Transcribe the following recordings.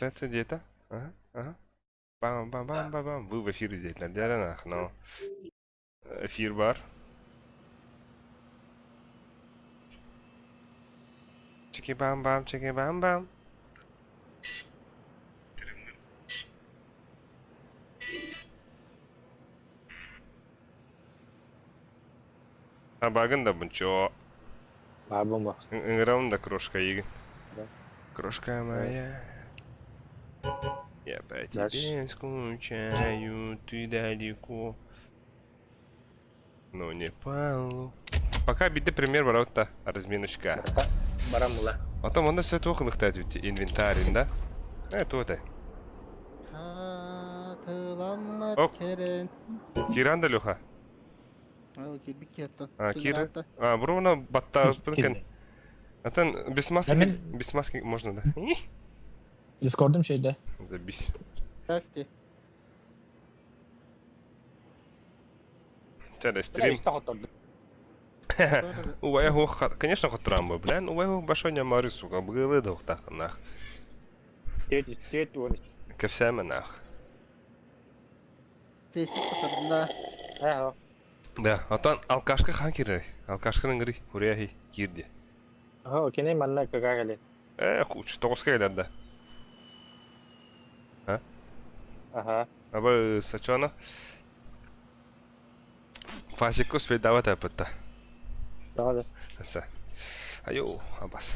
Трансляция где-то? Ага, ага. Бам-бам-бам-бам-бам. Вы в эфире где-то. Нах, но. Эфир бар. Чики-бам-бам, чики-бам-бам. Абагын да бунчо. Баар бомба. Ыҥырабын да крошка игин. Да. Крошка моя. Я по Дальше. тебе скучаю, ты далеко. Но не палу. Пока биде пример бараута разминочка. Барам була. Потом онда все туох ылыхтаат инвентарин, да? Э, туотай. Хатыламмат Оп. кэрэн. Киран да Леха? Aa, кирбик киэптэн. А, Кира? А, бруно батта Кирди. Атын без маски, Hemen- без маски можно, да? Discord'um şeyde. Забись. Как ты? Чада стрим. Бля, хотторду. Убай хох, конечно, хотрамбы, блин, убай хох башоня мары, сука, бгылы дохтах, нах. Тет, тет, он. Кевсәмә нах. Фейсик которында. Ага. Да, атан алкашка хан кирер. Алкашканың гри, хуряхи кирди. Ага, кене манна какагали. Э, хуч, тоғызға келер да. Ага. Аба сачона. Фасикко спедава тапытта. Давай. да. Аса. Айо, абас.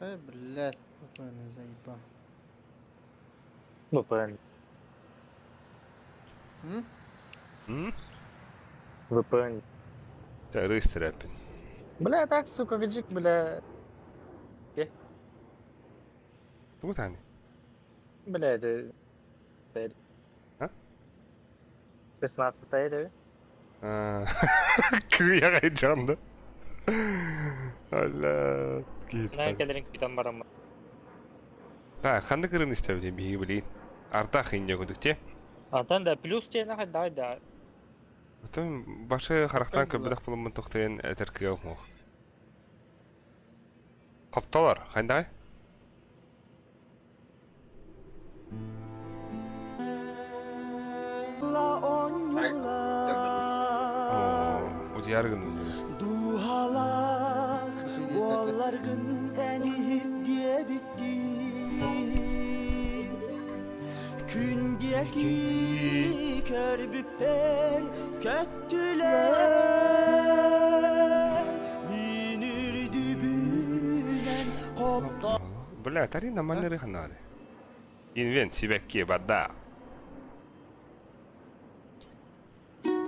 Эй, блядь, какой он заебал. VPN. М? М? VPN. Та рыстерапин. Бля, так, сука, гаджик, бля. Тугутани. Бля, это... это- А? 16 это? Күйе жанды. Алла. На келерин күтен барам. Так, ханды кырын истәбде биги билин. Артах инде көдүкте. Антон да плюс те нахай дай да. Потом башы характан Кайдыла. көбүдак булымын токтайын әтеркеге окмок. Коптолор, хандай? Удияргын. Дуһалах буолларгын эн диэбиттим Күн диэки көрбүппэр көттүлэр Мин үрдүбүнэн хопто Бля, тарина манеры ханары. Инвент сибекке бада.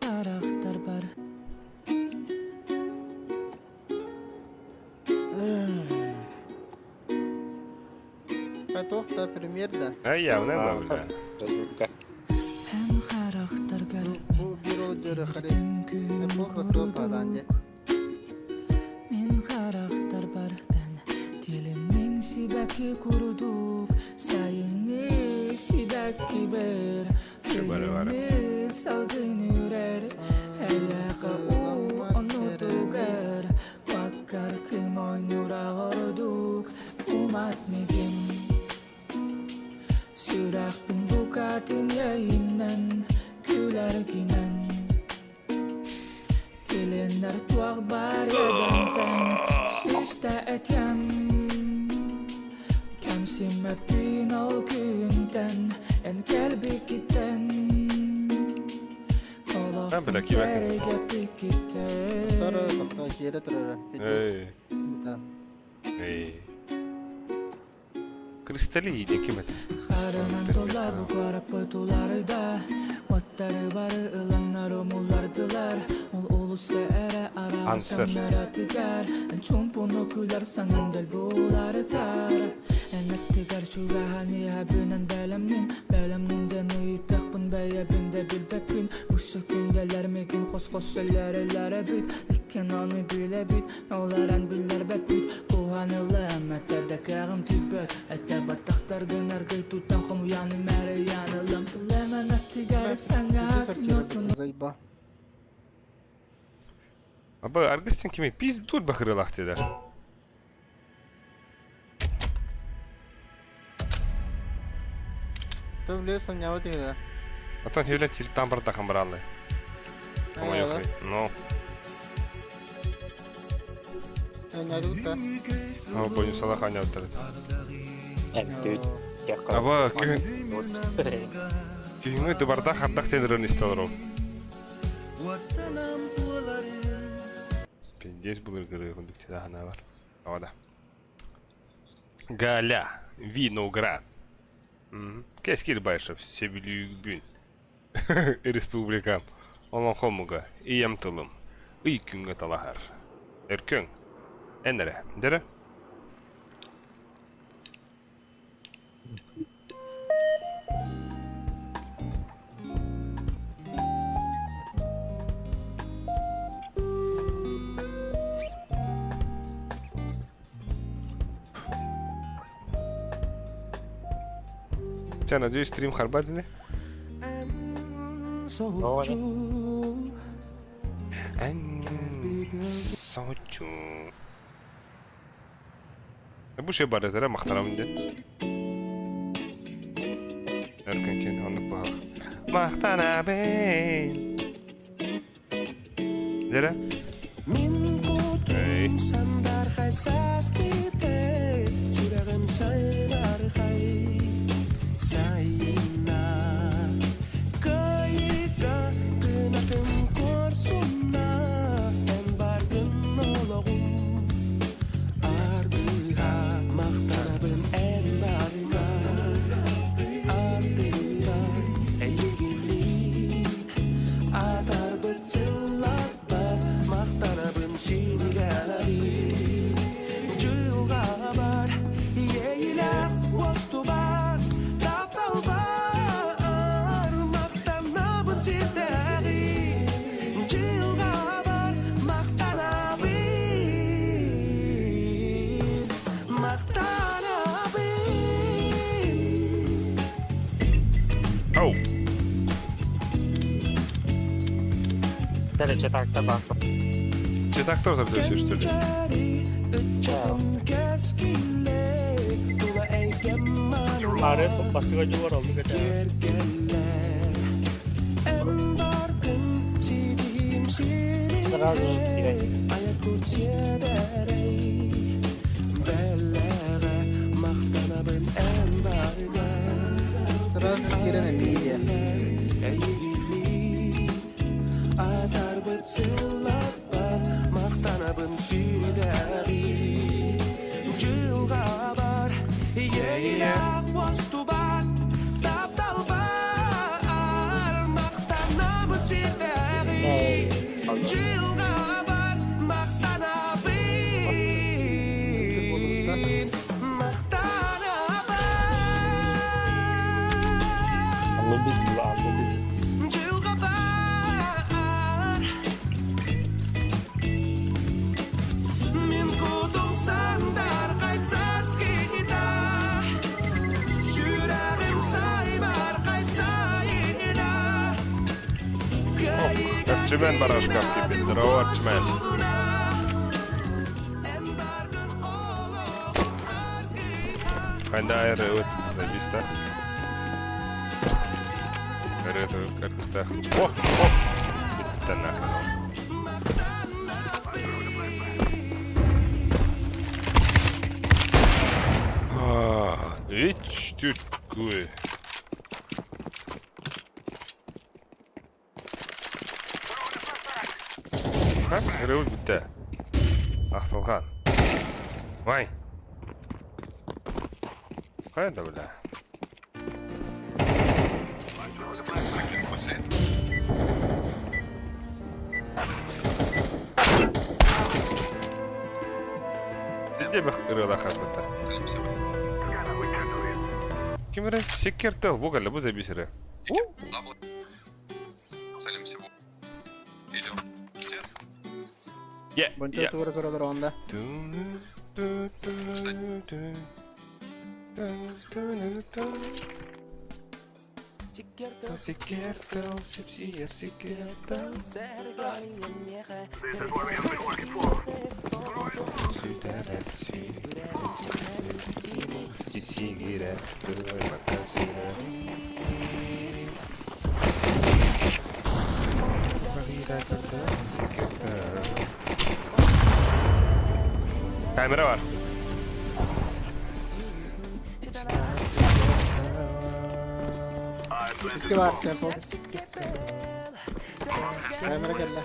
Харахтар бар. Потох-то пример, да. А явно, бля. Разминка. Эн харахтаргар Бу бюро дөрө хари. Тирдим күн Эпоха сопадан де. Мин харахтар бар эн Тилиннин сибэки курдук Сайынны сибэки бер Бары бары. Кыйынны салгын үрэр Эйэхэ уу онутугар Ваккар кым онньура ордук Умат мигин Сүрэхпин букатын йайынан Күлэргинэн Тилиннэр туох бар ядантан Сүүстэ этиэм Кэмсиммэппин ол күнтэн Эн кэлбиккиттэн А, бля, Олохпун кибэкин. кэрэгэппиккиттэн Торы тохто жері тұрары. Эй, Да. эй. Кристалли кем это? Харынан толар бу карапы туларда Оттары бары ыланнар омулардылар Ол улуса эре Ансер. арабасамнаратыгар Чумпуну күләр саңындал буларытар Энеттигар чугахани хабүнен бәлемнин Бәлемнинден ыйтықпын бәйәбінде билбеппин Бусы күнгәләр мекин хос-хос сөлләреләре бит Иккен аны биле бит Оларан билер бәппит Куханылы әмәтәдә кәгым тибәт Әтә баттақтар гынаргый туттан хом яны мәре янылым Тылемән әттигәр сәңә күнотун Заебал. Аба, аргыстин кими пиздур бахырылах теда. Том лев сомняват үһү. Оттон хевлен тилтан бардахан бараллы. Хомойуохай. Ну. Өнөрү О, бойун ханьяттар. Әттүүт. Аба, күһүҥҥү дыбарда хардах тенерин истэлэр ол. Пиздец былыргыры күндүк тилахана бар. Ава да. Галя, Виноград. Кэскил Байшев, Себүлүүбүн. Республикам. Олоҥхомуга, ийэм тылым. Ый күҥҥэ талаһар. Өркөҥ. Эн эрэ. Дэрэ? Чэ, надеюсь, стрим харбат ини? Эн соһуччу. Бу şey барытара махтанабын диэн. Өркөн киэн оннук баһылык. Махтанабын. Дэрэ? Эй. Оу! Короче, так-то баста. Че так тоже записываешь, что ли? Ары бастыга жуар oldu кете. Сразу кирек. Сразу кирен эмиэ. Anubis bu Anubis. Арчимен барашкап тебе. Здорово, Арчимен. Хайда ырыт, зависта. Ырыт, кыргыста. О, о! Это нахрен. А, Ич, тюткуй. Ха, ырыт бүтте. Ахтылған. Вай. Қайда бля? Где бы ырыла хапыта? Ким эрэ? Секкертел, бугали, бу забисеры. Я, Бончо я. тура тура тура онда. Секкертел, сепсиер, секкертел. Сүтэрэр, сигирэр, сылайбакка сирэр. Камера бар. Икки баар сэмпл. Камера кэллэ.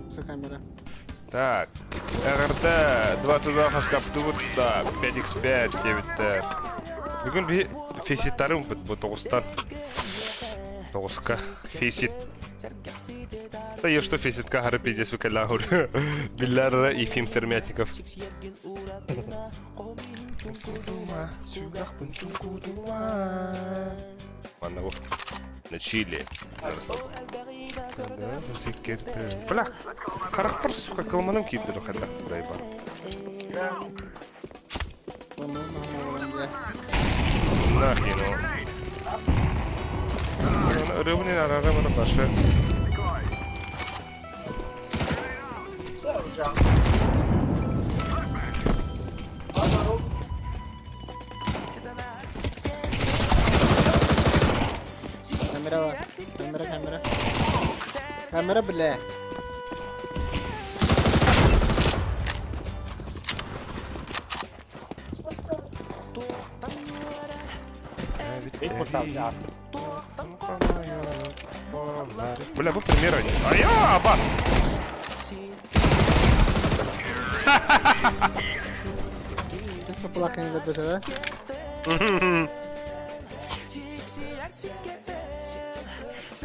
Все камера. Так. РРТ 22 хаскаптыбыт да 5x5 диэбиттэр. Бүгүн биһи фейситтарым бу тоҕустан. Тоҕуска. Фейсит. Да я что фейситка хары пиздец выкаляхур. Биллар Ефим Сырмятников. Манна бу. На Чили. Бля, харахпар, сука, кылманым киирдэ хайдах заебал. Нахи, ну. Рыбный арарымын башы. Камера бар. Камера, камера. Камера, бля. Бля, бу премьера не. А я, Аббас! Плакание да?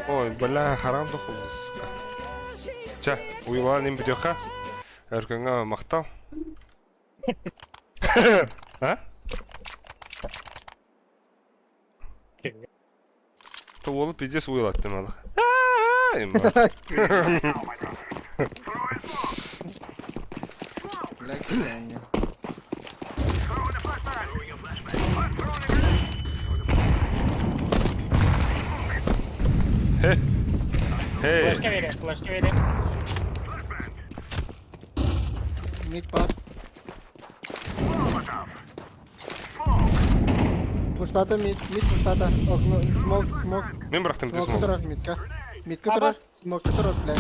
Ой, бля, харам дохулус, сука. Ча, уйлан им бүтүөххэ. Өркөҥҥө махтал. А? То уолу пиздец уйлаттым ала. Бля, кисяння. Хей. Флешка вере, флешка вере. Мид бар. Пустата мид, мид пустата. Окно, смок, смок. Мин бырахтым ити Смок смок. турар мидка. Мидка турар, смокка турар, бля.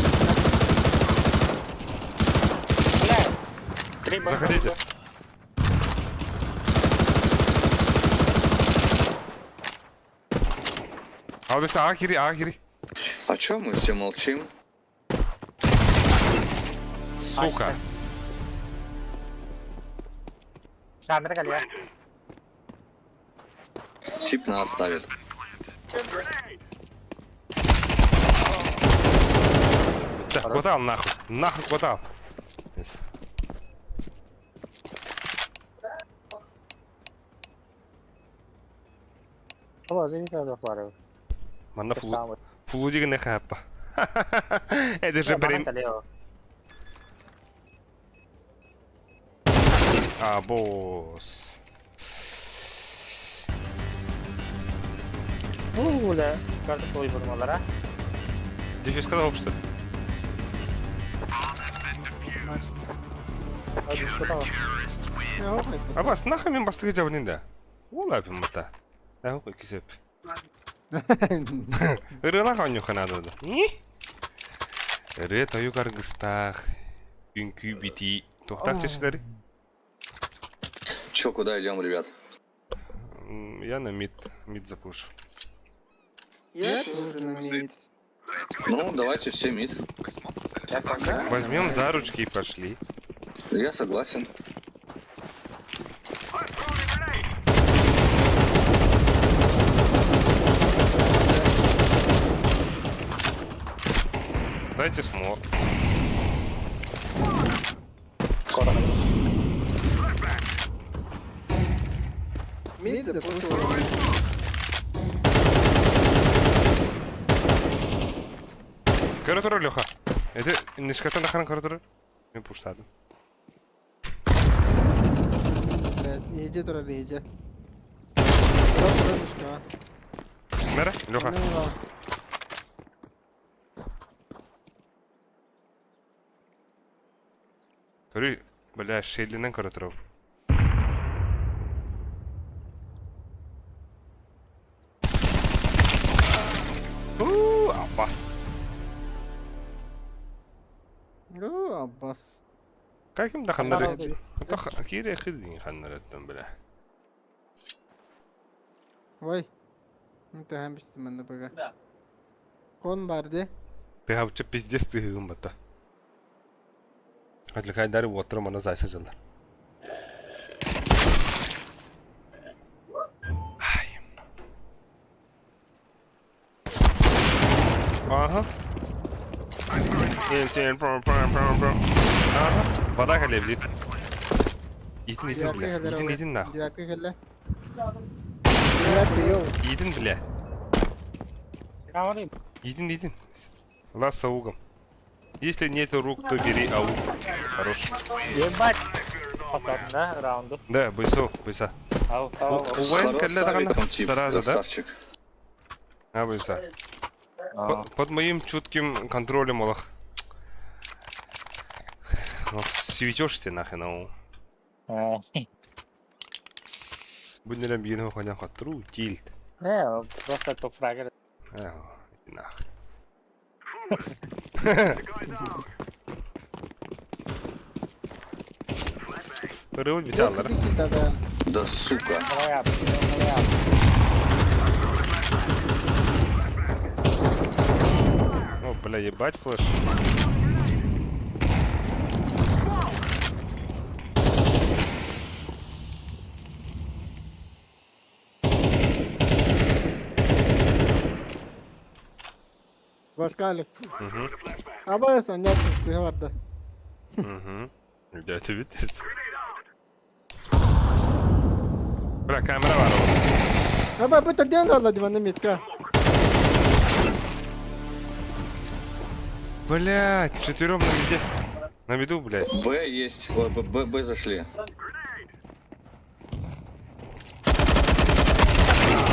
Бля. Три бомбы. Заходите. Албеста аға кири, аға кири. А чё мы все молчим? Сука. Камера кэллэ. Тип на ставит. Так, куда нахуй? Нахуй куда? Манна флу флу деген хаппа. Это же прям... А, босс. Бля. Карта а? Дефьюз сказал, что ли? Абас, нахуй мен бастығы жабын да. Ол әпім мұта. Әу, кесеп. Ырылақ онюха надо да. Ыры тойук аргыстах. Үңкүү бити. Тоқтақ чешілері. Чё, куда идем, ребят? Я на мид. Мид запушу. Я тоже на мид. Ну, давайте все мид. Возьмем за ручки и пошли. Я согласен. Дайте смок. Мид запушил. Көрө турар, Леха. Это нишкатан дахаран көрө турар. Мен пуштадым. Блядь, иди турар, иди. Мэра, Леха. Көрүй, бля, шеллинен көрө турар. Оо, Аббас. Каким да ханнары... Кире хидин ханнарыттан бля. Ой. Түһэн бистим манна быга. Кон бар ди. Ты вообще пиздец ты гымбата. Отвлекай уоттара мана зайса дьаллар. Ай. Ага. Ага. Вода кэлэ Итин итин бля. Итин итин нахуй. Девятка кэллэ. Девятка, йоу. Итин бля. Итин итин. Лас с аугом. Если нет рук, то бери ауг. Хорош. Ебать! Поставь, да, раунду. Да, бойсо, бойса. Ау, ау. Уайн Хорош кэллэ с авиком, даҕаны тип, сразу, да? красавчик. А, бойса. Под моим чутким контролем, Олах. Ох, светешь ты нахрен, ау. Буднерем биин хоня хатру, тильт. Не, просто топ фрагер. Ау, иди нахуй. Рыл биталлар. Да. Да сука. О, бля, ебать флеш. Башкалик. Угу. Абайс, анят всех барда. Угу. Дядя Витас. Бля, камера var oğlum. Аба, бу төрден орла диванна метка. Блядь, четвером на виде. На виду, блядь. Б есть. Ой, Б, Б, Б зашли.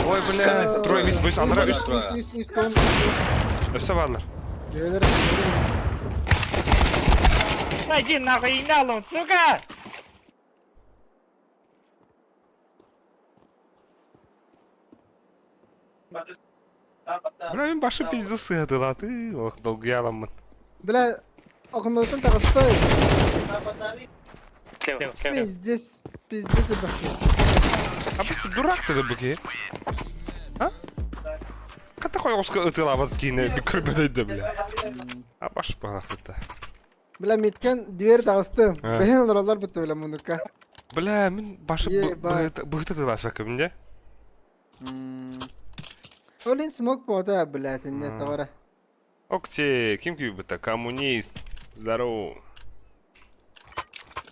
Ой, блядь. Коннектор Трое трое. вид, быс, анара Трое. үс. Трое. Ис, ис, кон. Өссө баалар. Девелер. Иди нахуй, иналом, сука! Бля, мин башы пизде сыһадыла ты. Ох, долгуяламмын. Бля, окнотун тагысты. Слева, слева. Пиздец, пиздец бахы. А просто дурак ты быки. А? Хата хойгоска ытылабат кийне көрбөдөйдө бля. А баш балахыта. Бля, меткен дверь тагысты. А. Бэхен роллар бітті бля мунука. Бля, мин башы Ебать. быһыты тылас бакым де. Олин смок бода, блядь, не товара. Окси, ким күйбүтэ? Коммунист. Здорово.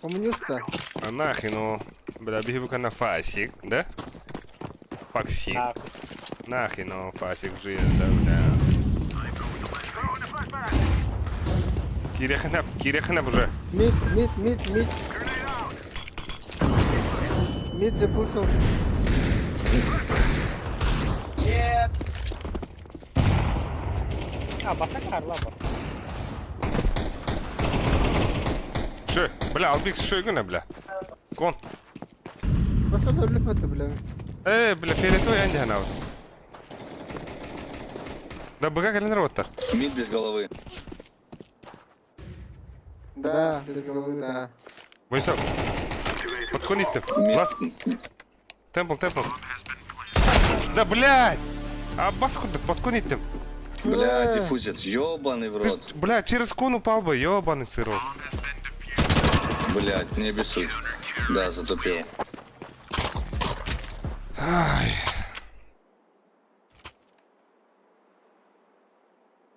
Коммуниста. А нахрен, ну. Бля, биһи на фасик, да? Факсик. Нахрен, ну, фасик жив, да, бля. Кирехнап, кирехнап уже. Мид, мид, мид, мид. Мид запушил. А, баса карла бар. Шö, бля, албик шö гына, бля. Кон. Пошел өлүп бля. Э, бля, фиолетовый анди ханау. Да, быга кэлен роботтар. Мид без головы. Да, без головы, да. Бойсап. Подкониттем. Мид. Лас. Темпл, темпл. Да, блядь! А бас курдук, подкониттем. Бля, диффузит. Ёбаный в Ты, рот. бля, через кон упал бы, ёбаный сырок. Блядь, не обессудь. Да, затупил. Ай.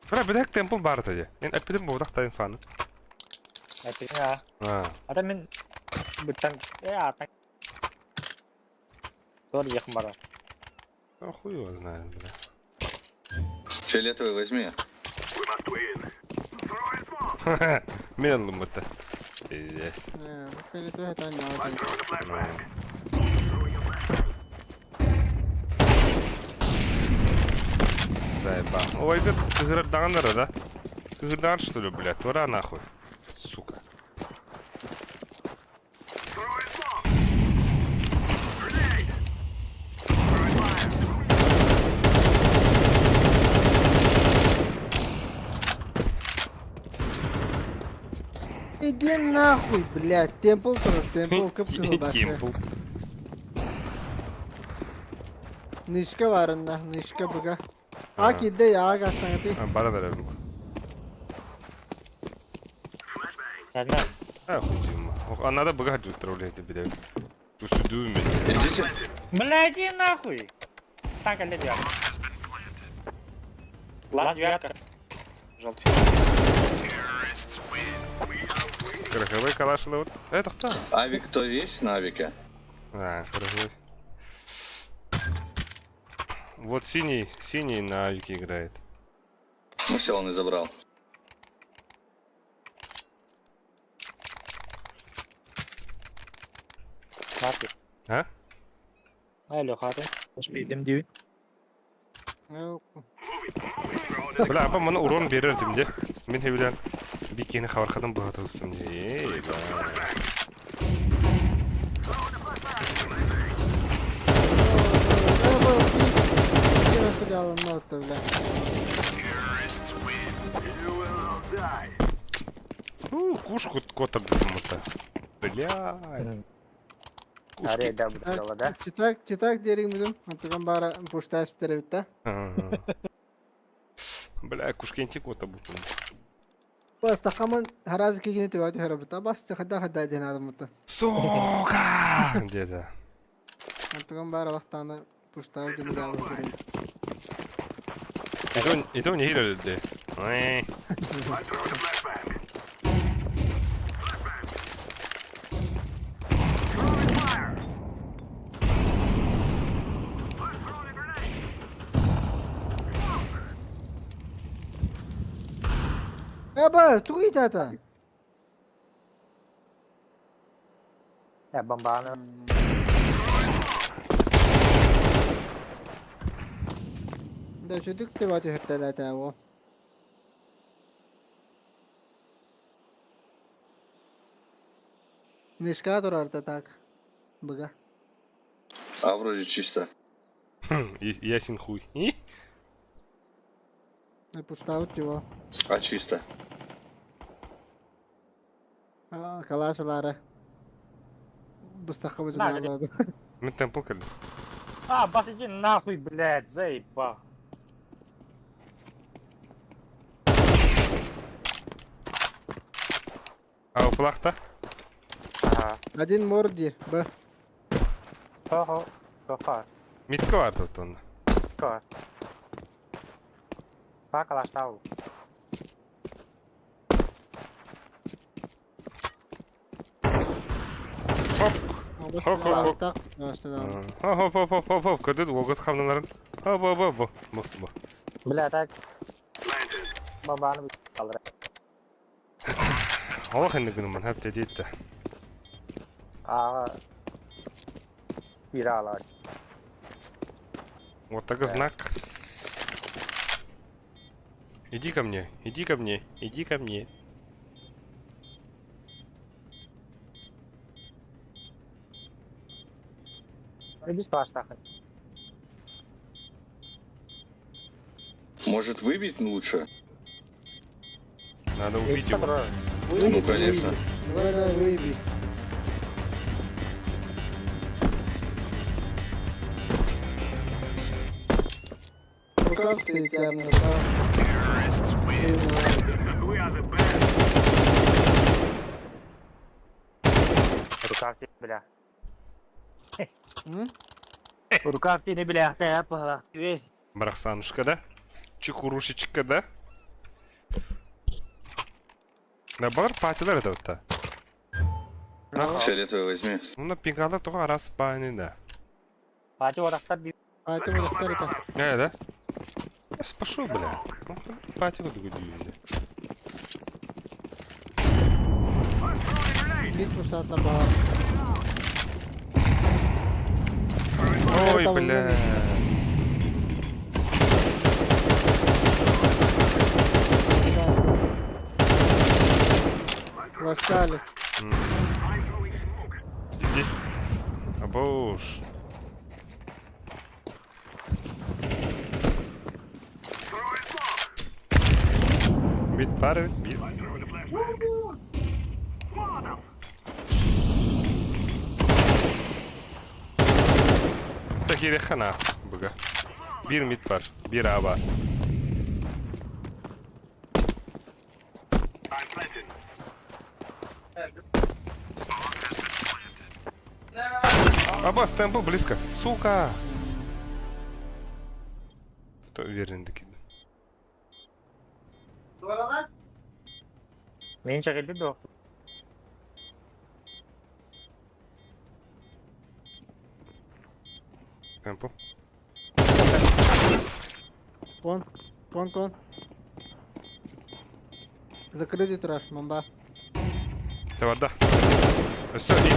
Бля, бедек темпл бар тады. Мен әппедем бодақ тайын фаны. Әппедем, а. А. Ата мен бүттен, э, атан. Тор якын бара. Ну, хуй его знает, бля. Фиолетовый возьми. Мен лымыты. Пиздец. Э, Фиолетовый это не надо. Ну. Заебал. Ой, это кыгырдаганнары, да? Кыгырдаган, что ли, блядь? Тура нахуй. Сука. Иди нахуй, блядь. Темпл турар, темпл кып-кызыл башы. Темпл. Нышка барында, нышка быга. А кидде яга гастаңати. Бара берер. Нормально. А хуй А надо быга отправлять тебе. Идите. Бля, иди нахуй! Так, или девятка. Лаз девятка. Желтый. Краховой калаш вот. Это кто? Авик кто есть на авике? А, краховой. Вот синий, синий на авике играет. Ну все, он и забрал. Хаты. А? Алло, хаты. Билим диви. Бля, апа маны урон берер дим де. Мен хебилен бикени хабархадан быгатыбыстым де. Эй, бля. У, кушку кота будто. Бля. Аре, Кушки. да, буду да? Читак, читак дерим Антуган бара пушташ теребитта. Ага. Бля, кушкенти кота будто. Бас тахаман харазы кигини тибати харабыта. Бас хада хада ден адамыта. Сука! Где-то. Антуган бара вақтаны пуштау демидабы дерим. И то не хилили. Ой. Аба, тугай тата. Я бомбану. Да, чүдүк тибати хөртелете во. Нишка турарда так. Быга. А вроде чисто. Хм, Ясен хуй. И? Пуштау тиво. А чисто. Калашалары. Бустаха бужналады. Мен темпл кэлли. А, бас иди нахуй, блядь, заебал. А у плахта? Ага. Один морди, Б. Хо-хо. Хо-хо. Митка бар тут он. Хо. Па калаштау. Хоп. Хоп, хоп, хоп. Так, Хоп, хоп, хоп, хоп, хоп. Көдөд огот хамналарын. Хоп, хоп, хоп, хоп, хоп, хоп. Бля, так. Бомбану kaldır. Олох энди гүнүм хап дедит. А. Пирала. Вот такой знак. Иди ко мне, иди ко мне, иди ко мне. Без калаштаха. Может выбить лучше? Надо убить его. Ну конечно. Давай, давай, выеби. Рукав стоит явно, рукав. Рукав тебе, бля. М? Рукав тебе, бля. Я пала. Барахсанушка, да? Чекурушечка, да? Да бар патилар это вот та. Фиолетовый возьми. Ну на пингала только раз пани, да. Пати орақтар би. А, это вот это. Э, да? Я спашу, бля. Ну, пати вот гудю. Бит штата бар. Ой, Это бля. Ласкали. Здесь. Абош. Бит пары, бит. Киириэххэ наа, быга. Биир мид бар, биир А бар. Абас, темпл близко. Сука! Тут уверен киирдим. Мин чэгэлбит дуо? Темпл. Кон, кон, кон. Закрытый траш, мамба. Давай, да. Все, и...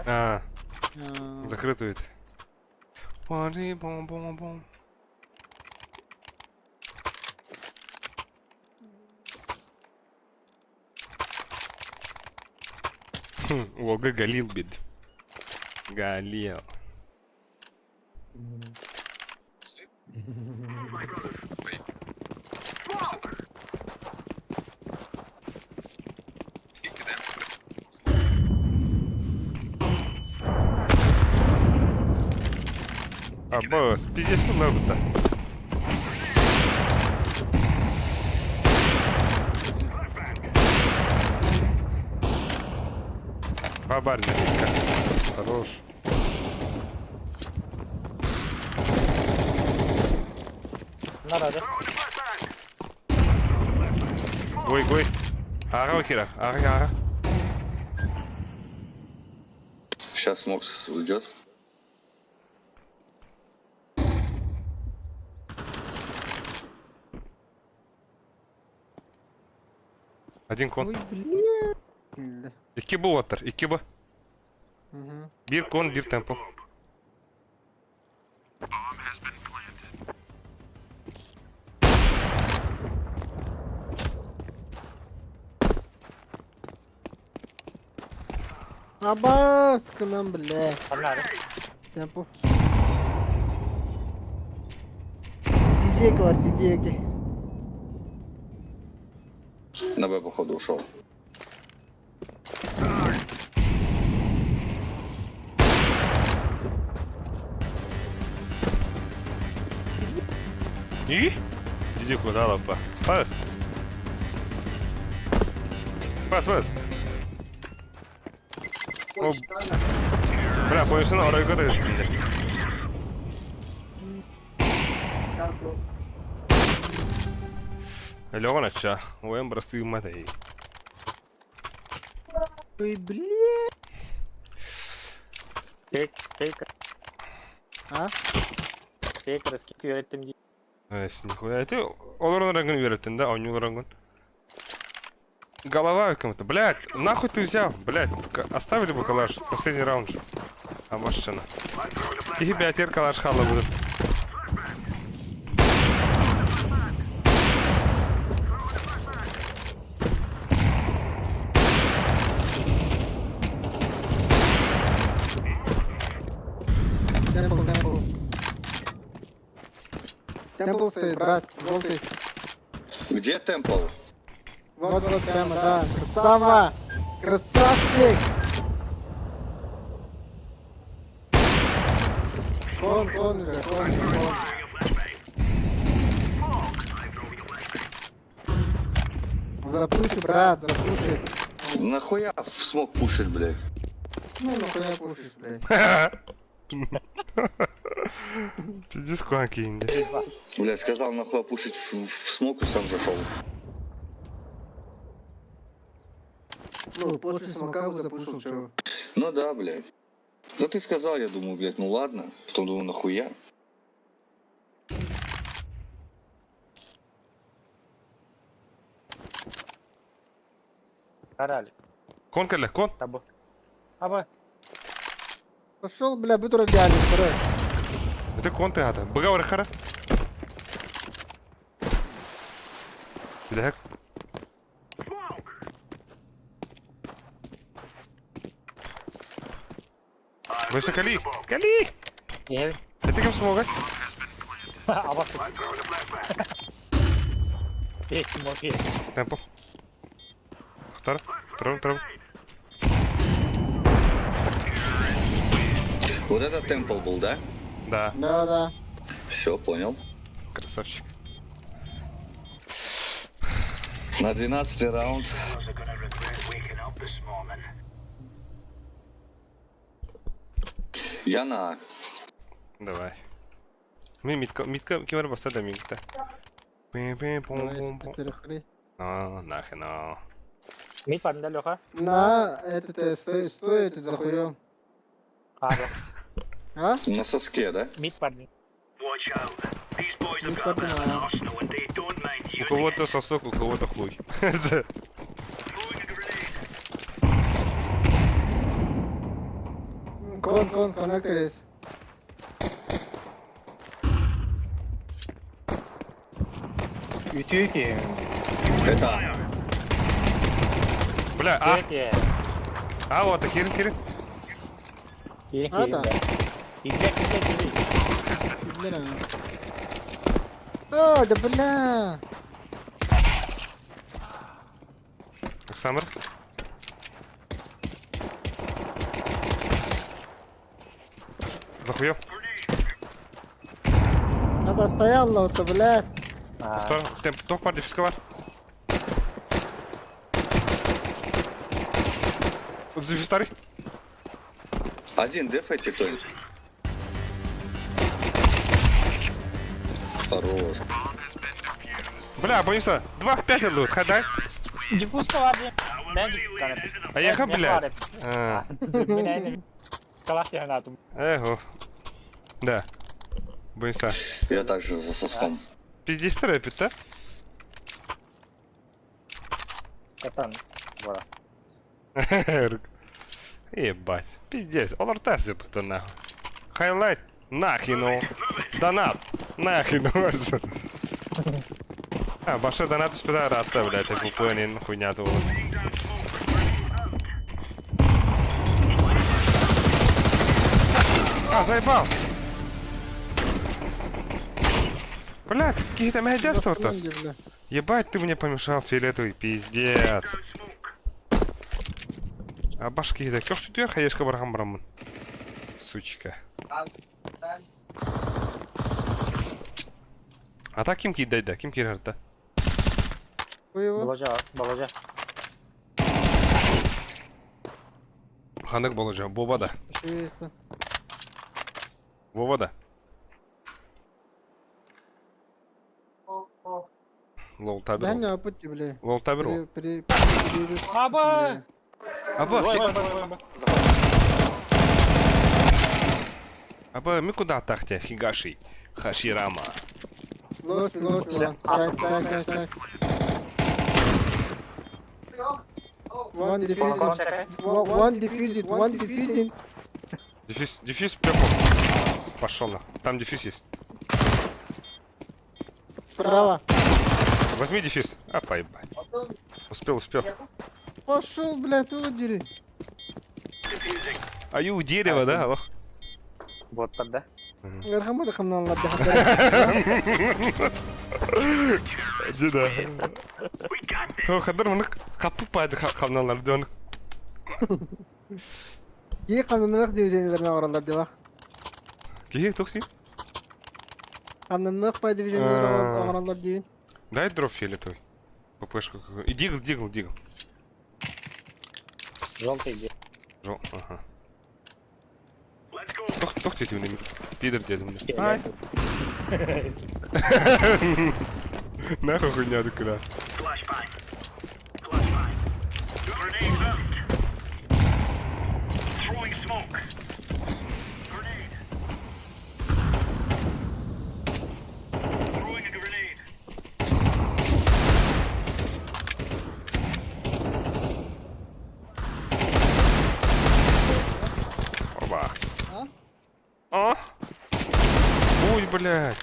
А, закрытую. Бом бом бом. Уолга Галил бит. Галил. Аббас, пиздец, куда-то. Бабарь, Хорош. Нарады. Гой, гой. Ага, Кира. Ага, ага. Сейчас Мокс уйдет. Один кон. Ой, блин. Икки был ваттар, икки ба. Угу. Биир кон, биир темпл. Абас, к нам, бля. Нарады. Темпо. Сидейка бар, сидейки. На Б, походу, ушел. И? Иди куда, лапа. Пас. Пас, пас. О, бля, поясна, оройго да истинде. Лёгон ача, оем брастыы матай. Ой, блин. Тек, тек, А? тек, раскид үйреттим дии. Эс, нихуя. Это олорон рангын үйреттин, да? Оню рангын. Голова кому-то. Блядь, нахуй ты взял? Блядь, оставили бы калаш. Последний раунд же. А машина. И бятер калаш хала будет. Темпл, темпл. Темпл стоит, брат, желтый. Где Темпл? Вот, вот прямо, да. Красава! Красавчик! Кон, кон уже, кон, кон. Запуши, брат, запуши. Нахуя в смок пушить, блядь? Ну, нахуя пушишь, блядь. Пиздец куанки инде. Блядь, сказал нахуя пушить в смок и сам зашел. Ну, после смока запушил, чё. Ну да, блядь. Да ты сказал, я думаю, блядь, ну ладно. Потом думаю, нахуя? Карали. Кон кэллэ, кон. Табы. Аба. Пошел, бля, бутер взяли, второй. Это кон ты ата. Быга хара. Бля. Выше кали. Кали! Еһ. Это кем смога? Аба. Окей. Темпо. Втор, второй, второй. Вот это темпл был, да? Да, Да, да. Все, понял. красавчик. На 12 раунд. Я на А. Давай. Ми митка, митка, кемер баста да митка. Пим пим пум Давай, пум пум. специрохри. А, нахрен. а. Мид парень, да, Леха? На, это ты, стой, стой, ты захуем. А, да. А? На соске, да? Мид парень. Не подумала. У кого-то сосок, у кого-то хуй. Кон, кон, коннектор есть. Үтүө киһи. Это А. Бля, а, Окей. а, вот, кирин, кирин. Киирин, А, киирин, да. да. Киирбэт, киирбэт, киирин. Бля. А, да бля. Оксамыр. Захуел. Я постоял, вот, бля. А, Втор, темп, тох бар, дефиска бар. Дефис старый. Один дефайте кто-нибудь. Хорош. Бля, боимся. 2 в 5 идут, хадай. Диффузка бар дии. Мен диффузка А я блядь. А, Мен Калах тиһэн Эхо. Да. Боимся. Я также за соском. Пиздец рэпит, да? Катан. Бара. Ебать. Пиздец. Олортас это нахуй. Хайлайт. Нахину. Донат. Нахину. А, баша донат успеда рата, блядь, так буквально хуйня то. А, заебал. Блядь, какие-то Бля. Ебать, ты мне помешал, фиолетовый, пиздец. А башки да, кёх түтүөр хаешка барган барамын. Сучка. А так ким кийди да, ким кийер да? Хуй его. Боложа, боложа. Хандык боложа, Боба да. Еще есть. да. Боба да. Лол Да не, табер. опути, бля. Лол табер. При, при, при, Аба! Аба, Ой, ой, ой, ой, ой. аба, ми куда тахте, Хигаши, Хаширама. Ложь, ложь, вон. Сайт, сайт, сайт, сайт. One defusing. One defusing, one defusing. Дефис, дефис, прямо. Пошел на. Там дефис есть. Справа. Возьми дефис. А, поебать. Успел, успел. Пошел, блядь, удери. А ю дерево, да, алло? Вот тогда. Архамада хамнан ладда. Да. То хадыр мынык капы пайды хамналар дөн. Ей хамнанах дивизионерine оралар дилах. Кие тохси? Хамнанах пай дивизионерine оралар дивин. Дай дроп фиолетовый. ППшку какую. И дигл, дигл, дигл. Желтый иди. Жол, ага. Тох, тох дедим Пидор дедим. Ай. Нахуй хуйня куда. Опа. А? Ой, блядь.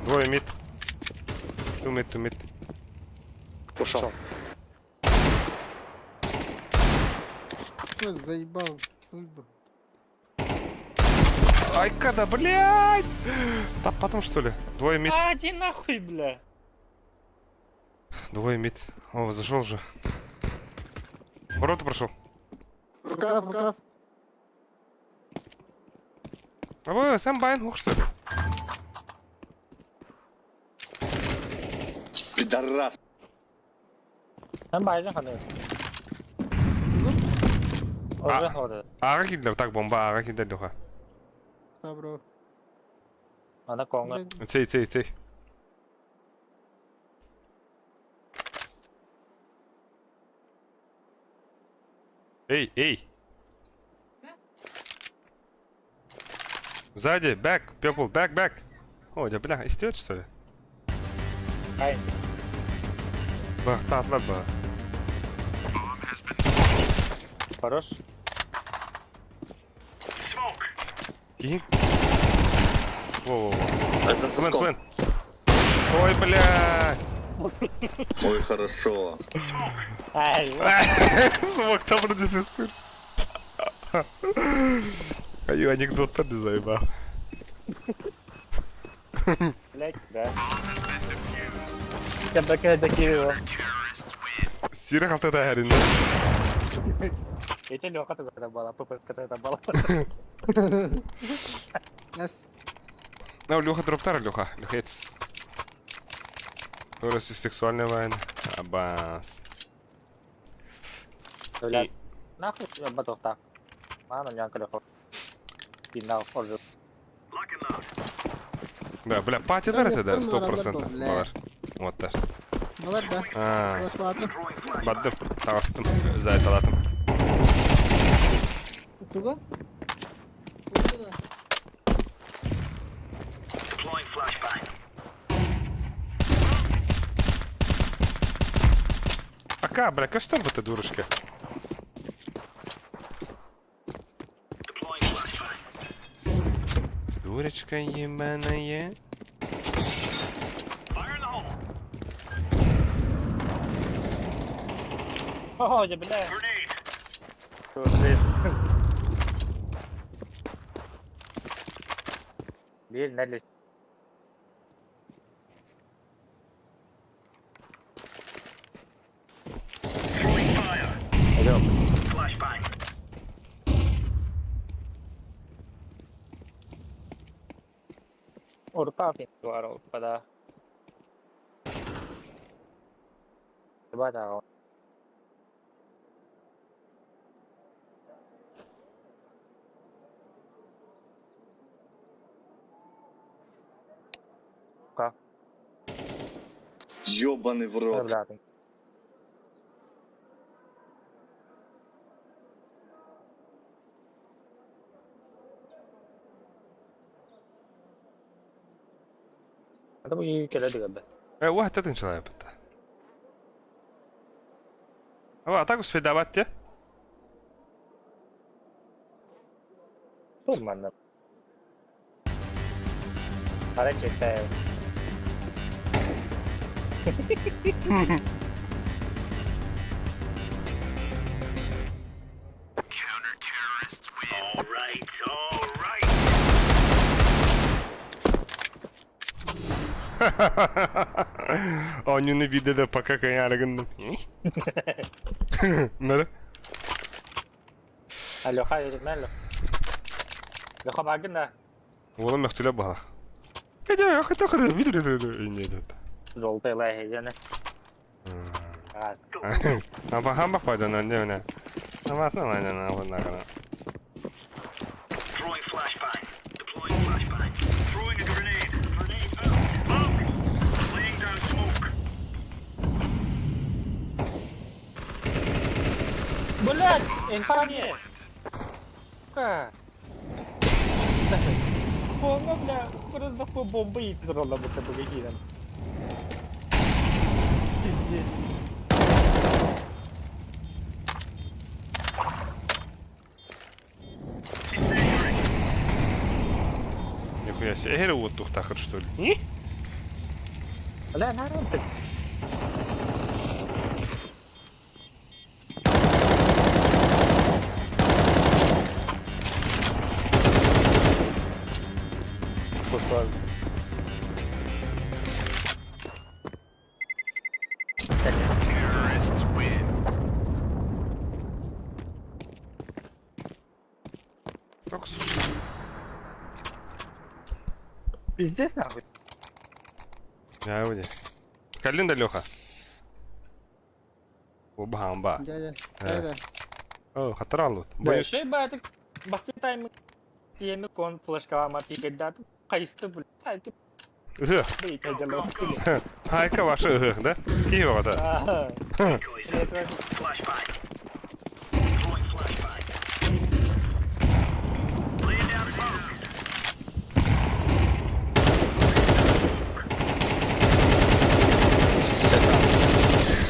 Двое mid. Two mid, two mid. Ушел. Заебал. Хуй бы. Айка да, блядь! Тап потом что ли? Двое mid. А, иди нахуй, бля. Двое mid. О, зашел же. Ворота прошел. Рукав, рукав. А вы сам байн, ух что ли? Пидорас. Sen baydın kanı. Orada orada. Аҕа киирдилэр, так бомба аҕа киирдэ Леха. Добро. Ана коңа. Цей, цей, цей. Эй, эй! Сзади, back, people, back, back! О, да бля, истет что ли? Ай. Бахтатлар ба. Хорош. Киин. Во-во-во. Это Плен, соском. плен. Ой, бля. Ой, хорошо. Ай. Смог там вроде физкуль. Ай, анекдот там не заебал. Блять, да. Кәбәкә дә кире. Сире халтада әрин. Эти Леха тогда была, ПП это была. Нас. Ну, Леха дроптар, Леха. Лехец. Тоже сексуальная война. Абас. Блять. Нахуй я батохта. Мана нянка Леха. Пинал оржу. Да, бля, пати дар это, да, 100%. Бля. Балар. Вот так. Балар да. А, Башлатым. баддым, тағыстым, зайталатым. Туга? Ака, бля, каштан в этой дурочке. Дурочка ебаная. О, я бля. Bir nerede? Алло. Орта var pada. Coba tahu. Ёбаный в рот. Бля. Это bu keladi galiba. Э, вот это начала это. А, атаку спидавать те? Tuh mana? Ada cerita. Оонньууну биирдэ да пока кыйаары гынным. Мөрө. Алло, хай, мэлло. Леха багына. Уолум мөхтүлэ баһах. Эдэ, хата хата видер инне. Жолтай лай жана. А, Аба хамба пайданан дэмнэ. Амасна майданан абыннагана. Блять, инфа не. Ка. Бомба, бля, просто бомба и взорвала будто бы какие-то. Пиздец. Нихуя себе. Эгер вот тухтахыр что ли? Бля, народ ты. Так, сука. Пиздец нахуй. Ауди. Калин да, Леха? Оба-амба. Дядя, Э. дядя. О, хатарал вот. Да, Боюсь. еще баатык басты тайм тиэми кон флешкалама пикэддат хайысты блядь сайты Ыһыах. блядь Хайка ваша ыһыах, да? Киева, да.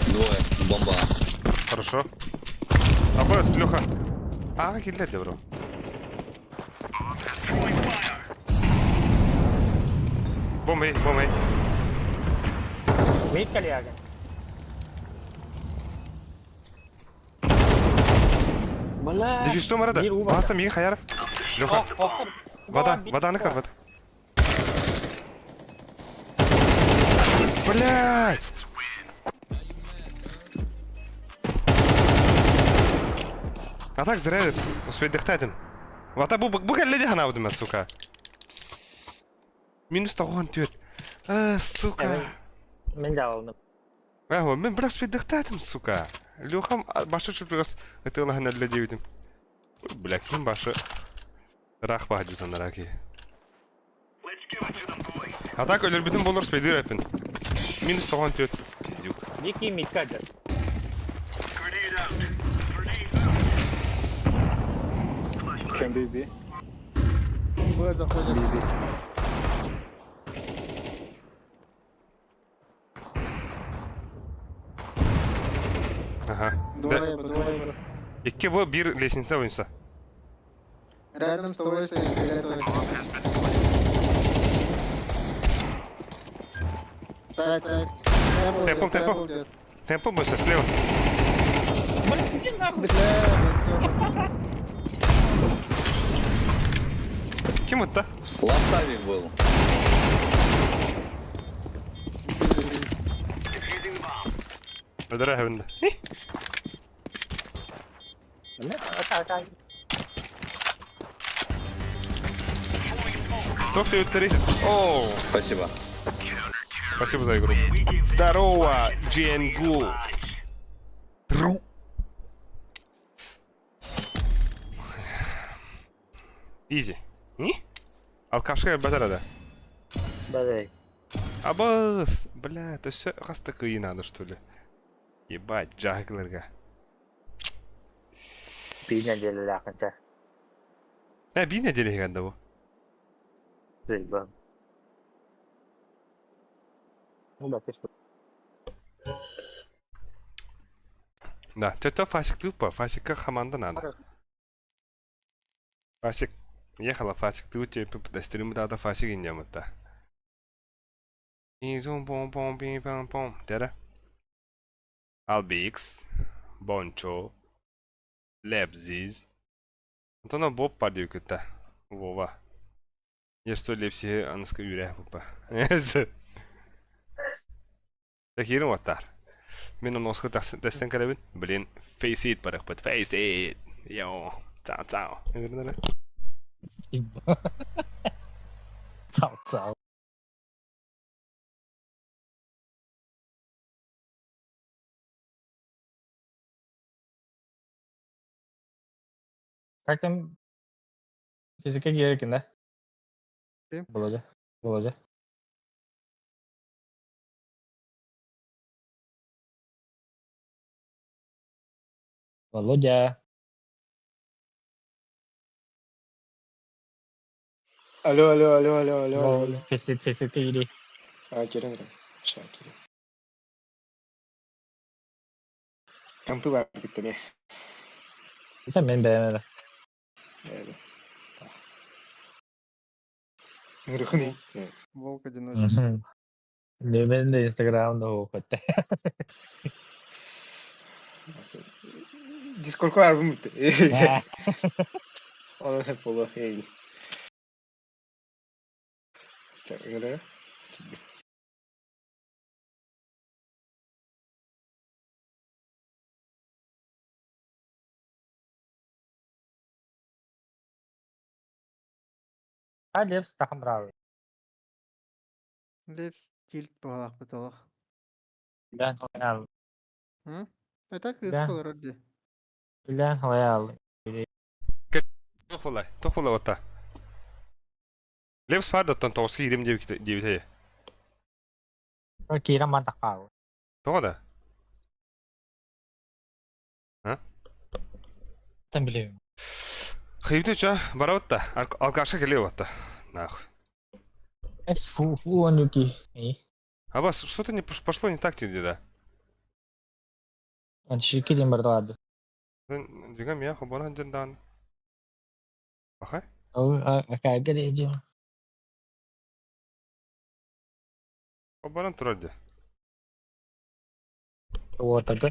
Двое. Бомба. Хорошо. Абас, Леха. А, киллер, бро. Бомбей, бомбей. Мид коллега. Бля. Дефистом арада. Биир уу баар. Баста миги хаяров. Леха. Вода, вода на вода. Блять! А так зарядит. Успеть дыхтать Вата бу бу кэллэ хана сука. Минус тоҕон түөрт. А, сука. Мин жабылдым. Э, мен бля успеть дыхтатым, сука. Лехам башы чупрас ытылаһын әллә диэбитим. Бля, ким башы рах баһдьутан раки. А так өлөрбүтүн болор спейдир эпин. Минус тоҕон түөрт. Пиздюк. Вики мидка дьэ. Can be B. Б заходит. B, B. Ага. Двое, двое. Икки бу бир лестница бойынша. Рядом с тобой стоит фиолетовый. Сайт, сайт. Темпл, Темпл, темпл. идет. Темпл бойынша слева. Бля, иди нахуй. Бля, блядь, всё. Ким это? Ластавик был. Ödere hevinде. Топ ты О, Спасибо. спасибо за игру. Здорово, Дженгу. Тру. Изи. Не? Алкашка базара да. Бля. Абас, бля, это все раз такие надо, что ли? Ебать, джаглерга. Биир нэдиэлэ Э, би недели ганда бу. Бля. Ну да, ты что? Да, это фасик тупо, фасика хаманда надо. Фасик, ехала фасик, ты у тебя стрим дата фасик и немата. Изум пом пом пим пам пом. Дера. Албикс, Бончо, Лепзиз. Антона Боб падюкета. Вова. Я что лепси аныска үрэ пупа. Такирин ваттар. Мен оны тастан кэлэбин. Блин, face it барахпыт. Face it. Йоу. Цао цао. 操操。Как там физика Геркин, да? Ким? Володя. Володя. Володя. Алло, алло, алло, алло, алло, алло. Физик, физика или. А, кирин, Шакир. Кампы бар битте Сен мен бәмәді. Ngырыхны. Волк одиночка. Мен де инстаграмда оқытты. Дискордко бар битте. Оны боло эй. Так, ngыры. А Лепс тахам браво. Лепс тилт баҕалаахпыт олох. Үлээн халайаал. М? Это кыыс олорор дии. Үлээн халайаал. Туох буолай? Туох буола батта? Лепс паардаттан тоҕуска киирим диэбитэ. Киирэн ман таххаал. Тоҕо да? А? Там билем. Хайыты ча, барабыт да. Алкашка келе батта. Нахуй. Эс фу фу онюки. Абас, что-то не пошло не так тебе, да? Анчики дем бардады. Дигам я хобона джандан. Бахай? Акайга дежу. Хобонан турар Уотага.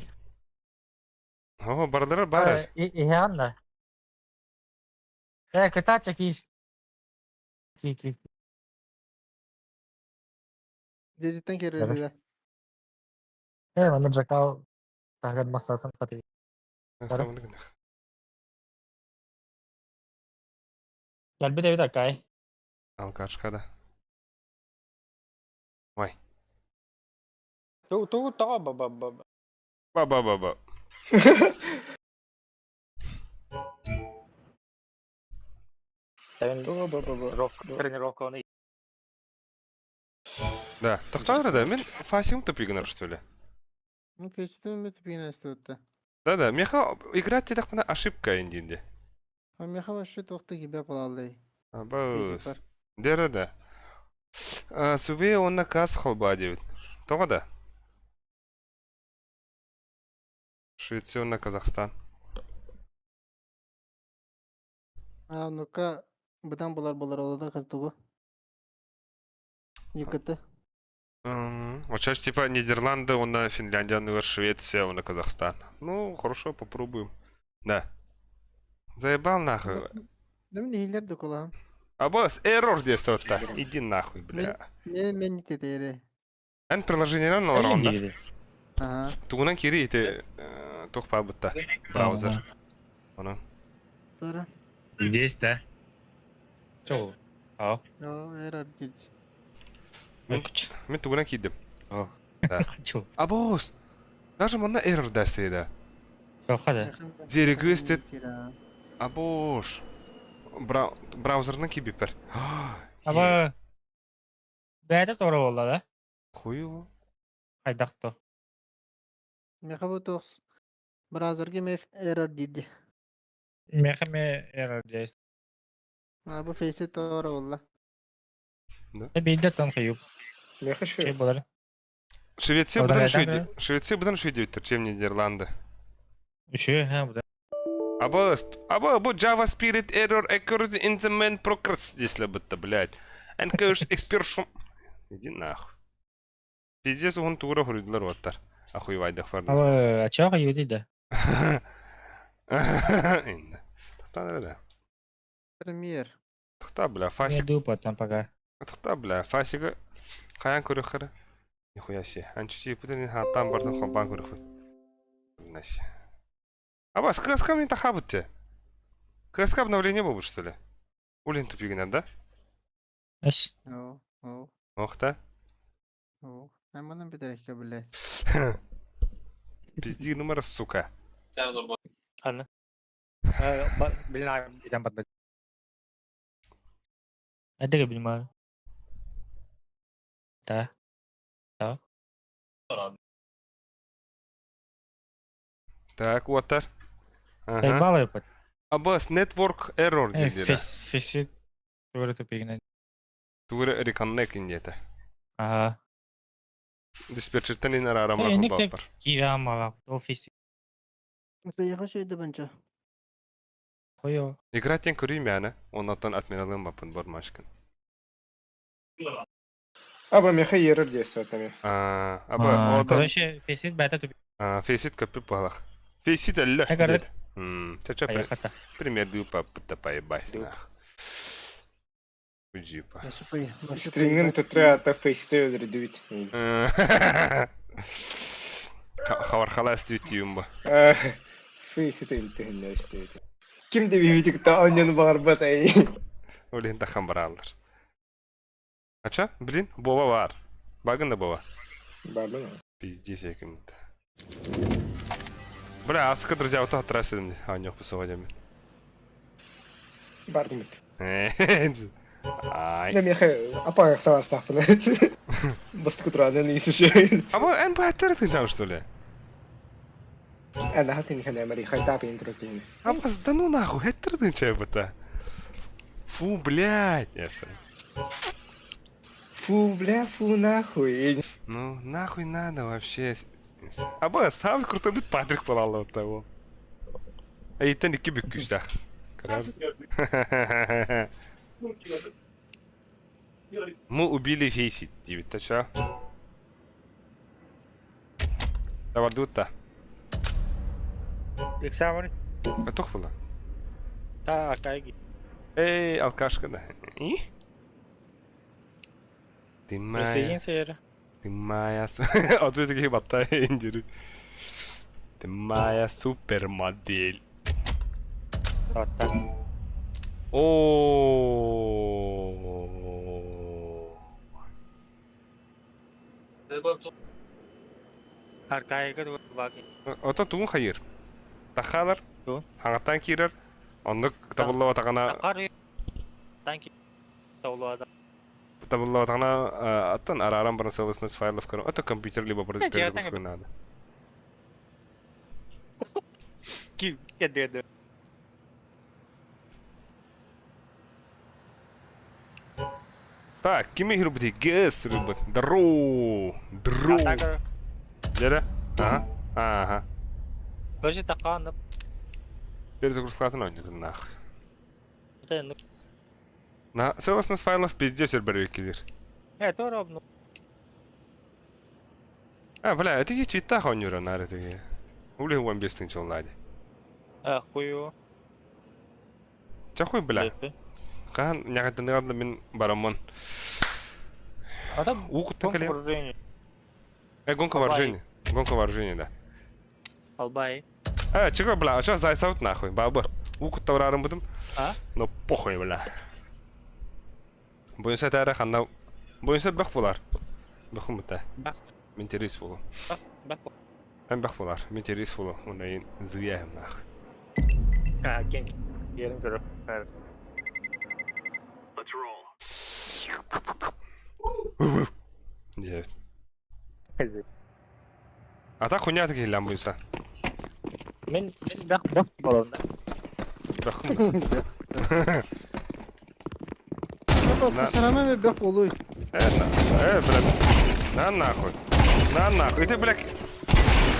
О, бардара бар. Иһэҕин Э, кытаачча киир. Киир, киир. Визиттен киирэрбитэ. Э, манна Джакал таһыгар мастатын хатыы. Кэлбит эбит акай. Алкашка да. Ой. Ту ту тоҕо ба ба ба. Ба ба ба ба. Тренировка Да, тохтоон да, мин фасим тупигнар, что ли? Ну, фейситин тупигнар истибитте. Да-да, меха играть тедахпына ошибка индинде. А меха вообще туохта кибе балалый. Абас. Дера да. Суве онна кас холба дебит. Тоҕо да? Швеция онна Казахстан. А, ну-ка, быдан булар булар олода кыз тугу. Юкыты. Вот сейчас типа Нидерланды, он Финляндия, ну Швеция, он Казахстан. Ну, хорошо, попробуем. Да. Заебал нахуй. Да мне хилер докула. А босс, эррор действует-то. Иди нахуй, бля. Мен мен кетери. Эн приложение на ронда. Ага. Тугунан кири ити тух бутта. Браузер. Ону. Тура. Есть, да? Чо? А? О, эррор дейт. Мен тугунан кийдим. Да. Чо? А босс, даже манна эррор дастыда. Тоха Зерегүстет. А бош. Браузерынан кийбиппер. Аба. Бәйті торы болды да? Хуево. Хайдақ Меха бу тоқс. Браузерге меф эррор дейди. Меха ме эррор дейс. А бу фейси торы болла. Да. Бейді тон қиюп. Меха Чей болар? Швеция бұдан шүйде. Швеция бұдан шүйде чем Нидерланды. Үші, ха, бұдан. Аба, аба, бу Java Spirit Error occurs in the main progress, если бы то, блядь. Энкэш экспершум. Иди нахуй. Пиздец, он тура хуридилар оттар. Охуевайдах фарда. Аба, а чаға юди да? Инде. Тохта да. Премьер. Тохта, бля, фасик. Я потом пока. Тохта, бля, фасига. Хаян көрөхөр. Нихуя себе. Анчути путин хаттан бартын хобан көрөхөр. Наси. Абас, КСК мне тахабытте. КСК обновление было, что ли? Улин тупигнер, да? Эш. О, о. Ох та. О. Аманан битерекке, блядь. Пизди номер, сука. Аны. Билин иден батбат. Әдеге билмар. Да. Да. Так, вот так. Ага. Абас, network error диде. Фес, феси тугары тупигнер. Тугары reconnect индете. Ага. Диспетчертен ин арарам Эник кира мала, ол феси. Фейха шүйді бынча. Қойо. Играть тен көрейм яны, оннан отменалым бапын бармашкын. Аба меха ерер действует нами. Аба, ода. Короче, фесит бәті тупик. Фейсит көпі балах. Фейсит әлі. Тәкәрдік. Чача пример дупа пыта поебать. Уджипа. Стрингин тутра ата фейсите өлдүрдүбүт. Хавархала ствитиумба. Фейсите өлтүһүннэ истебит. Ким деп бибитик та оньон барбат эй. Ол иһин таххан барааллар. Ача, блин, Вова баар. Багын да Вова. Бардын. Пиздец якимит. Бля, аска, друзья, вот трассы, а не пусовать. Бардым. Ай. Да меха апа савастафына. Бастык утрааны не исүшө. А бу эн бааттар тыгжам, что ли? Эн хатын хана мари хайта пин тротин. А бас да ну нахуй, хэттер тыгчай бута. Фу, блядь. Ясно. Фу, бля, фу, нахуй. Ну, нахуй надо вообще. А бу самый крутой бит Патрик балалы вот того. Эйтен икки бүккүстэх. Мы убили Фейсит, диэбит ча. Табардыбыт да. Александр. Туох буолла? Та акайги. Эй, алкашка да. И? Ты моя, Присоединься, ты моя... А ты такие батаи индиры. Ты моя супермодель. Вот так. О. Аркайга баки. Ото тугун хайыр. Тахалар. Тугун? Хаҥаттан киирэр. Оннук табыллыбатаҕына Кар Танки. Таулуада. табыллыбатаҕына оттон арааран баран целостность файлов көрөн. Это компьютер либо перезагрузку надо. Ки кедеде. Так, кими рубит? ГС рубит. Дроу. Дроу. Дere? Ага. Ага. Боже такан. Перезагрузкатын ойнадым нахуй. Это ну. На целостность файлов пиздец өрбөрү килер. Э, то ровно. А, бля, это я чита ойнюра нары теге. Ули уан бестин чолнади. А, хую. Ча хуй, бля. Хаан нягатыныгар мин бараммын. А там Уу куттан кэлиэм. вооружение. Гонка Албай. вооружения. Гонка вооружения, да. Албай. А, чего, бля, а что зайсаут нахуй, баба. Уу куттан будем. А? Ну похуй, бля. Буюнса тәрі ханна... Буюнса бөх болар. Бөхүм бұта. Бах. Мен террорist болу. Бах. Бах. Мен бөх болар. Мен террорist болу. Онайын зыяхым нахуй. А, кем? Ерин көріп. Девять. А так хуйня такие лям буюнса. Мен мен бах бах боламын. Бөхүм. Сарама бөх болуй. Бля. На нахуй. На нахуй. И ты, бля,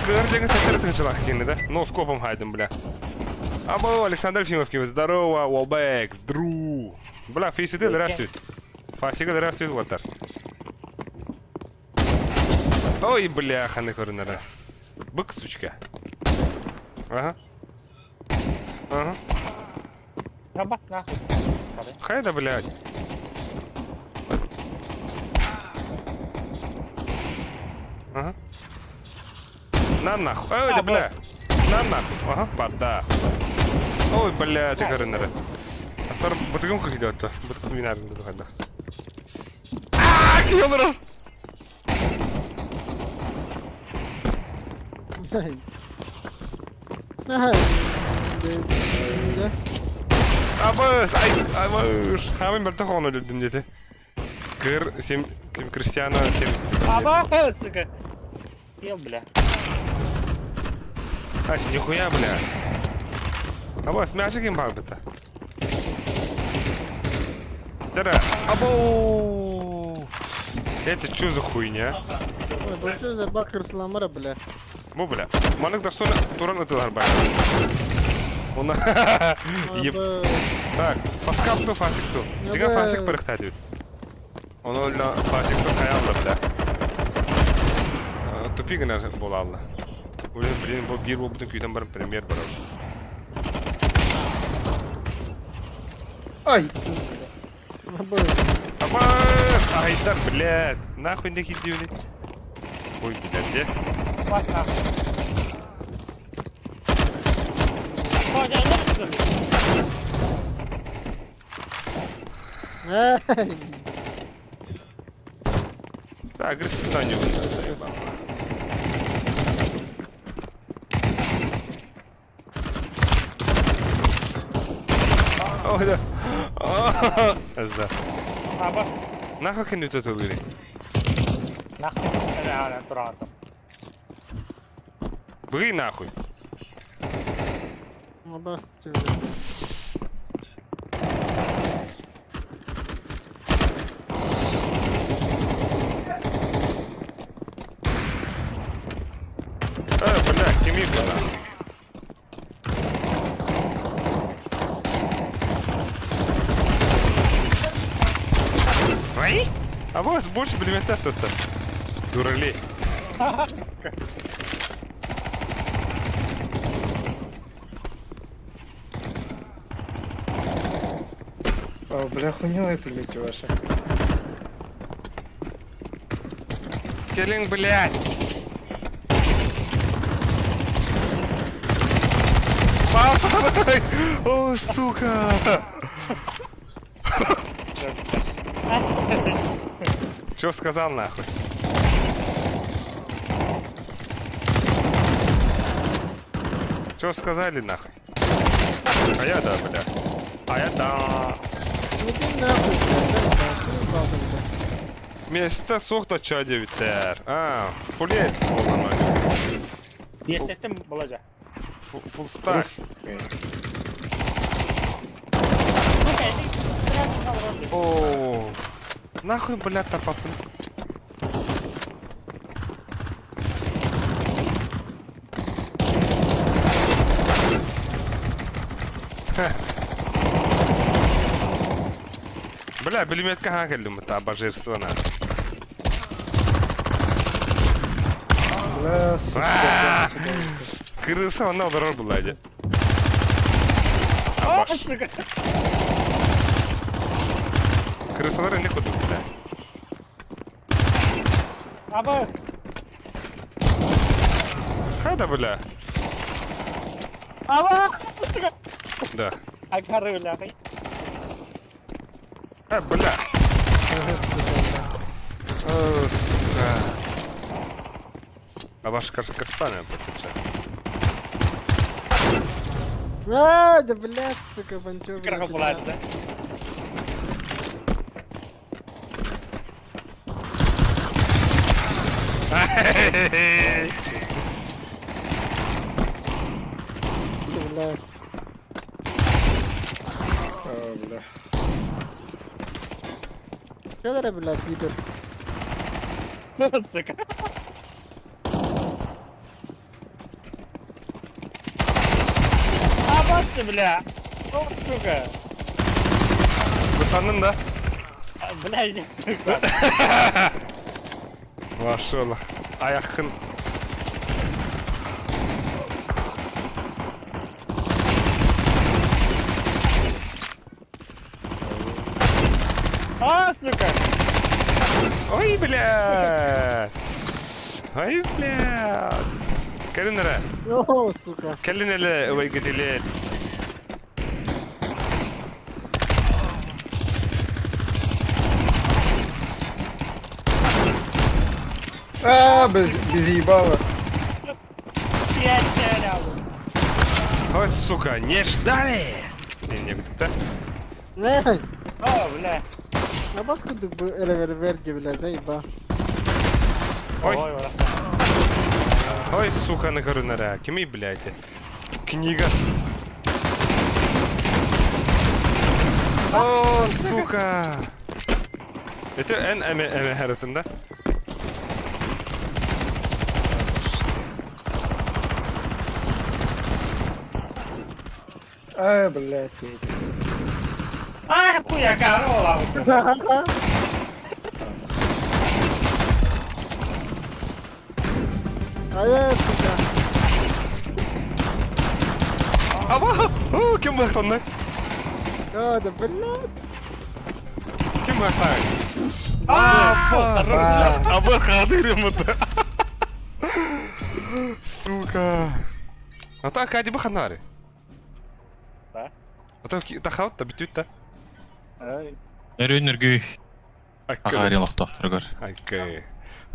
Кырдеңі сәттері тыңшылақ екені, да? Но скопом хайдым, бля. Або, Александр Ефимов Здорово, Уолбек, здру. Бля, фейсиде здравствует. Фасига здравствует, вот Ой, бля, ханы көрінері. Бык, сучка. Ага. Ага. Рабат нахуй. Хайда, блядь. Ага. На нахуй. Ой, да, бля. На нахуй. Ага, барда. Ой, бля, ты көрінері. Аттар бытыгым көкейді атты. Бытыгым бинарында тұрғанда. Ааа, күйелер! Абыс, ай, абыс. Хамын бір тұқын өлдім деді. Кыр, сем, сем Кристиано, сем... Аба, сука. Ел, бля. Ай, нихуя, бля. Абыс, мяшик им бар бітті. Дара, абоу. Это что за хуйня? Ой, бу что за бакыр сламара, бля. Бу, бля. Манык достойно туран ытылар бар. Оны... Еп. Так, фаскапту, фасикту. Жига фасик пырыхта дейт. Оны өлі фасикту хаялды, бля. Тупик гына бола алды. Өлі, блин, бұл бир бұл күйден барым премьер бар. Ай! Абас! Айдар, блядь! Нахуй не кидели. Ой, блядь, где? Бас нахуй. Агрессивно оонньуубун. Ой, да. Азда. Абас. Нахуй кэннүтэ тылыырый? Нахуй эрэ тураатым. Быгый нахуй. Абас Э, бля, кими бына. Ай? А вас больше пулемета что-то. Дуралей. О, бля, хуйня это, блядь, ваша. Кэлиҥ, блядь! Папа! О, сука! Чё сказал нахуй? Чё сказали нахуй? А я да, бля. А я да. Ну ты нахуй, блядь, да, да, Миэстэ суох да чаа диэбиттэр. А, фулец буолан Естественно, была Full stack. О, нахуй, бля, тапапын. Бля, бүлүмүөткэ хаһан кэллим бу божественно. Бля, сука, сюда. Кырыса онно олорор буолла дии. О, сука! Крысалар эмне курдук бля. Аба! Хайда бля. Аба! Сука! Да. Агары, бля. А, бля. О, сука. А ваш Кастана подключай. А, да блядь, сука, банчо. Крахоплат, да? Блядь. О, бля. Что блядь, пидор? Сука. Абас ты, бля! О, сука! Кутаннын да? Бля, иди. Машаллах. Айаххын. А, сука! Ой, бля! Ой, бля! Кэлин эрэ. О, сука. Кэлин эле убайгытилет. А, без, без ебала. Ой, сука, не ждали! Не, не, да? Эй! О, бля. Абас курдук бу револьвер бля, заеба. Ой, ой, сука, на гору нара. Кими, блядь? Книга. О, сука! Это Н М М харытын да? А, блядь. А, хуя, корова! А я, сука. Аба! О, ким бахтанна? А, да, блядь. Ким бахтан? А, Аба хадырым это. Сука. А так ади баханари. Да. А так тахаут та битют та. Ай. Өрүн үргүй. Аккы. Аҕаарын олохтоохторугар. Аккы.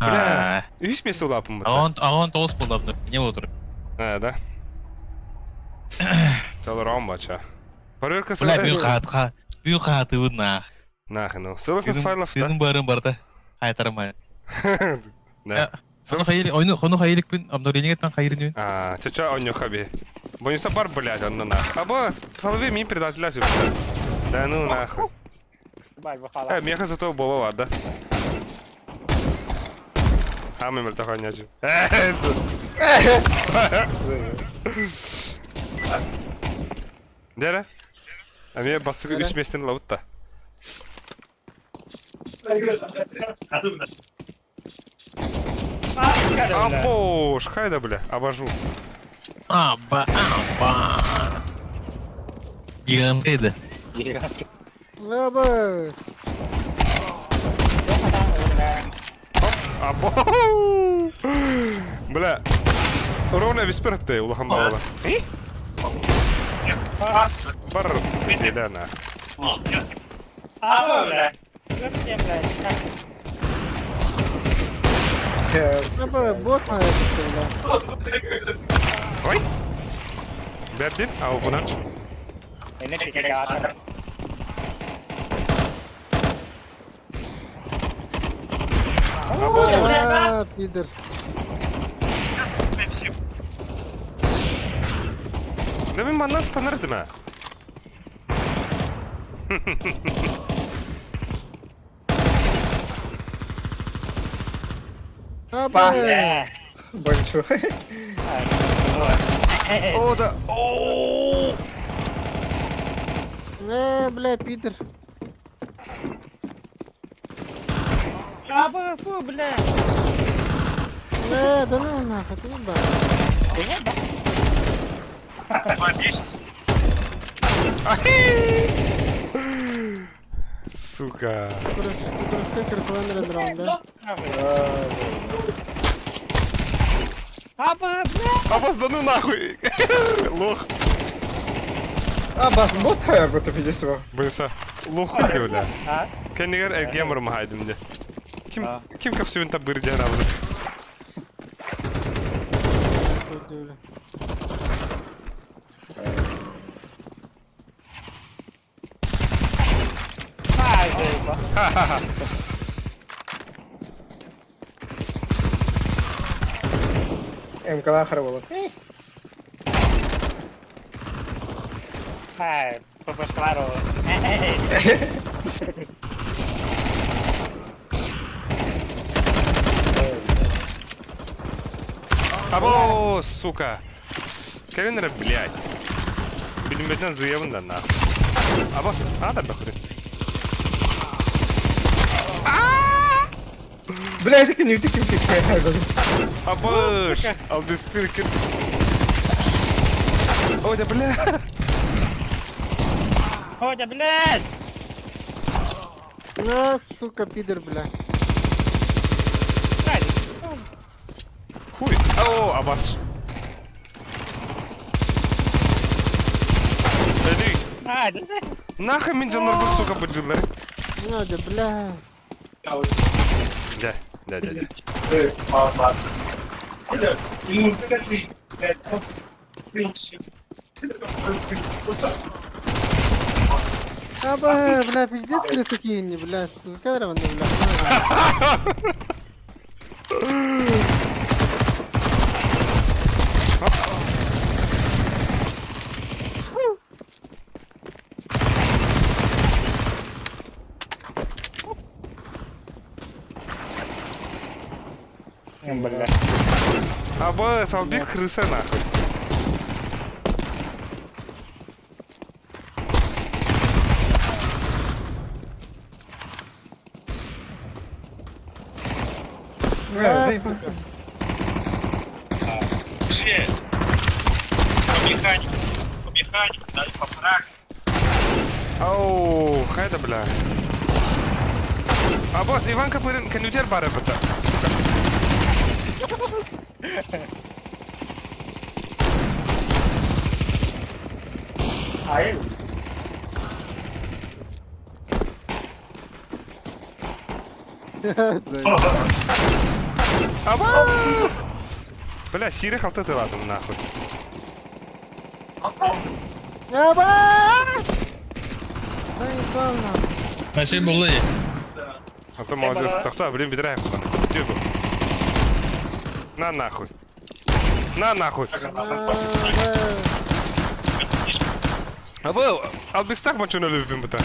Бля, үһүс миэстэ улааппын бата. Аҕан тоҕус буоллабына не отур. А, да? Чалырам бача. Проверка Бля, бүгүн хаатха, бүгүн хаатыбын наах. Нахуй, ну. Целостность файлов, да? Тыным барын барда. Хайтармай. Да. Хону хайыр, ойну хону хайырыкпын, обновлениеттан хайырын. А, чача онньо хаби. Бонуса бар, блядь, онно нахуй. Аба, соловей мин предателя сюда. Да ну нахуй. Э, меха зато боба бар, да? Хамы мөлтөх онньоочу. Дere? Эмиэ бастакы үс миэстэни ылабыт да. Абош, хайда, бля, обожу. Аба, аба. Гигантский да. Гигантский. Лабас! Або! Бля, ровно виспертте улахан баҕала. Барс, Еляна. Аба, бот бля. Ой! Бэрдин, аубунан. А, пидор. Да мин манна станар этим ээ. Аба! Бончу. О, да. О! Э, бля, пидор. Аба, фу, бля. Э, да ну нахуй, ты ебал. Сука. Аба, бля. Абас, да ну нахуй! Лох. Абас бот хайа пиздец его. Быса. Лох бля. А? Кэннигэр эргиэн барымаһайдым дьэ. Ким ким көхсүбүн табыыр диэн абыны. МК харвала. Ай, ППшкалар. Або, сука. Кэлин эрэ, блядь. Билиммэтинэн зыйабын да нахуй. Абас, а да бахырын. Бля, это не ты ким Абаш! Албыстыр кир. Ой, да бля. Ходя, блядь! На, сука, пидор, бля. Хуй. О, Абас. Эли. А, да Нахуй мин дьоннорбун, сука, быдьыллары. Надя, бля. Да, да, да, да. Аба, бля, пиздец, крыса кинь, бля, сука, бля. Бля. Абас, албир крыса нахуй. Бля, заебал. Ау, хайда, бля. Абас, Иван Капырин, кэннүтэр бары быта. Сука. Ай. Аба! Бля, сири халты тылатым нахуй. Аба! Заебал нахуй. Машин булла. А то молодец. Тохто, блин, бедра я бу. На нахуй. На нахуй. Аба, албекстах мочуна любим бута.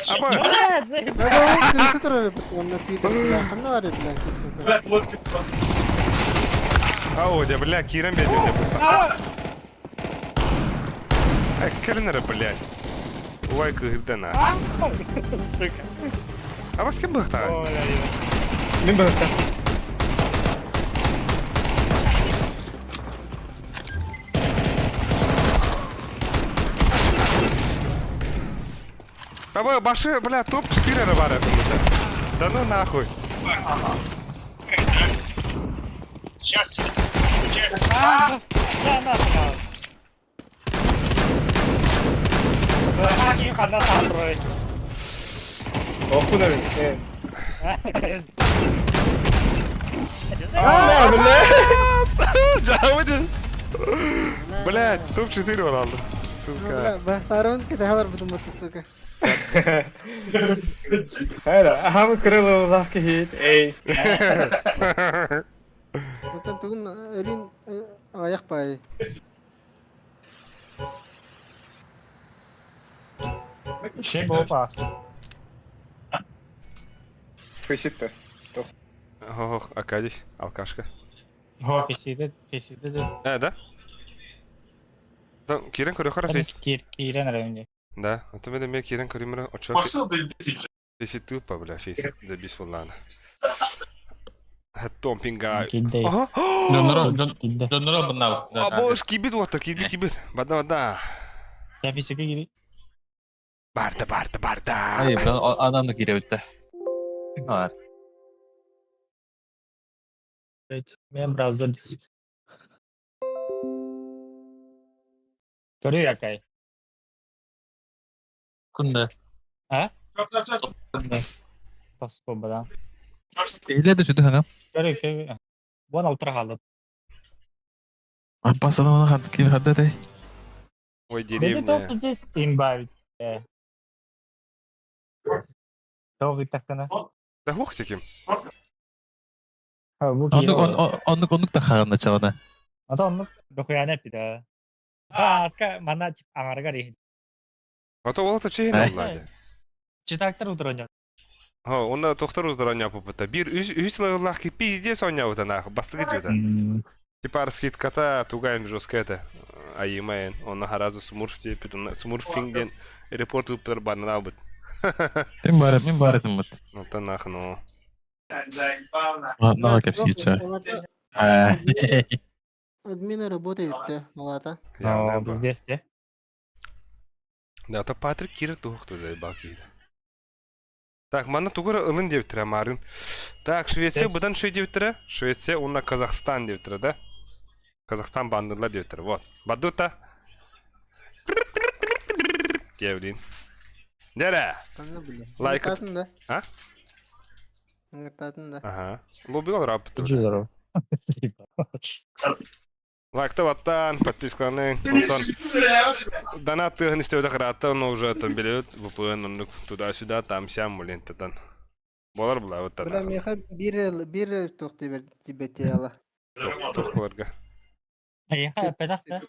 Аба! Аба, крысы турар онно фидер, бля. Ханна бар бля, сука. Ау, я, бля, кирен беден я Э, кэлин блядь. Уай кыһырда на. Сука. А вас кем быхта? Ой, Мин быһыкта. Аба, башы, бля, топ-4 эрэ бар этим. Да ну нахуй. Да, нахуй. Ханна сатрой. Охуна мин. А, бля. Жауды. Блядь, топ-4 он алды. Сука. Бахтарон кытахалар бутуммут, сука. Хайра, ахам крылы лавки хит. Эй. Оттон тугун өлүн аяк бай. Şey bu pa. Фейситте. Ох, Акадий, алкашка. Ho PC-де PC-де де. Э, да? Там Кирен көрөхөр фейс. Кир кирен районде. Да, это мен мен Кирен көрүмөр очо. Фейси тупо, бля, фейс. Забис волана. Хаттом пинга. Кидде. Ага. Дьонноро Кидде. дьонноро быннабыт. Або кибит вот, кибит, кибит. Бада, бада. Я PC-ге кири. Барда, барда, барда. Ай, бля, адам да кире битте. Бар. Мен браузер дис. Көрү якай. Күндө. А? Тос бада. Эйле да жүдү хана. Көрү көрү. Бон алтыра халды. Апасана мана хат ким хатта те. Ой, Бени деревня. топ здесь имбавить. Тоғы тақтана. Да хух таким. Бу Оннук оннук оннук да хаганда чалана. Ата оннук дохуяна пида. Аска мана тип аңарга ри. А то ол чейин Ай. аллады. Читактар утырынят. Ха, онна тохтар утыран япыпыта. Бир үс үс лахки пиздец оня нах, бастыгы жута. Типа арскитката тугаем жестко это. Айымайын. Онна харазы смурф деп, смурфингден репорт ыптыр банына быт. Мен бар, мен бар этим бит. Ота нах, ну. Нага кепси ча. Админы работают, да, малата. Явно ба. Здесь те. Да, то Патрик кире тух туда баки. Так, мана тугура ылын деп тирә марын. Так, Швеция будан шөй деп тирә. Швеция онна Казахстан деп тирә, да? Казахстан бандылар деп тирә. Вот. Бадута. Девлин. Нере? Ханна бля. Лайк. Ыңыртатын да. А? Ыңыртатын да. Ага. Лобби рап. Здорово. Лайкта ваттан, подписканы, онтон донат тыгын истеуде карата, но уже там берет VPN оннук туда-сюда, там сям, блин, татан. Болар була вот Бля, меха бир бир тух тебе тебе тело. Тух боларга. Ая, пезахта.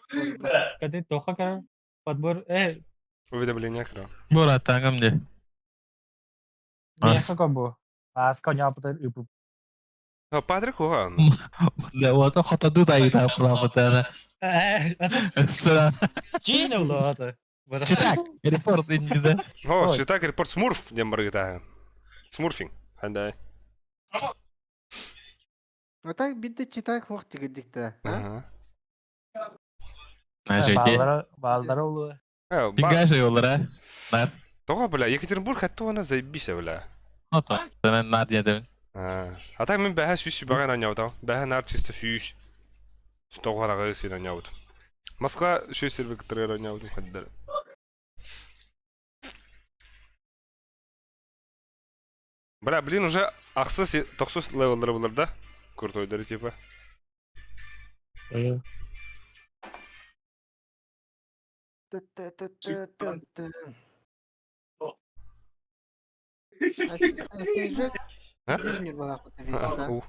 Кады тоха кар подбор э Уведомление кра. Бора тангам де. Ас. Меха кобу. Ас коня пытар үпү. А Патрик уга. Да, вот хата ду та ита плапатана. Сра. Чина улата. Читак. Репорт инди да. О, читак репорт смурф дем баргыта. Смурфинг. Хандай. А так бидде читак хух тигирдик да. Ага. Нажете. Балдара улу. Э, Пингаши олар, а? Тога, бля, Екатеринбург хатты она заебись, бля. Ото. Тана нар дедим. А а так мен бәһә сүүс баган аняутау. Бәһә нар чисто сүүс. Тога рагы син аняут. Москва шөй сервер аняут хаддар. Бля, блин, уже ахсыс, тохсус левеллары булар да? Крутойдары типа. Сиджи, А? Вижнер была да? У.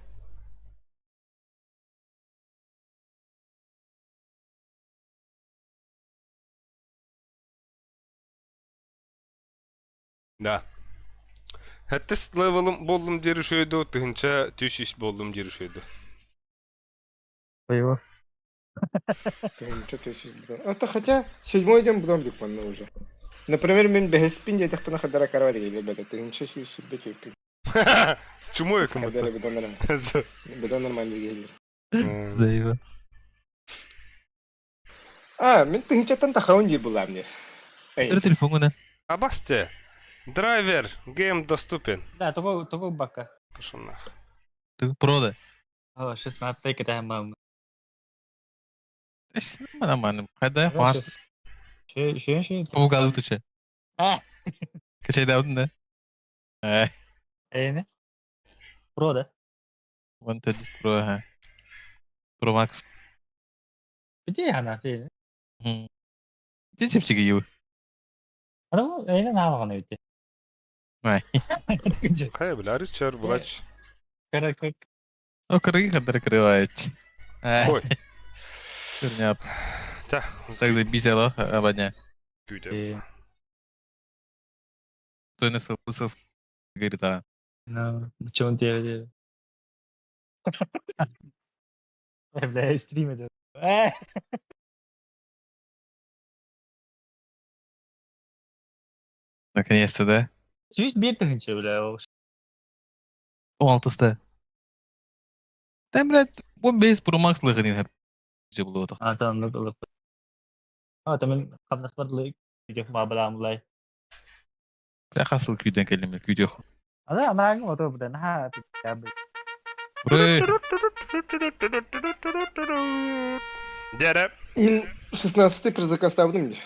Да. Хэттис левелым боллум диэри шөйдө, тыһынча түс ис боллум диэри шөйдө. Боевой. Тыһыынча тысяч быдан. А то хотя седьмой день будан бикманна уже. Например, мен бэһэспин диэтэхпинэ хадара карава дигиле бэдэ тыһыынча сүүс сүүрбэ түөрпүн. Чумой кому-то. Хадара быдан нормально. Быдан нормально дигилер. Заеба. А, мен тыһыынчаттан тахаун дии булам не. Эй, Төр телефоңун. Абасте. Драйвер, гейм доступен. Да, того, того бака. Пошел нахуй. Ты прода. О, 16 китаем мам. Нормально. Хайда, маш. Шö, шö, шö. Паугал утыча. А. Качайда да? Э, Эйне. Про, да? Вон 30 Pro, ага. Pro Max. Где она ты? Ти чипчиги ю. Ана, эйне на гана үтте. Ай. Хайа, бля, Ричард, булач. Кара как О, кыргы кадыр кырывач. Ой. Турняп. Та, Так забисела, абаня. күйде. Той не слышал, говорит, а. Ну, что он делает? Бля, стрим это. Э! Наконец-то, да? Сүүс биир тыһыынча, бля, ол. 16-ста. Там, блядь, он бейс Pro Max лыгын хеп. Же было так. А, там, ну, было. А, там, қамнас барлы, видео мабалам, лай. Бля, хасыл күйден келем, күйде. Ана, ана, ото, бля, на, ты, Бры. Дәрі. мен 16-й предзаказ табдым мне.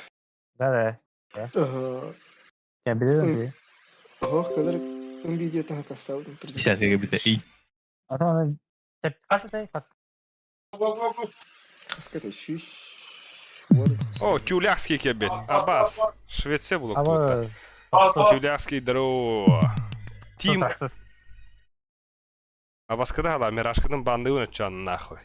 Да, да. Ага. Я билем, Ох, кадр видео там кастабдым. Сейчас я бите. Эй. А там, ана, қасы тай, қасы. Хаската шиш. О, тюляхский кебет. Абас. Швеция булып Аба, Тюляхский здорово. Тим. Абаскада ала, Мирашкадан банды уначан нахуй.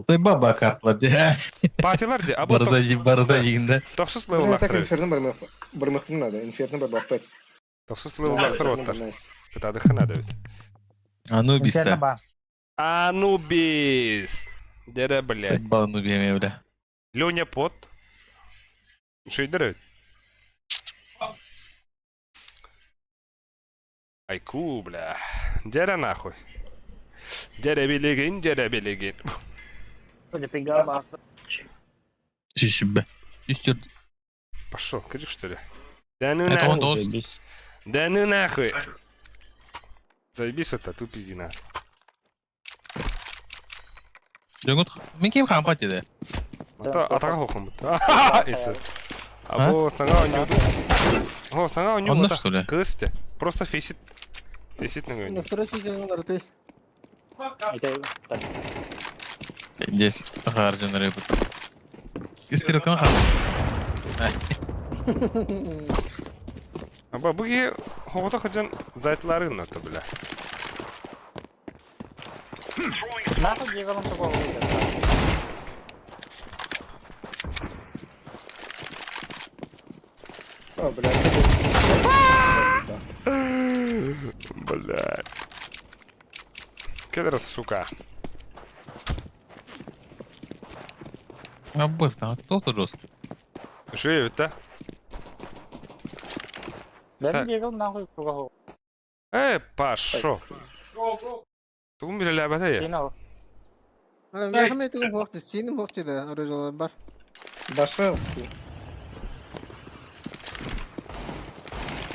Той баба картлар де. Патилар де, або Барда барда дегенде. тохсус Так левеллахтыр. инферно бармах. Бармахтын надо, инферно бармахпет. Тохсус левеллахтыр оттар. Кытады хана да бит. Анубис та. Анубис. Дере, блядь. Бал Анубия, бля. Леня Пот. Шейдер. Айку, бля. Дере нахуй. Дере билигин, дере билигин. Шишибе. Үстер. Пошел, крик что ли? Да ну Это он нахуй. должен. Да ну нахуй. Заебись вот тату пиздина. Жөңөт. Мен кем хампат деді. Ата атаға хохом. Исы. Або саңа онюду. О, саңа онюду. Онно что ли? Кысты. Просто фесит. Фесит на На второй сезон ты. Здесь харжан рыбы. Истеркан хам. Аба буги хогото хаджан зайтларын ата бля. Нахуй дьяволом такого выйдет. О, бля, Бля. Кедр, сука. Аббас, там кто то жестко. Что это? Да, Так. дьявол нахуй кругом. Э, пошел. Тугум биле ләбәтә я. Кино. Мен айтуым хоқты, сенім хоқты да, оружие бар. Башевский.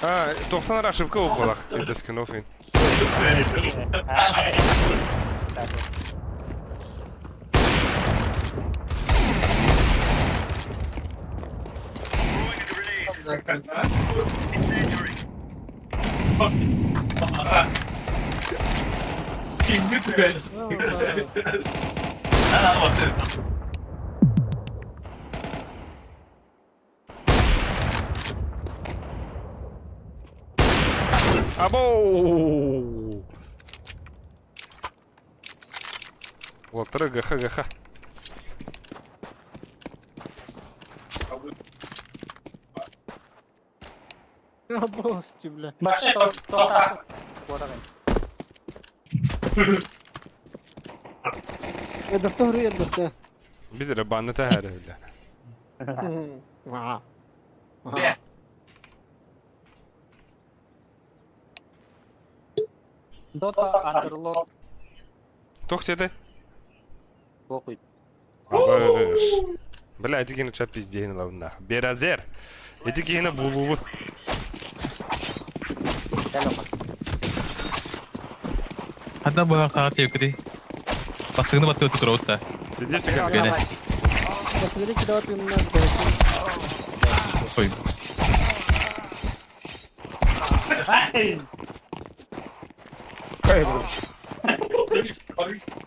А, тоқтан ошибка болақ. Из-за скинов. Абоу! Уолтара ГХ ГХ. Полностью, бля. Эрдэхтэ хуруй эрдэхтэ. Бид эрэ баанна таһаара бля. Ваа. Ваа. Dota Underlord Туох диэтэй? Похуй. Бля, ити киһини чап пиздейин ылабын нах. Беразер! Ити киһини булуубут. Ханна быһахтаҕа тиэккитий? Бастыгыны баттыы турабыт да. Пиздец сүгэн. Бene. Посмотри, куда ты меня Ой.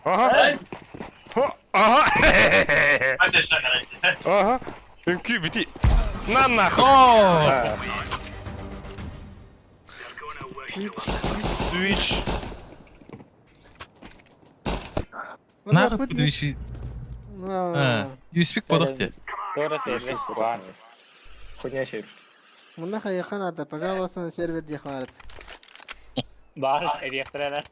Ага. Хо, ага. Ага. Үҥкүү бити. На нахуй. О! Switch. Нахуй күдүши. Юспик бодох те. Дора сервер куран. Хуйня сервер. Муна хайахан ата, пожалуйста, на сервер де хватит. Бар эбиэхтэрэ.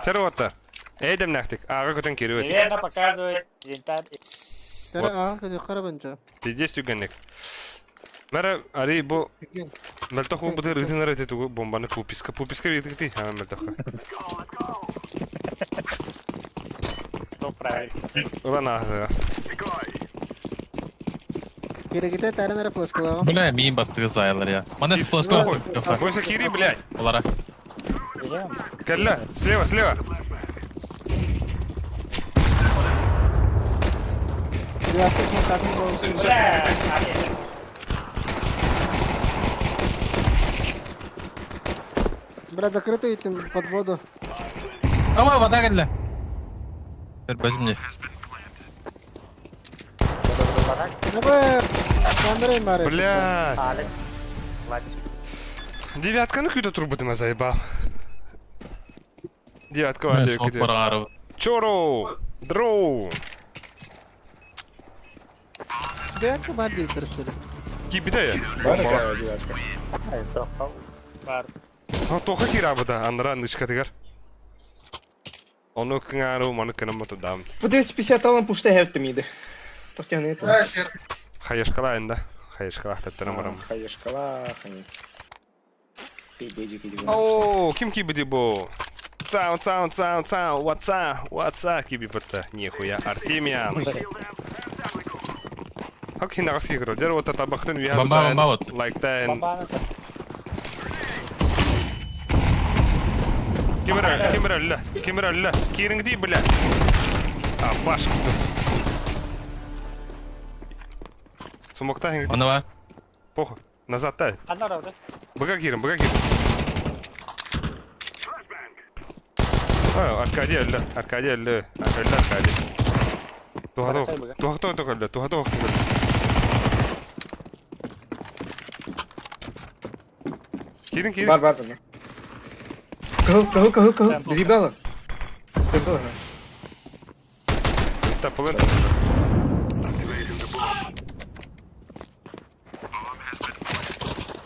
Сэр уоттар. Эйдэмнээхтик. Ааҕа көтөн киирибит. Неверно показывает инвентарь. Кара аҕа көтө хара банча. Пиздец түгэнник. Мэра, ари бу мөлтөх уубутугар ытынар эти тугу бомбаны пуписка. Пуписка биирдикти. Аа мөлтөххө. Что правильно. Ылан ааһыа. Кирегите таран ара флешкалаҕа. Бля, миин бастыгы заялар я. Мана с флешка. Бойся кири, блядь. Олара. Кэллэ. Слева, слева. Бля, закрытый там под воду. Ама вода кэллэ. Бер мне. Давай, Андрей Марek. Блядь. Девятканы күүтэ турбутум заебал. Девятка бар Смок диэки. бараар. Чоро! Дроу! Девятка бар диир короче. Киирбитэ. Бар девятка. Бар. Тоха киирабыта аннара нышкатыгар. Ону кыҥаару маны кынаммату дам. По 250 алан пушта хевте миде. Тохтяны это. Хаешкала энда. Хаешкала таттана барам. Хаешкала, хани. Пиздежики. О, ким кибиди бо? Цау, цау, цау, цау, ватса, ватса, киби бытта. Нихуя, Артемиан. Хок хин аҕыс киһи көрөр. Дьэр уота табахтын үөһэ Бомба, тутаайын, бомба вот. лайктаайын. Ким эрэ, ким эрэ өллө, ким эрэ өллө. Киириҥ дии, бля. А, баш. Сумоктаһын. Онно бар. Похуй. Назад тай. Быга киирин, быга киирин. А, Аркадий өллө, Аркадий өллө, өллө Аркадий. Туһатох, туһатох өллө, туһатох өллө. Киирин, киирин. Бар, бар, бар. Кыһыл, кыһыл, кыһыл, кыһыл. Заебало. Кыһыл. Та, полын.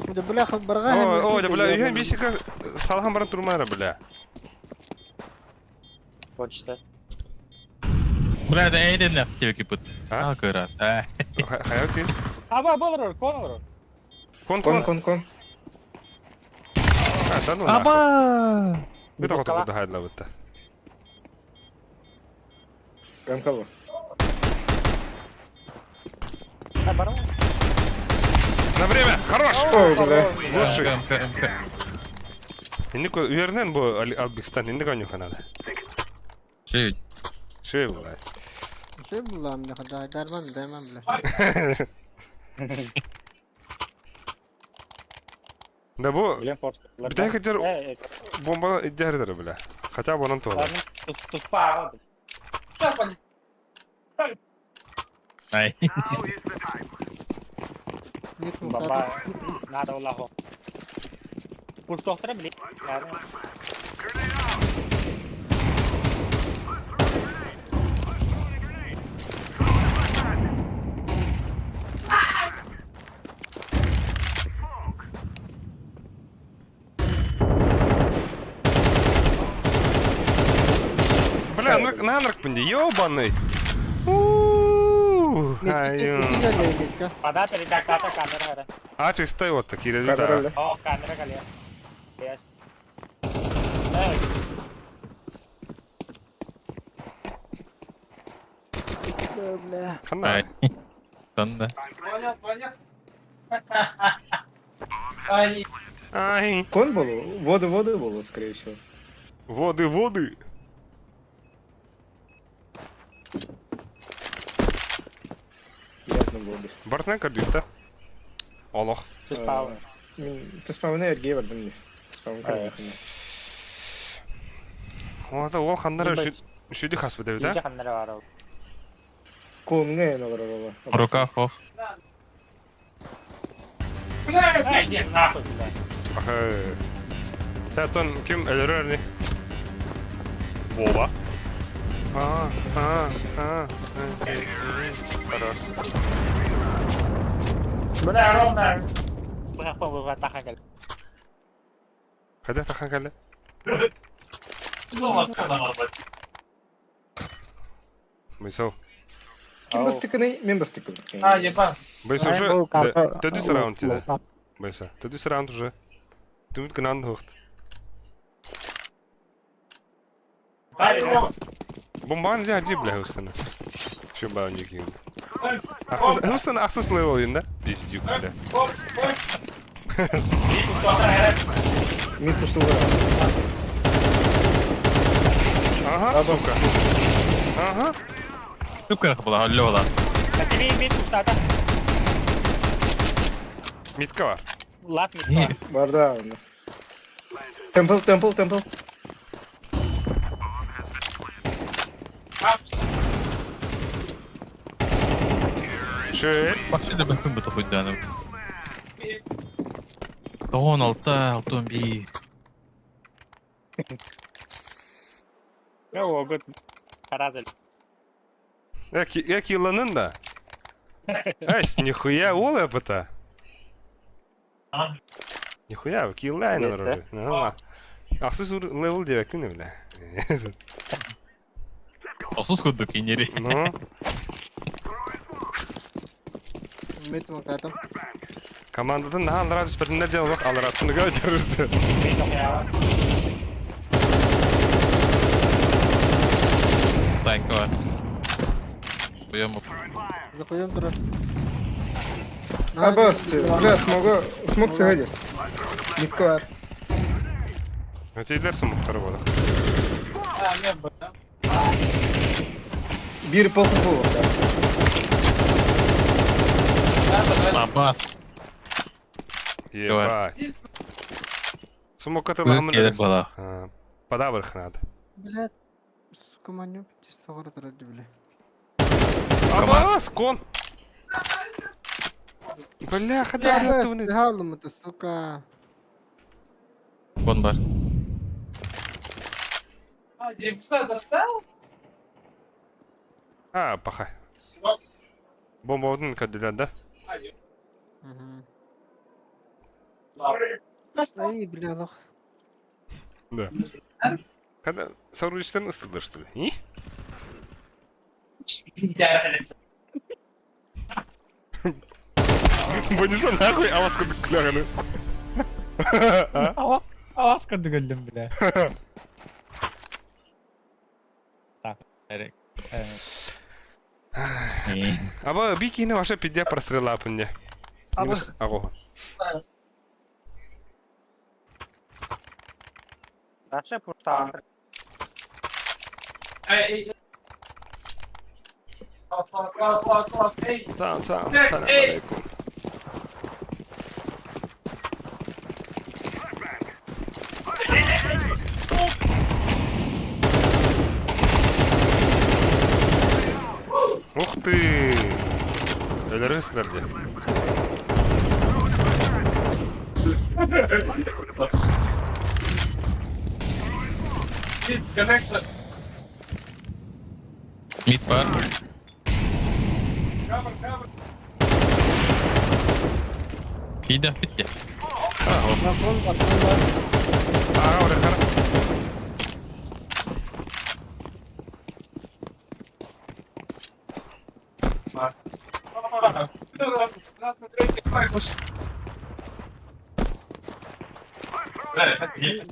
Да бля, барга. О, о, да бля, үйен бесика салхан баран турмара, бля. Почта. Бля, это эйден тиэки бут. А? А, кыра. Хайа ти. Аба болор, кон Кон, Кон, кон. кон, кон. А, да ну нахуй. Аба! Бүт оҕото да хайдла бытта. МКВ. На время! Хорош! Ой, бля. Лучший. МК, МК. Инник үөрнен бу Албекстан инник онюха надо. Шей. Шей блядь. Шей булам, да, дарман, дарман, бля. Да бу Билен форс. Бүтэһик кытар бомбаны иддьэһэрдэр бля. Хотя бы онон туһалар. Туспа аҕа. Ай. Мид Баба смоктаатым. надо улахо. Пуш тохтора били. Бля, нанрак пынди, ёбаный. У-у-у, Мидка ай, ики geldi мидка. Пада передактата камера хара. А чистай вот такие Камера результаты. өлө. О, камера калия. Yes. Бля. Хана. Ай. Танда. Ай. Кон был? Воды, воды было, скорее всего. Воды, воды. Явно воды. Бартна кадыта. Олох. Туспа. Туспауны эрге бардым не. Туспауны кыргахына. Ота ол ханнара шүді хаспы деп, Ике да? камера бар. Конга эн олорор ола. Рука хох. Эй, нахуй, бля. Ахы. Сәтон ким өлөрөр не? Вова. А, а, а. Хорош. Бля, ровно. Бля, бля, тахан кал. Қайда тахан кәлі? Байсау. Ким бастыкыны? Мен бастыкын. Байсау уже төдүс раунд деді. Байса. Төдүс раунд уже. Түмүт гынан хуқт. Бомбаны жа жи бля хусана. Şu бау не Ахсыз хусана ахсыз левел енді. Пиздюк бля. Мид пуштулар. Ага, сука. Ага. Түп була, алло ла. Тебе мид тустата. Митка бар. Лас мид. Бар да. онда. Темпл, темпл, темпл. Шö. Бакшы да бәкүн бу тохуйданы. Тоғон алта, алтын би. Я огут. Харазель. Я килланын да. Эй, нихуя ол это. Нихуя, киллайн Есть, оружие. Ну, Ахсыз левел деп күнү бля. Ахсыз курдук инери. Ну, Мид смоктаатым. командадан нахан радус бетинде жолок алыратын көтөрүз. Мид охява. Тайка бар. Буям Закуем тура. Абас, бля, смогу, смог сыгадит. Мидка бар. Өтейлер смоктар болот. Бир полку болу. Абас. Ебать. Смокка Бу келер бала. Подабр хнад. Блядь. Сука, маню, чисто город ради, бля. Абас, кон. Бля, хада туны. Хаалым это, сука. Кон бар. А, паха. Бомба одын кадилер да? Угу. Ай, бля, лох. Да. Когда сооружениелерин ыстылыр что ли? И? Бонуса нахуй авас курдук күләгәне. Авас, авас кадыгылдым, бля. Так, Эрик. Аба бикини ваша пидя прострела апынне. Аба. Аго. Дальше пушта. Tamam tamam. Selam aleyküm. ты! Өлөрүсүлэр дии. Mid бар. Киирдэх бүттэ. Кон бар, кон бар. Ага, орехара.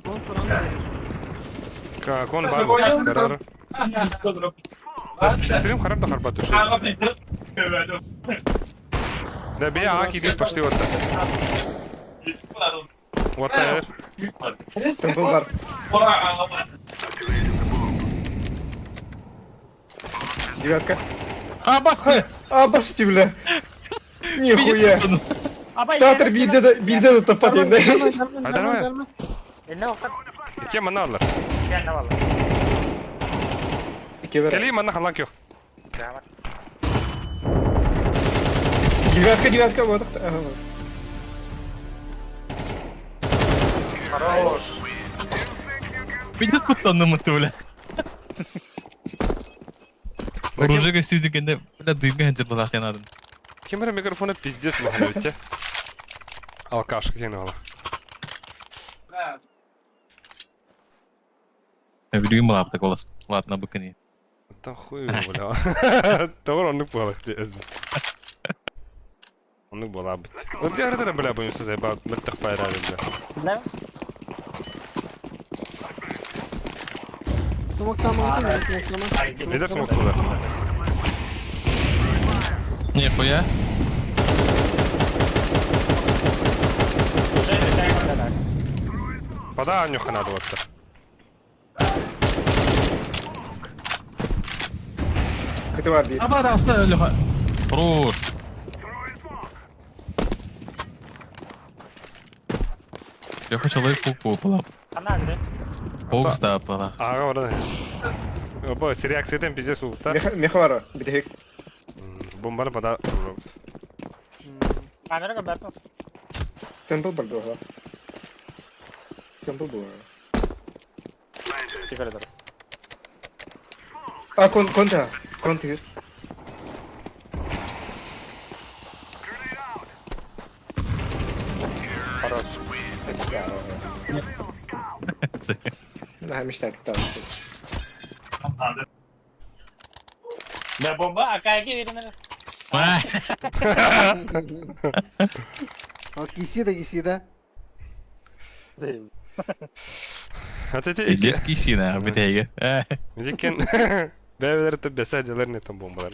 Кон falan da. Кон бар бу. Стрим харап да харбат ушел. Да бе, аки бир почти вот так. Вот так. Темпл бар. Девятка. А, бас бля! А, башти, бля. Нихуя. Абай, Сатыр биирдэ да биирдэ да таппат Дарман, инде. дарман, дарман, А, давай. дарман. Инне охтар. Кем манна алар? Кэннэ балла. Кевер. Кели манна халан кё. Жамат. Девятка, девятка, вот. Ага, вот. Хорош. Пиздец куттанным ты, бля. Оружие көстүү дегенде, бля, дыйга ханчыр балах янадым. Кем бир микрофона пиздец махана битте. Алкаш кем ала. Билигин балапта голос. Ладно, быкыни. Там хуй его, бля. Тавар оннук буолах диэз. Оннук буолаабыт. Вот я бля боюсь заебал, мөлтөх байраа бля. Да? Smoke'tan oldu mu? Smoke'lama. Nedir smoke'lular? Нихуя. Пода анюха надо вот. КТ бар биир. Аба аста Леха. Хорош. Леха человек паук была. Она где? Паук стапала. Ага, баран. Оба, реакциятын пиздец улта. Меха бар. Битек. Бомбаны пода. Камера көрбөппүн. Темпл бар духа. Темпл була. Теперь это. А, кон, конта. Конта. Хорош. На, мечтает кто Да бомба, а какие видно? О, киси да киси да. А ты Пиздец кисина, битеге. Дикен. Бәбелер төп бәсә җылар не там бомбалар.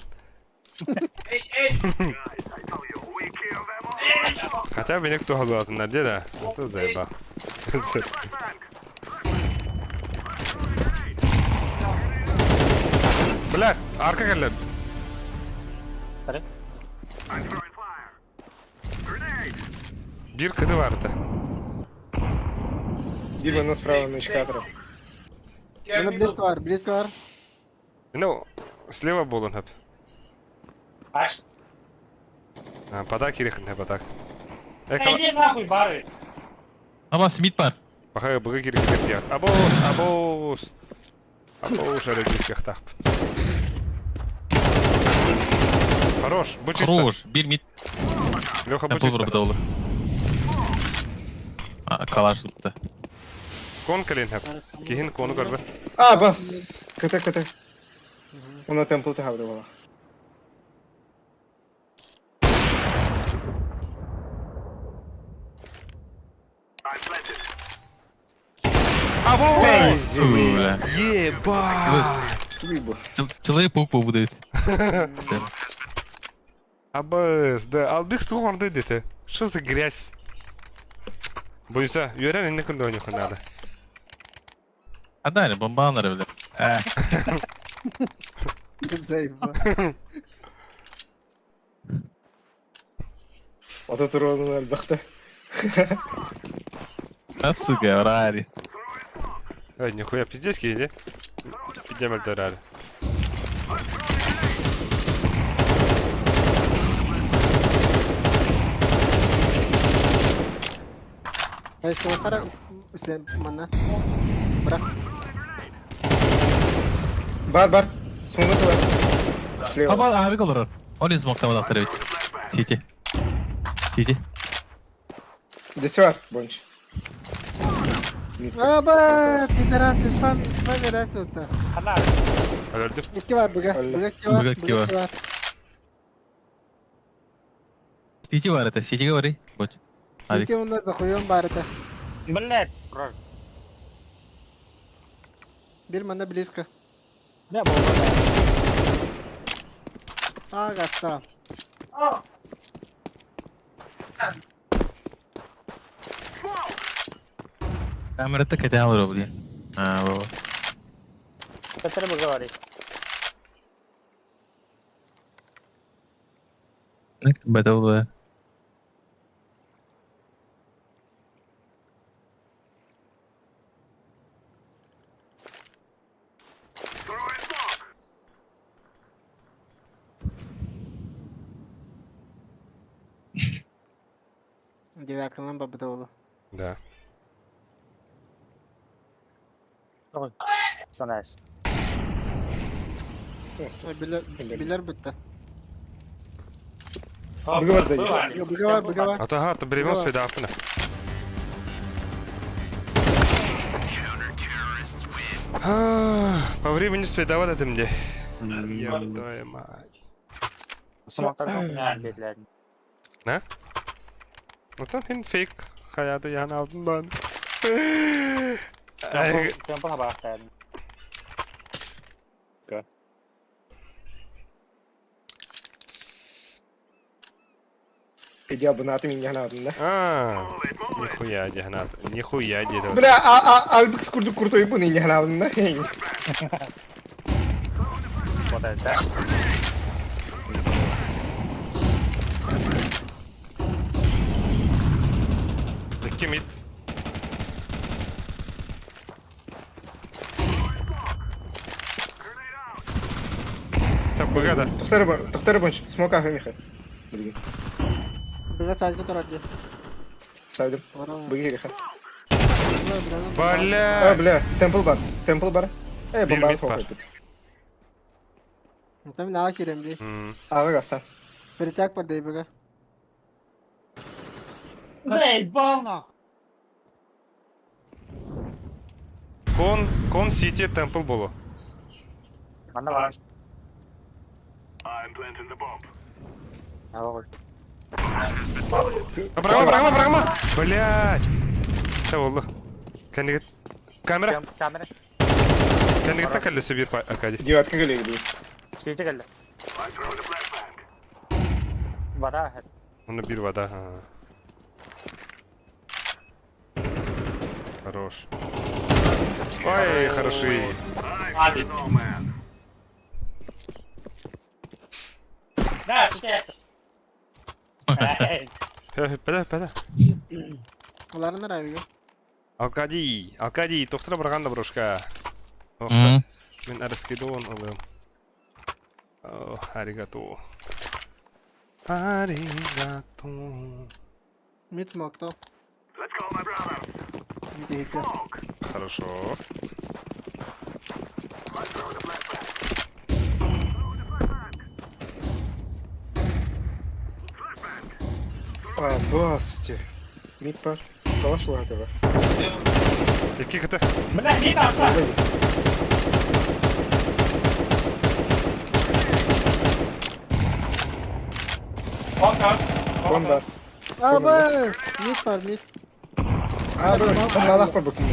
Хотя бы никто галатыннар ди да. Это заеба. Бля, арка кэллэ. Бары. Бир кыды бар это. Дима на справа на катера. Bana близко var, близко var. Ну, слева болон хап. Аш. Пода кирехин хап так. Иди нахуй, бары. Аба Смит бар. Баха быгы кирехин хап. Абоус, абоус. Абоус әрәгез тахп. Хорош, будь чисто. Хорош. Бир мид. Леха, будь Темпл чисто. бар бутаулы. А, калаш зыпты. Кон кэлин хап. Кихин кону көрбө. А, бас. КТ, КТ. Она темпл та хабда Абоус! Бля. Ебать! Туйбу. Человек паук будет. Абыс, да, албик сух орды дете. Что за грязь? Боюся, юрен не күндө ойноху надо. А дали, бомбанеры, бля. Заеба. Ата турганын албакта. А, сука, рари. Эй, нихуя, пиздец киди. Пидемель дорали. Поисковаттара манна. Бырах. Бар, бар. Смогу бар. Слева. Аба авик олорор. Ол смоктабат ахтар эбит. Сити. Сити. Здесь бар, Бонч. Аба, пидорасы, спам, спам это. Хана. Өлөрдүм. Икки бар быга. Быга икки бар. Быга икки Быга бар. икки бар. Сити бар это. Ситиге барый. Боч. Авик. Сити онда захуем бар это. Блядь. Бир манна близко. Не было. А, гаста. Камерата кете алыр блин. А, во. Көтөрө быга бар. Бета было. Девятканан бабыда олу. Да. Санас. Билер, билер бітті. Быга бар да. Быга бар, быга бар. А то ага, то время успеет апна. По времени успеет давать это мне. Ёб твою мать. Смоктар бетлер. Ne? Zaten fake hayatı yani aldım ben. Ay, Темпо хабар. Иди абонаты меня надо, да? А, нихуя дегнат, нихуя дедо. Бля, а Альбекс курду крутой бу не надо, да? Вот это. Kim it? Так, богато. Тохтар Бонч, смок ахы Миха. Блин, Быга садка тұрар де. сайдым. Быги Миха. Бля! А, бля, темпл бар, темпл бар. Эй, Bir бомба mid var. атып. Там на керем де. Ага, гасан. Притяг бар дей быга. Заебал нахуй. Кон, Кон Сити Темпл болу. Манна бар. А, Брама, брама, брама! Блядь! Все oldu. Kendi git. Kamera. Камера. Kendi git takıldı bir Arkadi. Девятка галерея. Сити келді. Вода. Onu bir vada ha. Хорош. Ой, хороший. Да, сейчас. Пәдә, пәдә. Оларын арабига. Аркадий, Аркадий, тоқтыра барган да брошка. Ох, М. мен раскидон алым. О, аригато. Аригато. Мид смокто. Мид ехте. Хорошо. А, басти. Мид бар. Калаш этого. Екі кіті. Бля, не тапса. Кон бар. Аба, мид бар, мид. А, бля, там Аллах бар бүкіл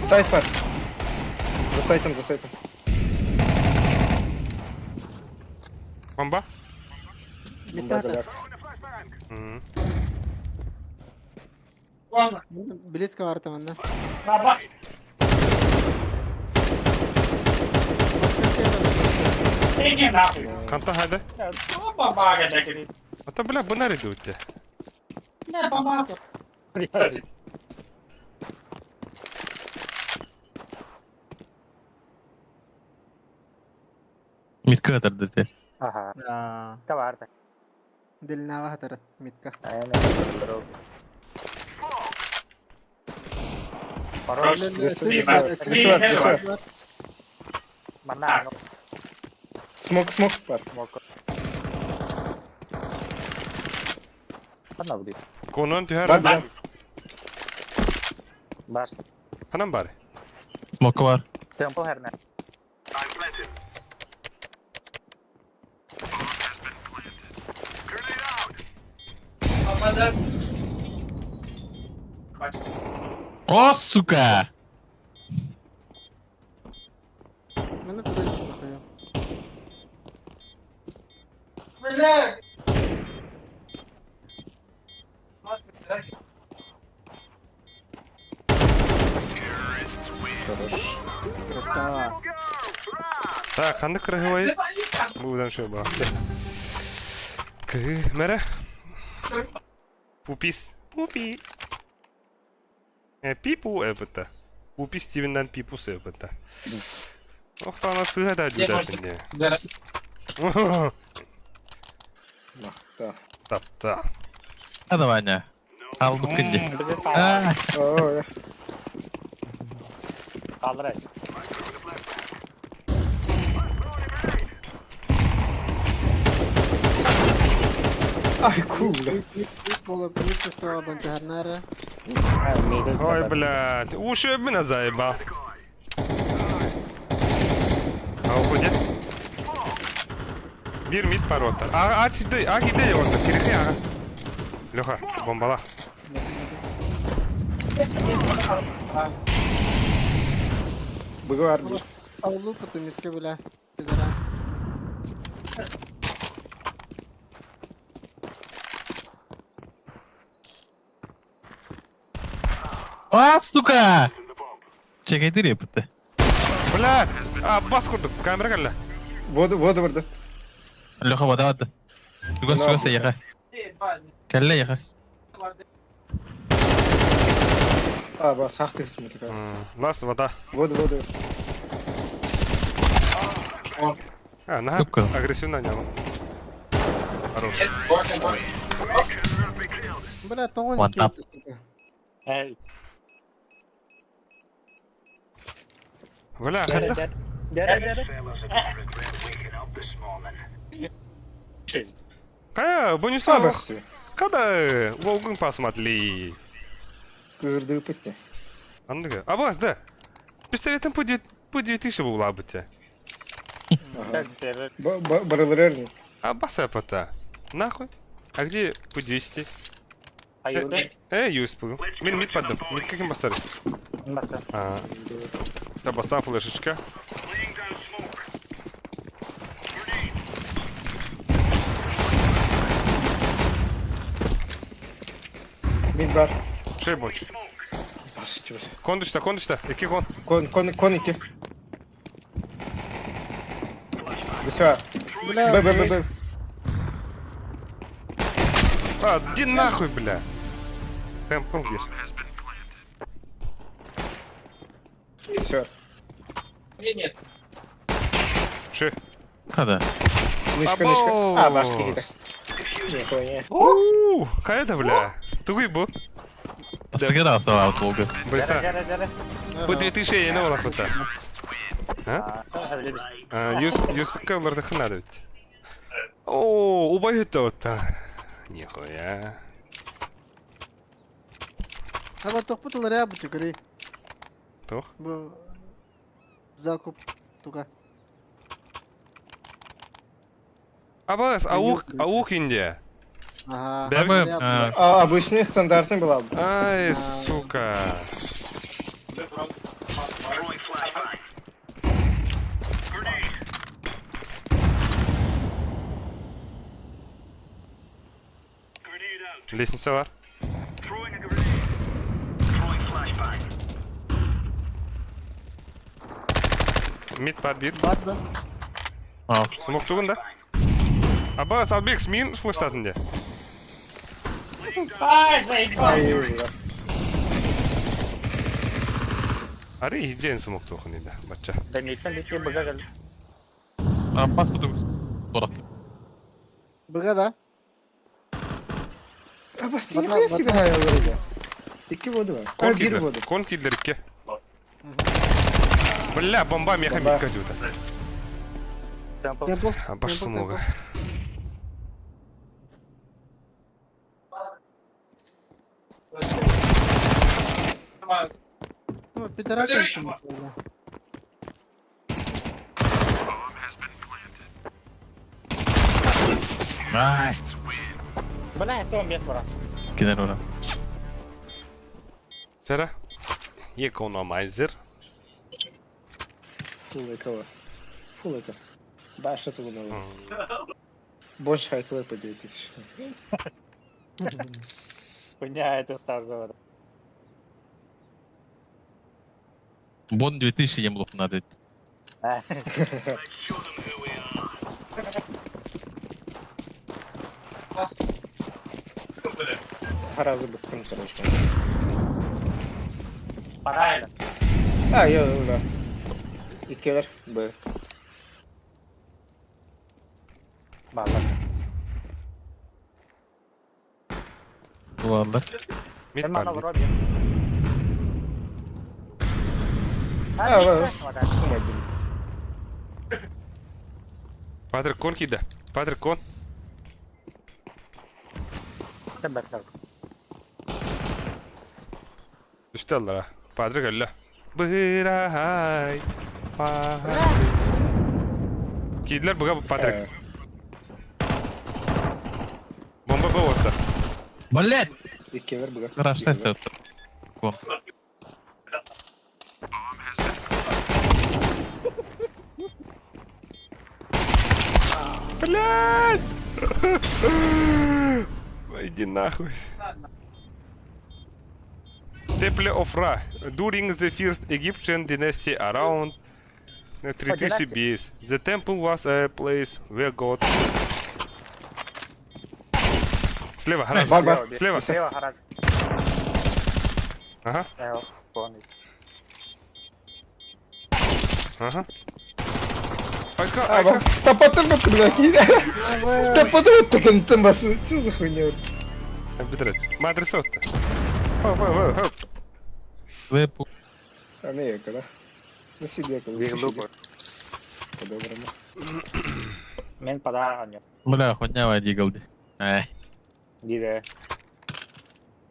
Сайт бар. За сайтом, за сайтом. Бомба? Мид Бомба бар. галях. М. Близко бар там, да. Бабас. Иди нахуй. Қанта хайды? Бабага дәкені. Ата, бля, бұ нәреді өтті? Не, бабага. Блядь. Митка атарды те. Ага. Да. Каварда. Дилнава хатара, мидка. Хорош. Десять. Манна Смок, смок бар. смок. Ханна будет. Конон Бар, түһэр. бар. Баш. Ханан бар. Смока бар. Темпл херне. О, сука! Мене туди не захуя. Хорош. Красава. Так, ханнык кырыһыбай. Бу шо ба. Кы, мәрә. Пупис. Пупи. Пипу эбыта. Пупи Стивеннан пипус эбыта. Ох, тана сыга да дүдәтинде. Махта. Тапта. А давай, не. Ал бу кынди. А, О, Kaldır. Ай, куля. Була помітно, що бантигарнера. Ой, блядь. Уши меня заебал. А уходит? Bir mid var orta. A, a, gidiyor, a gidiyor orta. Kiriki ağa. Леха, бомбала. Быгы бар бир. Аллу потом митке бля. Пидорас. А, сука! Чекай, репыты. Бля, а, бас курдук. Камера келді. Воду, воду барды. Леха, вода, вода. Туга, сука, саяха. Кәллә яха. А, ба, сақ дегісім такая. Лас, вода. Воду, воду. А, на, Юбка. агрессивно няма. Хорош. Бля, того не One tap. сука. Эй. Бля, хатта. Кая, бонус А, ал. басы. Когда Волгун посмотри. Кырды пытне. Андыга. А бас, да. Пистолетом по 2000 була бы те. Ага. Барылыр А баса пота. Нахуй. А где по 200? Айылды. Юсп. Мин мид поддам. Мид каким басар? Басы. А, да баста флешечка. Мид бар. Шей боч. Башты, бля. Кон düştü, кон düştü. İki кон. Кон, кон, кон iki. Деся. Бля, Б, Б, Б, Б. А, иди нахуй, бля. Темпл бир. Деся. Шей. Када. Нышка, нышка. А, башты кита. Не, Ууу, кая бля. Тугуй бу. Бастыга да автова долго. Быса. Дәрі, дәрі. Bu 2000 yeni ola kuta. А, білеміз. 100 100 калларды хынады бит. О, убай өтті отта. Нихуя. Аба тохпут ларя бу чекри. Тох. Бу закуп туга. Абас, аук, аук инде. Ага. Бә- Аба, Понятно. А, обычный стандартный была. Ай, сука. Лестница бар. Мид бар бир. Бар да. А, Смок тугун да? Абас, Албекс, мин флештатын де. Ай, бля. Ари хиджен смок тугун инде. Бача. Дәмейтен бетке бұға кәл. а, бас буду. Борат. Быга да. А, басты, Вода, нихуя вода. себе, бля. Iki воду. А, Кон бир килдер. воду. Кон килдер икки. Бля, бомба меха Бомба. митка дюта. Темпл. Темпл. Баш Темпл, много. Ну, пидорасы. Nice. Бля, это он без пора. Кидер ура. Сера. Economizer. Фул эко. Фул эко. Баша тугунала. Больше хайтла по 9000. Хуйня, это старый Бон 2000 ем лук надо. Разы быктым, короче. Пора. А, я, да. Икелер, Б. Баба. Ладно. Мид Мен мана бар. вроде. А, ладно. Умайдым. Патрик кон кида. Патрик кон. Түстэ аллара. Патрик өллө. Бырай. Патрик. Кидлер буга Патрик. Бомба бу орта. Блять! Икелер буга. Гараж сесте. Кон. Блять! Иди нахуй. Temple of Ra. During the first Egyptian dynasty around 3000 BC, the temple was a place where God... Слева, гараж. Бар, бар. Слева. Слева, гараж. Ага, ага. Айка, А, айка. Тапатын бу блядь. Тапатын такын басы. Что за хуйня? Бедрет. Мадрес отта. Хоп, хоп, хоп, хоп. Вепу. А не эко, да? Ну сиди эко. Виглупо. По-доброму. Мен пора. Бля, хуйня дигалди. Ай. Диде.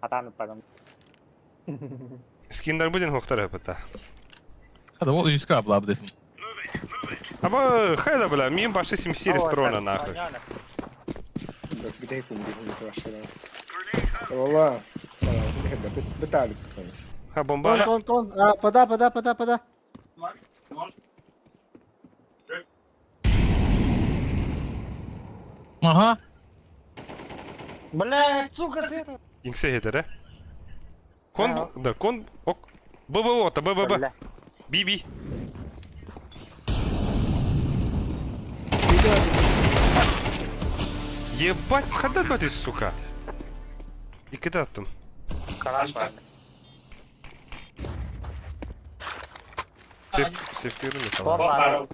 Атаны потом. Скиндер буден хохтар хапата. Hadi ол 100к аблабды. Аба хайда бля, мин башы симсири строна нахуй. Бас битейкум дихун клашера. Валла. Салам. Беталик. Ха бомба. Кон, кон, кон. А, пода, пода, пода, пода. Ага. Блять, сука, света. Инксе хетер, э? Кон, да, кон, ок. Б, Б, ота, Б, Б, Б. Би, Би. Ебать, хада ты, сука. И куда там? Гараж. Сеф, сефтирми там.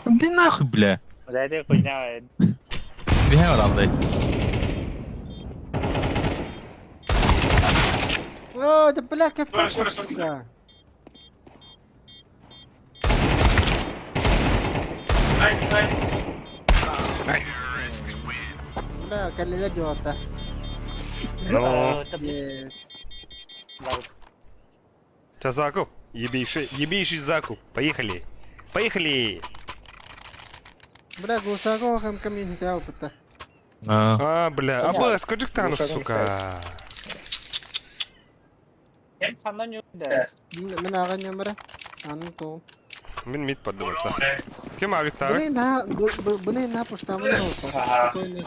Иди нахуй, бля. Бля, это хуйня. Бихай алды. О, да бля, как сука. Бля, каледа дёта. Ну, Yes. сейчас закуп. Ебейший, ебейший закуп. Поехали. Поехали. Бля, гусаго хэм камин дяу пыта. А. А, бля, а б, скажи там, сука. Мен ага нөмірі. Анын тоғым. Мин мид поддаваться. Кем авик так? Бұны на, бұны на пуштамын olsa. Спокойно.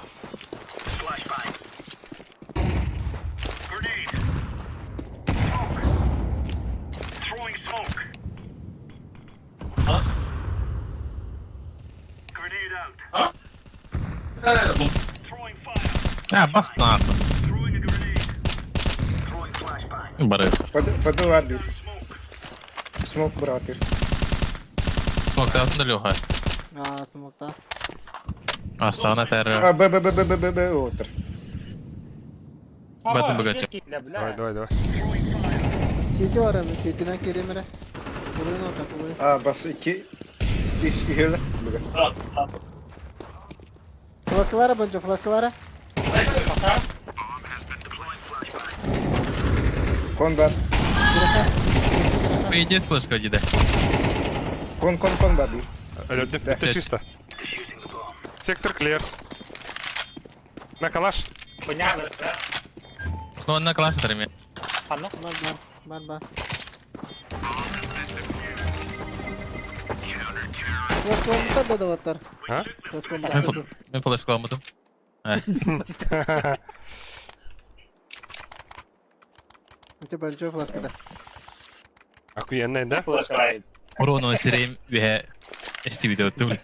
А, бас нахуй. Бары. Поду арби. Смок братыр. Смок таатын да Леха. А, смокта. А, сағына тәрі. А, Б, Б, Б, Б, Б, Б, Б, отыр. Батын богаче. Давай, давай, давай. Сити var hemen. Ситинен келемere. Burayı orta burayı. А, бас 2 3 иһэлэр. Бүгүн. Фласкалара бончо фласкалара. Кон бар. Пиздец флешка диде. Кон кон кон бар. Өлөрдүм. Это чисто. Сектор клер. На калаш. Понятно. Ну, на калаш тарме. Ханна? Бар бар. Бар бар. Фласкалар да да бар. А? Фласкалар. Мен флешка алмадым. Ити бончо фласкада. Охуенная, да? Флешка. Урона сирейм ве STV өттүм.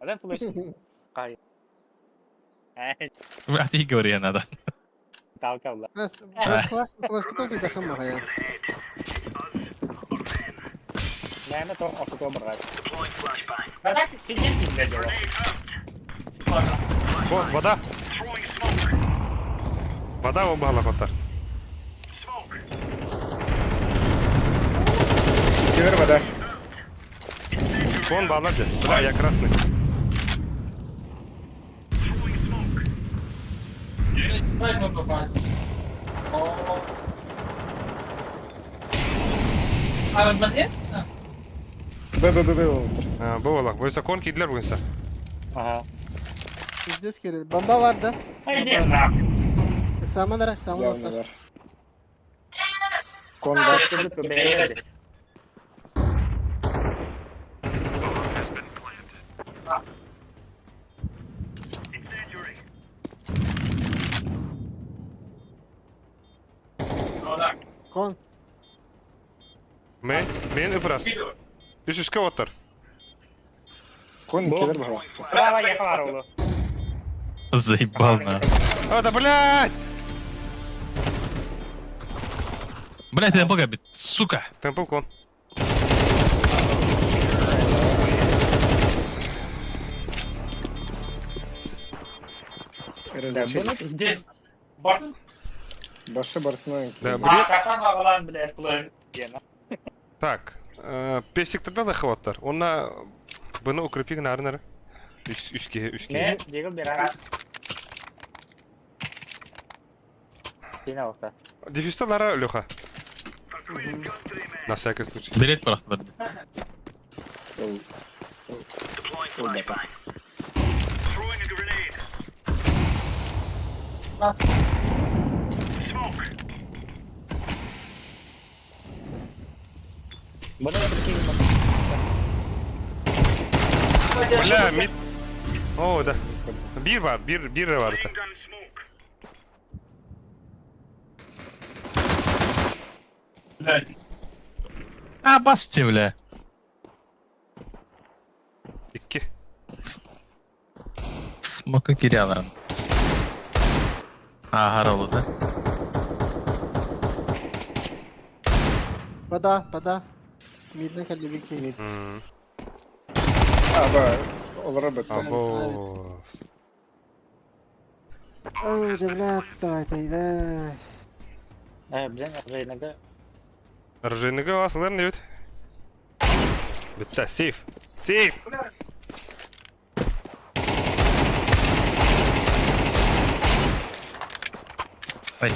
Адам флешка. Кай. А ты говори надо. Талкалла. Бас флаш флашка тоже дахам махая. Näemme tuon osu tuon verran. Пиздец не делал. О, вода. Вода оба котар. Килер вода. Вон балладе. Бля, я красный. Б Б Б Б олтыр. А, Бу олақ. Бойса кон кидлер бугунса. Ага. Пиздец керек. Бомба var da. Саманара, Явно саманара. бар. Кон бар. Кон. Мен, мен ыбырас. Үш үшке оттар. Кон килер бар. Браво, я хварулу. Заебал на. А, да блядь! Блять, я бога, сука. Темпл кон. Разрешили. Пиздец. Бартын. Башы бартынан. Да, бред. Катан ағалан, блядь, план. Так. Песик тогда захваттар. Онна бұны укрепи нарнар. Үш, үшке, үшке. Не, Дегил берара. Кина оқта. Дефюста лара, Леха. На всякий случай. Билет просто. Ол. Ол бата. Бұны бір Бля, мид. О, да. Бир бар, бир, бир бар. это. А, басте, бля. Икки. Смока киряла. А, гаролу, да? Вода, вода. Мидне калибики. Мид. М, А, ба. Олар бітті. Або. Ой, блядь, давайте, да. Блин, оружейныга. Оружейныга асылар не бит. Бітті, сейф. Сейф! Ай,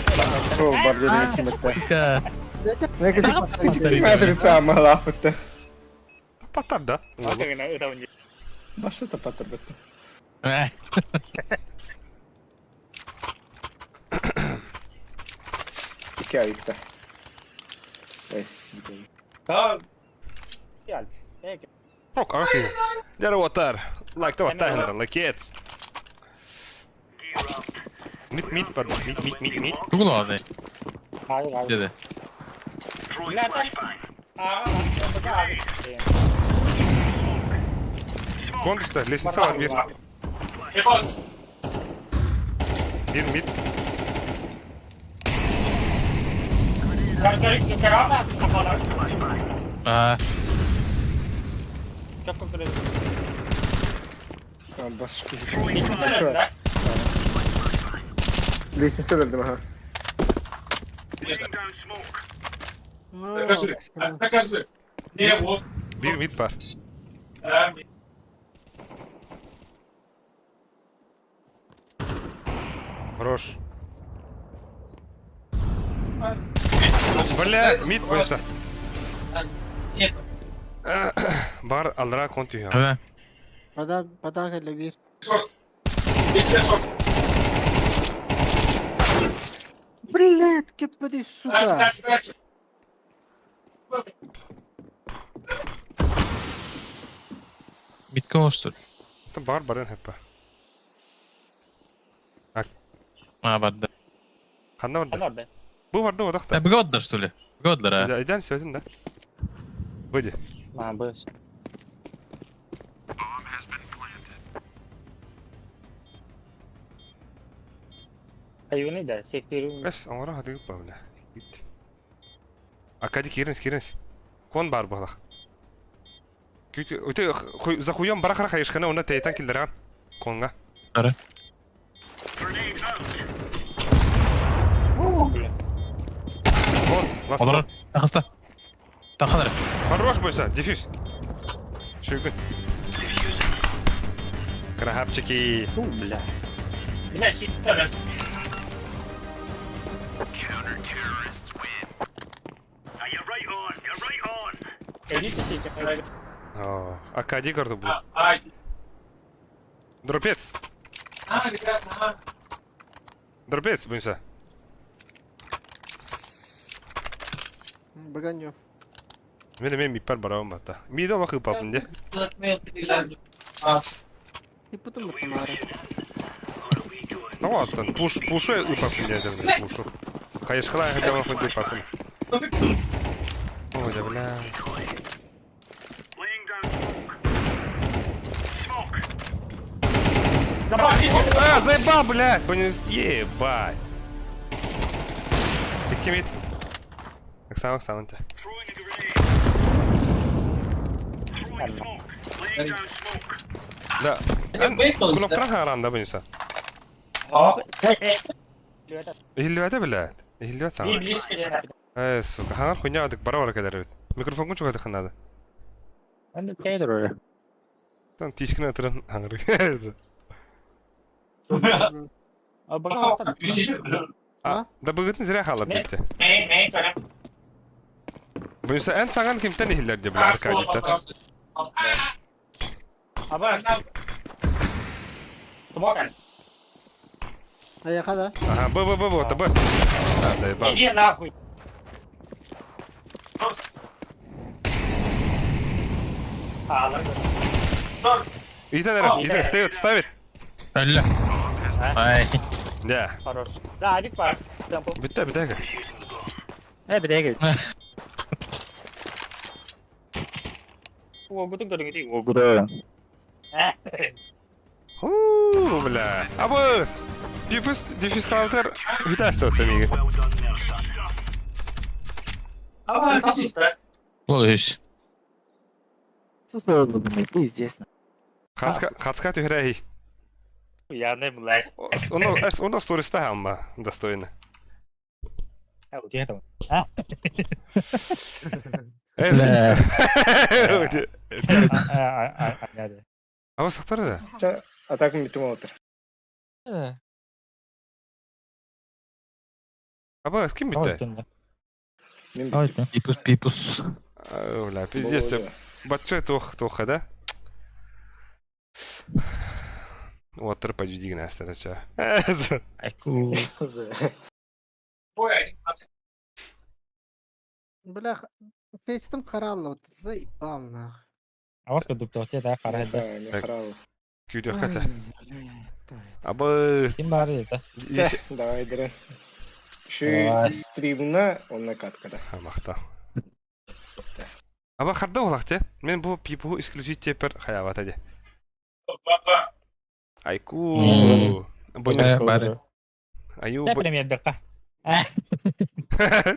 Сол бар дедім бітті. сука. Матрица амалафыты. Патар, да? Башы тапатыр бітті. Ай. İki ayıkta. Ey, gidelim. Ок, ағасы. Дәрі отар. Лайк та отар, лайкет. Мид, мид, пардон. Мид, мид, мид, мид. Тугулады. Hayır hayır. Dedi. Кондукта, лестница бар, бир. Бир мид. А, Tamam bas şu Lestnitsa var. Lestnitsa dedim ha. Ну, Биир мид бар. Хорош. Бля, мид бойса. Бар аллара кон түһүө. Бля. Бада, бада кэллэ биир. Блядь, кеппеди, сука! Митка оҥостор. Бар барын хэппэ. А, барда. Ханна барда? Ханна барда? Бу барда одахта. Быга бардылар, что ли? Быга бардылар, а? Идеально сөтүн да. Выйди. А, бу. Айуны да, сейфтири. Эс, оҥоро хатыгып ба бля. Ит. Акади кииринс, кииринс. Кон бар буолах. Өте за хуем барахара хайышкана уна тейтан киллеран. Конга. Ара. Кон, лас. Олорор. Тахыста. Тахалар. Хорош бойса, дефьюз. Шүйгүн. Крахапчики. Фу, бля. Бля, сейфтер. О, Акади горду был. Дропец. Дропец, бойса. Быган Мен мен миппар барабын батта. Миде олох ыпапын де. И потом это мара. Ну аттан, пуш, пушу ыпапын де дем, пушу. Хайышкала хадама хуй ыпапын. Ой, да бля. А, заебал, блядь! Понес... Ебать. Ты кем Так само, сам ты. Да. Кнопка харанда бұнса. Иһиллибэтэ блядь. Иһиллибэт саҥа. Э, сука, ханар хуйня адык бара бара кэлэр эбит. Микрофоҥҥун чугатыхха наада. Там тиискин ытыран хаҥыры. А, да быгытын зря хаалар диэбитэ. Бұнса эн саҥан кимтэн иһиллэр диэ бля Аркадийтан. Айаха да. Ага, Б, Б, Б, вот, Б. А, заебал. Иди нахуй. Итан, Итан, ставит, ставит. Алла. Ай. Да. Хорош. Да, один пар. Темпл. Бүтэ, бүтэ. Э, бдеги. Уогутук дөрүгүтү. Уогута. Ху, бля. Абыс! Диффуз, диффуз каунтер. Бүтэ астыт миги. Лолыш. Хацка, хацка түһэрэй. Я не блядь. Оно, эс, оно сториста хамма достойно. А? Э. Абыс сактар да. Ча, а так бүтүм отыр. Абыс ким бүтэ? Мин бүттүм. Пипус, пипус. Бля, пиздец. Батчы туох туоха да? Уоттар паджидигин астарача. Айку. Бля, фейстим каралла, вот заебал нах. Харал. Күйдөх кача. Абыс. Давай, дыры. Şu стримна онна каткада. Махта. Аба харда олақ те. Мен бу пипу исключить тепер хаявата де. Айку. Э, бары. Аю.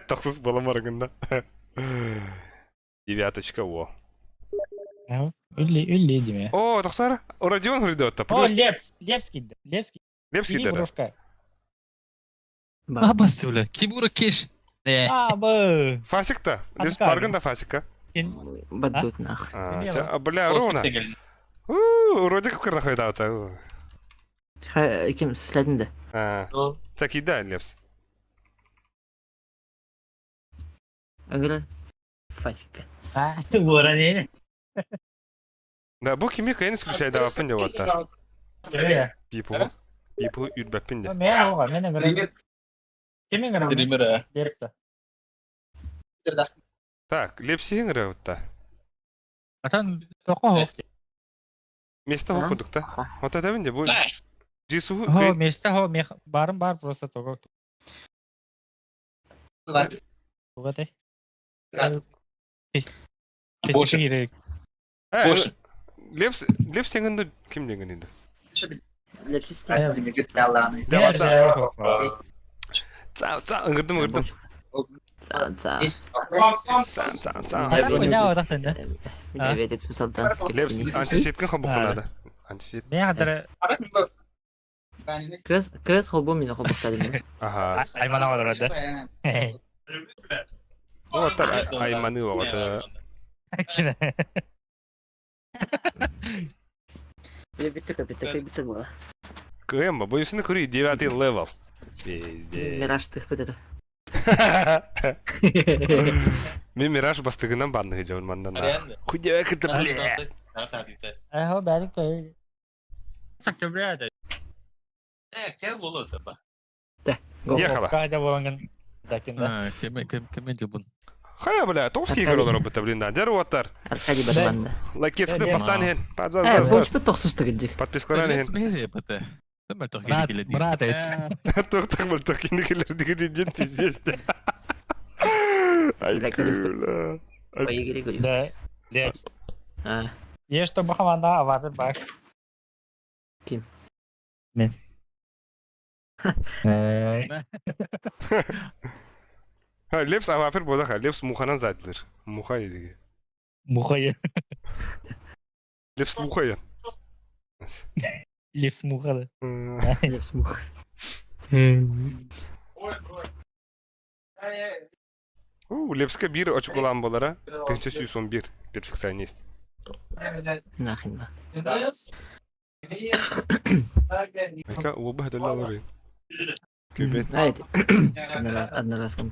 Тохсус бола маргында. Девяточка, о. О, доктор, Родион гридотта. О, Лепс, Лепский, Лепский. Лепский дара. Брошка. Абасы, бля. Кибура кеш. А, бы. Фасик-то? Лепс Аркадий. баргын да Фасика. Баддут нах. А, бля, ровно. Уродик кырнахайдаата. Ким следин да. Так и да, Лепс. Ыҥыран Фасика. А, ты ворон. Да, бу кими кайын исключайдааппын деп аттар. Пипу. Пипу үрбәппин де. Мен оға, мен ыҥыран. Ким ыҥыран? Триммер. Лепса. Так, Лепси ыҥырабытта. Атан тоқо. Место хокудук та. Вот это де бу. Жису Хо, место хо, мех барым бар просто того. Тугате. Больше. Больше. Лепс Лепс дегенде ким деген енді? Лепсис. Ца, ца, ыңырдым, ыңырдым. Ца, ца. Ца, ца, ца. Лепс антисеткин хобухунады. Антисет. Мен хадара Кырыс кырыс холбу мин холбуктадым. Ага. Аймана олород. Оттар айманы оҕото. Биттик биттик биттик була. Кыйын бу үсүнү көрүй 9 level. Пиздец. Мираж тых битер. Мен Мираж бастыгынан банны жабын мандан. Хуйня это бля. Эхо бәрі кой. Октября. Ехала. Қайда болған дакинда. Кеме кеме жабын. Хая, бля, тоғыз кейгер олар бұта, блин, да. Дәрі оттар. Аркадий Барбанда. Лайкетскі пасан хен. Э, бұл шпы тоқсыз тігіндік. Подпискалар хен. Брат, Тоқтақ бұл тоқины келер деген ден пиздец. Ай, күлі. Да. Лепс. Еш то бахаманда аватар бак. Ким? Мен. Лепс авапер бодаха, лепс муханан затылыр. Муха едіге. Муха е. Лепс муха е. Лепс муха да. Лепс муха. У, Лепске бир очколан болара. 1101 перфекционист. Нахрен ба. Айка, оба доллары. Күбет. Айт. Одноразком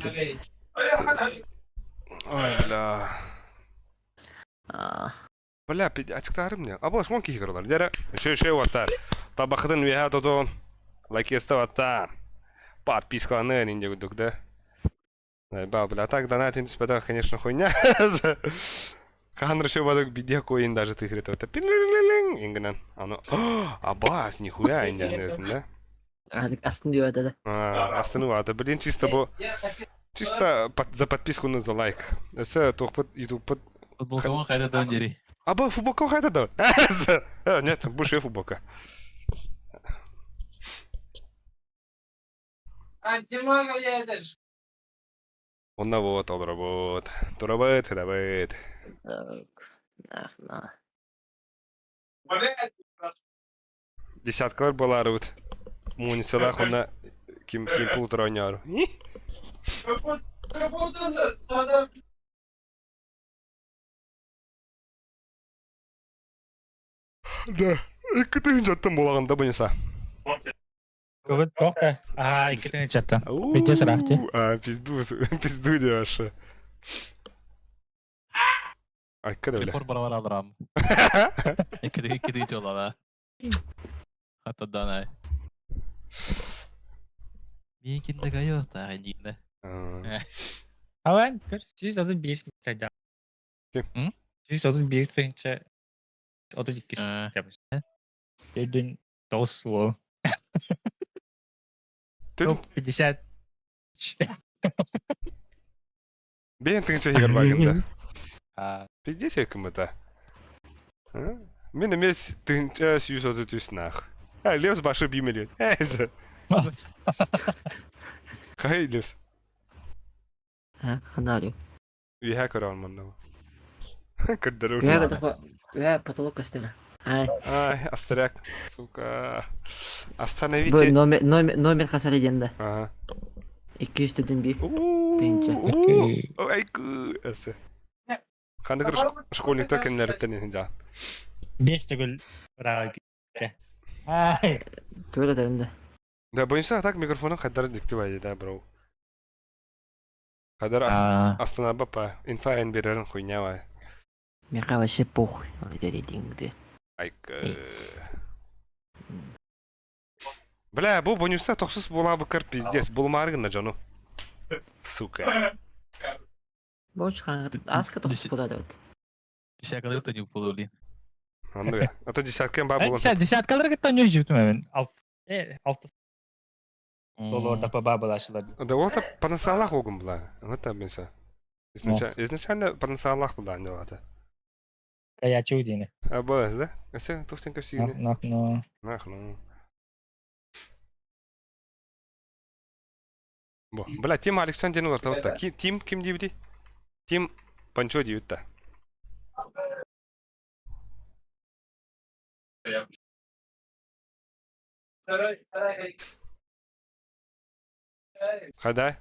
Ой, бля. Бля, ачыктарым не. Або шмон кихи королар. Дәрі, шö шö ваттар. Табақытын веха тотон. Лайк еттаваттар. Подпискаланы инде гудук, да? Ба, бля, так донатин түспәдә, конечно, хуйня. Каханыр шö бадык бидя коин даже ты хрет. Это пилилилин ингенен. Аны абас, нихуя инде, да? Астын дип атады. Астыны аты. Блин, чисто бу чисто за подписку на за лайк. Эсэ тохпыт ютуб Футболка қайда даун дери. Аба футболка қайда да? Нет, больше футболка. Онна вот, ол работ. Турабыт, хадабыт. Ах, на. Десяткалар болары бут. Муницалах онна ким симпл троняру. Да. Екі тыгын жаттым болаганда буниса. Бүгін тоқта. А, екі тыгын жаттым. Бете сұрақты. А, пизду, пизду де вообще. Ай, када бля. Репорт барабар алырам. Екі жолала. Хата данай. Мен кимді гайо та дейді. Аван, көр, сіз одun bir тайда. Ким? Сіз одun bir тыгынча 32 Дедин дос ол. 50. Бен тыгынча егер багында. Пиздец кім это? Мен емес тыгынча сүйіс оты түс нах. А, Левс башы бимелет. Қай Левс? А, ханарю. Үйә көрі алман Кырдыру. Үйә потолок костюмы. Ай. Ай, астряк, сука. Остановите. Бу номер номер номер хасар еденде. Ага. 201. тыһыынча. Айгы эсэ. Ханнык школьниктар кэмнэриттэн иһин дьаан. Биэс төгүл ырааҕы Ай. Тугу этэрин да. Да, боюнса так микрофонун хайдара дьикти баайы да, бро. Хайдара астына бапа, инфа эн берерин хуйня бай. Миэхэ вообще похуй, ол этэридиҥ Айгы. Бля, бу бонуса тохсус буолаабыккар пиздец, булумаары гынна дьону. Сука. Боч ааска тохсус буолаадыбыт. Десяткалары не буолуо Оннуга. А то десяткан баа буолан. Десяткалары кытта ньүс жибитим эбин. Алты солуордапа баа булаачылар. Да вот потенциалах огун була. Вот там Изначально потенциалах була анньалата. Каячу диини. Абас, да? Өсө тухтен көпсигини. Нах, ну. Нах, ну. Бо, бля, Тим Александр диэн олортабыт Тим ким диэбитий? Тим Панчо диэбит да. Хадай.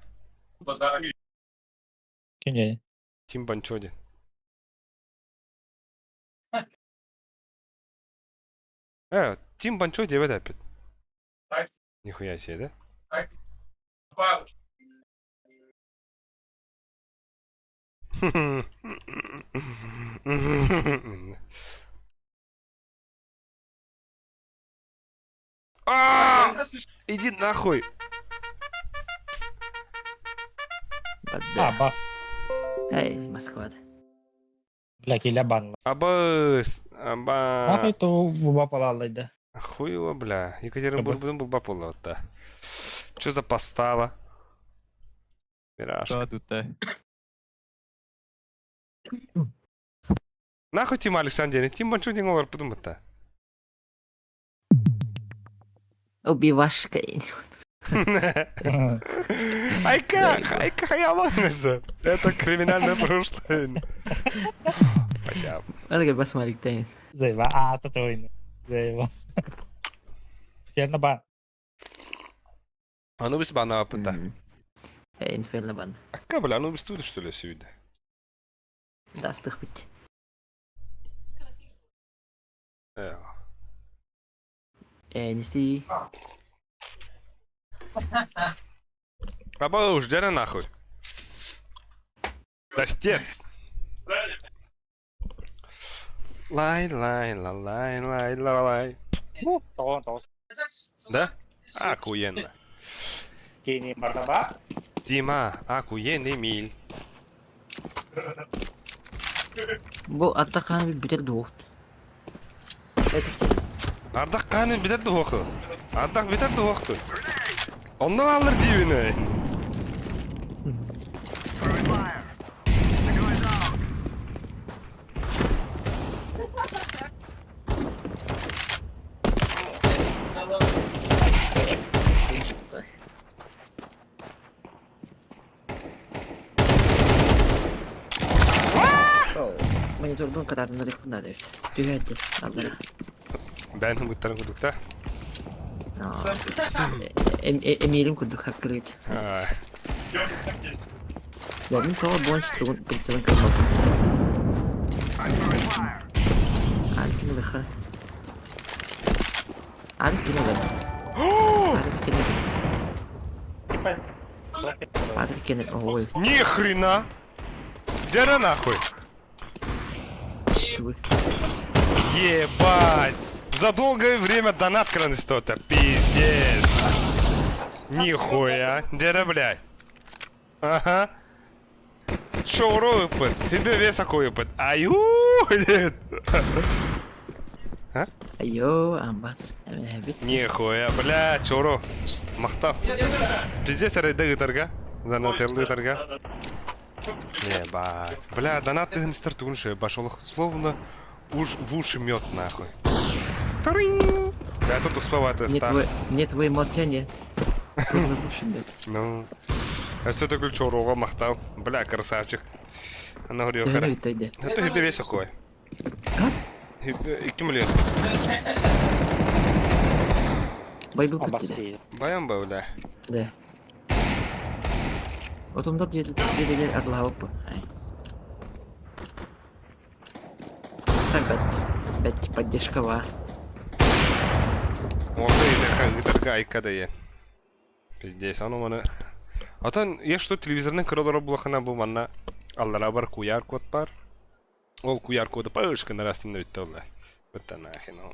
Ким Тим Панчо диэн. Тим Банчо диэбэт эппит. Нихуя себе, да? А! Иди нахуй! А, бас. Эй, Москва. Бля, киля банла. Абыс! Аба... Нахуй то буба палалайда. Хуево, бля. Екатеринбург будем был бапола-то. Что за постава? Мирашка. Да, тут да. Нахуй Тим Александр, Тим Банчудин олар подумать-то. Убивашка. Айка, айка хаяланызы. Это криминальное прошлое. Спасибо. Аны басмалик тайын. Зайва, а, татуин. Зайва. Ферна бан. Анубис бана апыта. Инферно бан. Акка, бля, Анубис тут что ли сегодня? Дастых бит. Неси. Аба уж дера нахуй. Достец. Лай, лай, ла, лай, лай, ла, лай. Да? Охуенно. Дима, охуенный миль. Бу ардах хааны бүтэр дуохт. Ардах хааны бүтэр дуохту. Ардах бүтэр дуохту. Онно алыр диибин. Мониторбун катаатыннарыахпын наада эбит. Түһээт ардара. Бэйэн быттарын курдук да? Эмиэлим курдук хаккырыыт. Мин тоҕо буон тугун прицелын көрбөппүн. Аан кини лыха. Аан кини ылар. Аан кини Аан кини ой. Ни хрена! Дера нахуй! Ебать! За долгое время донат кран что-то. Пиздец. Нихуя. Дера, блядь. Ага. Шоуру ыппыт. Тебе весаку ыппыт. Аю! А? Айо, амбас. Нихуя, бля, чоро. Махтал. Пиздец, рейды ыытарга. Донателлы ыытарга. Ебать. Бля, донат тыгын тугунше башолох. Словно уж в уши мед нахуй. Тарынь! Да, тут успевает Не твое, не твои молчание. Словно в уши мед. Ну. А все такой чорого махтал. Бля, красавчик. Она говорила, хара. Это тебе весь такой. Газ? Икки миллион. Байбы пути. Баян бля. Да. Отумдар дьиэтигэр арылаабыппын. Так бэт, бэт поддержка баар. Орда идэхэ ыытарга айка да иэн. Пиздец, ону маны. Отон я что телевизорынан көрө олорор булахына бу манна аллара бар куйаар код бар. Ол куйаар коду пышкын арастын бүттэ олла. Бытта нахрен ол.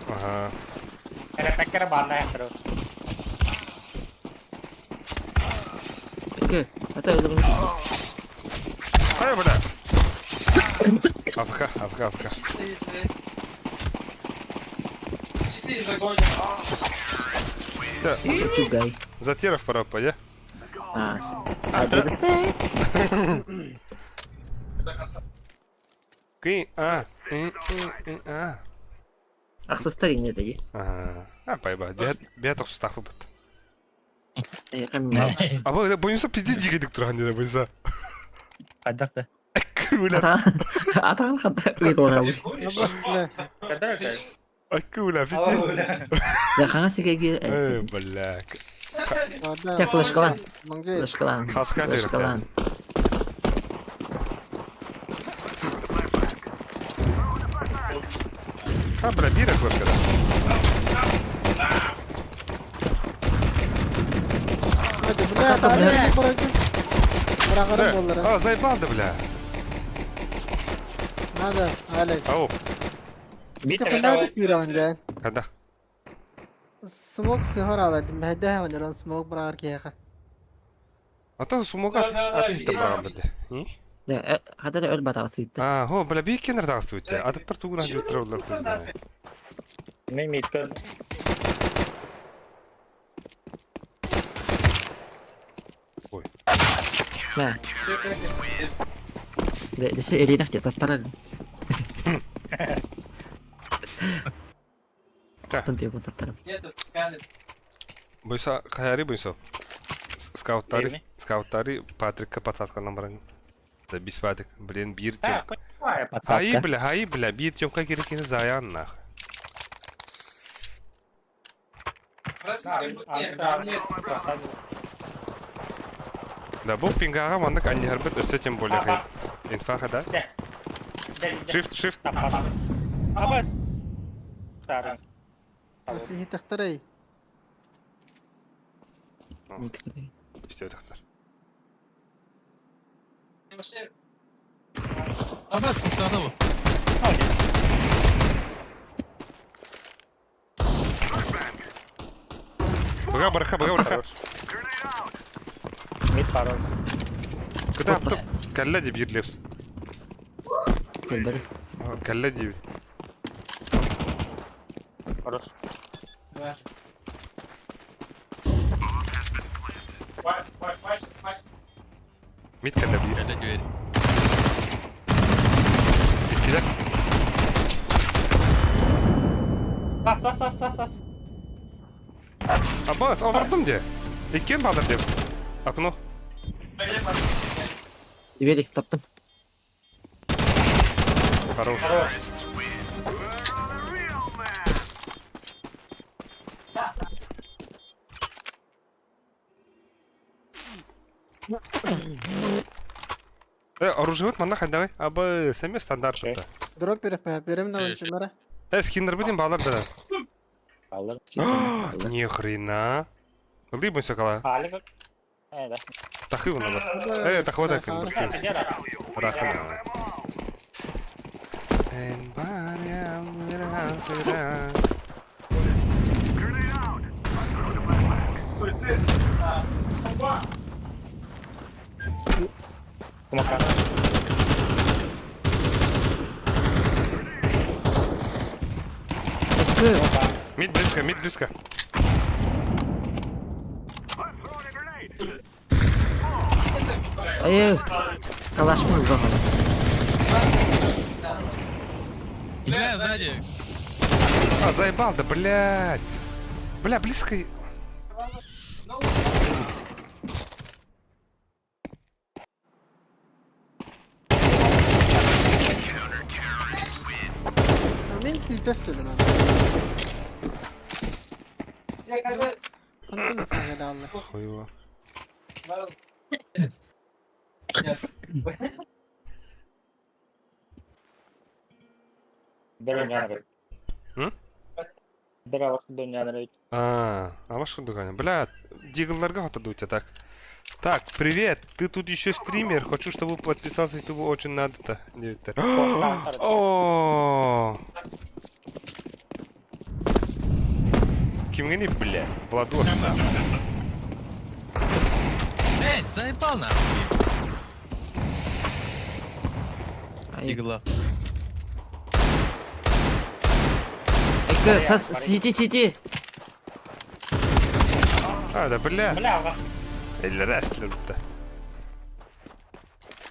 Аха. Окей, это я думаю, Хай, бля. АФК, АФК, АФК. Да, Чугай. Затеров пора пойди. А, а, Кы, а, и, и, и, а. Ахсыстар инне дии. А, а, пайба. Бия тохсустаах бут. Эйиэхэ Аба, бойынса пиздец жигедик турхан деді бойынса. Хайдах да. Аккула, Атаҕын ханта ыыталаабыт. аккула, пиздец. Да хаҥас сигэ Э, бля. Чэ, флешкалаан. Флешкалаан. Хаска Флешкалаан. А, бля, бира флешка, да. А, заебал да, бля. Надо, Алек. Ау. Когда? Когда? Смок сыһар ала, мэһэдэһэ онорон смок быраҕар киһиэхэ. А то сумога аты быраган бирде. Да, хата да өлбатаҕа сыйтта. А, хо, бля, бии кенер тагысы өтте. Атыттар тугунан жөттөр олар көзіне. Мен миткен. Ой. Мә. Да, десе эринах те таттарар. Тан те таттарам. Бойса, хаяри бойса. Скауттари, скауттари Патрикка подсадканан баран. Да бис Патрик, блин, бир тем. Хаи, бля, хаи, бля, бир темка керекени заян нах. Да, бу пингага мандык анни харбет өсө тем более хай. Инфаха, да? Shift, shift. Абас. Сиһи Все, тахтар. Абас, кустана бу. Бага барха, бага барха. Мид пароль. Куда топ калла деп ерлепс. Көлбөдө. Калла деп. Хорош. Мид калла бир. Калла дверь. Кида. Сас, сас, сас, сас, сас. Абас, алырдым де. Иккен бадыр деп. Окно. Дверь таптым. Хорош. Э, оружие вот манна давай. Абы, сәме стандарт. Дроп беріп, берем на ончумара. Э, скиннер будем балар да. Алыр. Ни хрена. Ылды бойса кала. Алик. Э, да. Тахы у нас. Э, тахы вот так. Рахана. Мид близко, мид близко. Ай, калаш мы угахали. Бля, сзади. А, заебал, да, блядь. Бля, близко. Мен сүүтэр төлөмөн. Хантан фангалааллар. Хуево. М? А, а ваш дыхание. Бля, диглларга хотодуйте так. Так, привет, ты тут еще стример. Хочу, чтобы подписался, YouTube очень надо-то. О! Кимгени, бля, Владос. Эй, заебал нахуй. Ай. Дигла. Айка, сас, сиди, сиди. А, да, бля. Эллерәслерді.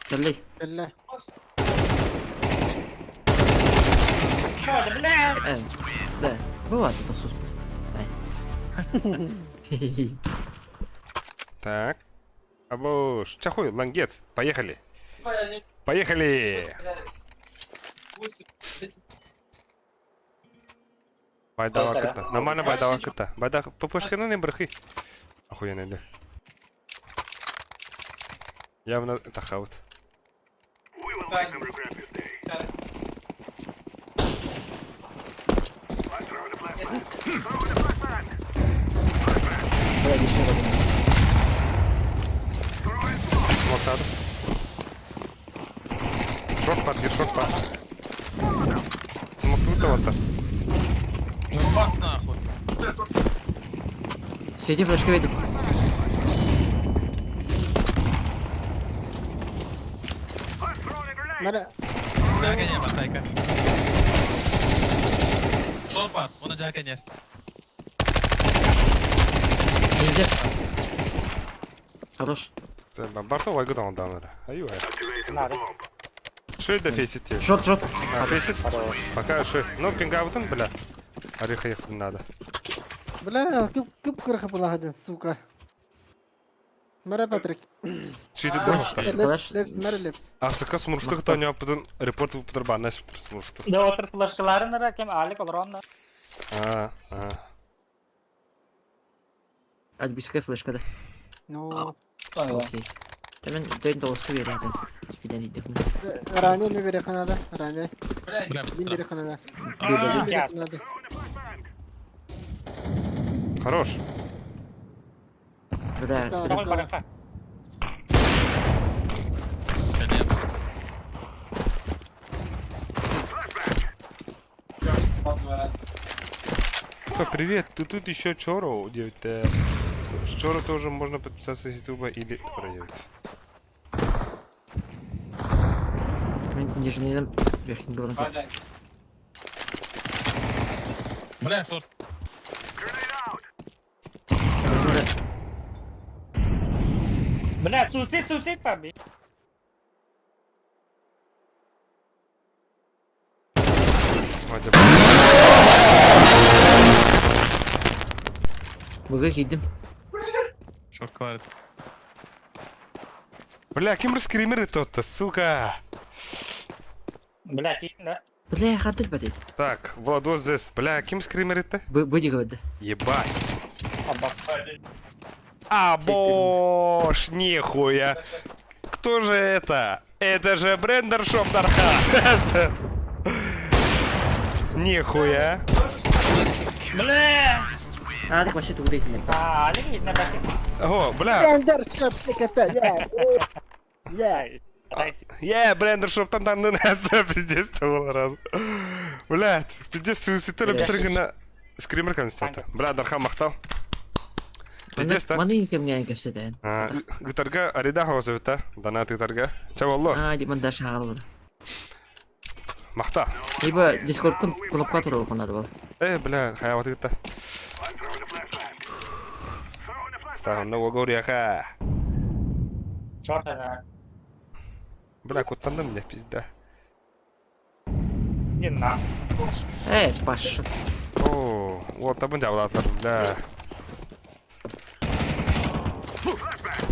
Кэллэй. Кэллэ. Э, да. Бывает это сус. Ай. Так. Абуш. Чахуй, лангец. Поехали. Поехали! Байдава кыта. Нормально байдава кыта. Байда ППшканы не брахи. Охуенно, да. Явно это хаут. Бля, еще один. Смоктады. Шорт под, шорт под. Смоктуйте вот Ну вас нахуй. Сиди, флешка видит. Мара Жаканер, басайка. Шорпа, он жаканер. Ниндзя. Хорош. Барто вайгыдан даныра. Аю. Что это фейсите? Шот, шот. А, фейсит? Пока что. Ну, пингавтын, бля. Ореха ехать надо. Бля, кып кып кырхы булагадын, сука. Мара Патрик. Что это дохта? Лепс, лепс, мара лепс. А сука, смурфтых то не опыдан репорт выпадыр банна смурфтых. А, а. Альбийская флешка, да. Ну, Окей. Мен дойн тоғысқа береді. Спиден идем. ранее ми бере канада, ранее. Бля, Мин бере канада. Бля, Мин бере канада. Хорош. Бля, спиден. Привет, ты тут еще Чоро делать. С Чоро тоже можно подписаться с Ютуба или проявить. Мен нижний верхний город. Бля, шорт. Бля, суицид, суицид, паби. Буга кидим. Шорт кварит. Бля, кем раскример тот-то, сука? Бля, да. Бля, хатыр бәдей. Так, Владос здесь. Бля, кем скример это? Быди говорит. Ебать. Аббас. А, бош, нихуя. Кто же это? Это же Брендер Шоп Дарха. Нихуя. Бля! А, так вообще тут выйти. А, видно, О, бля. Брендер Шоп, это, я. Я. Я, Брендер Шоп там там на пиздец было раз. Блядь, пиздец, суицидтер бітіргіна скример константа. Бля, Дархан мақтал. Пиздец, та. Маны кемге кепседен. Гытарга арида хозыбыта, донат гытарга. Чавалло. А, ди манда шағалыр. Мақта. Либо Дискорд кнопка туралы конады бол. Э, бля, хаяват гыта. Там Новогорьяха. Шорт, да. Бля, куттандым мне, пизда. Не на. Э, Паш. О, вот табын жабылатыр, бля.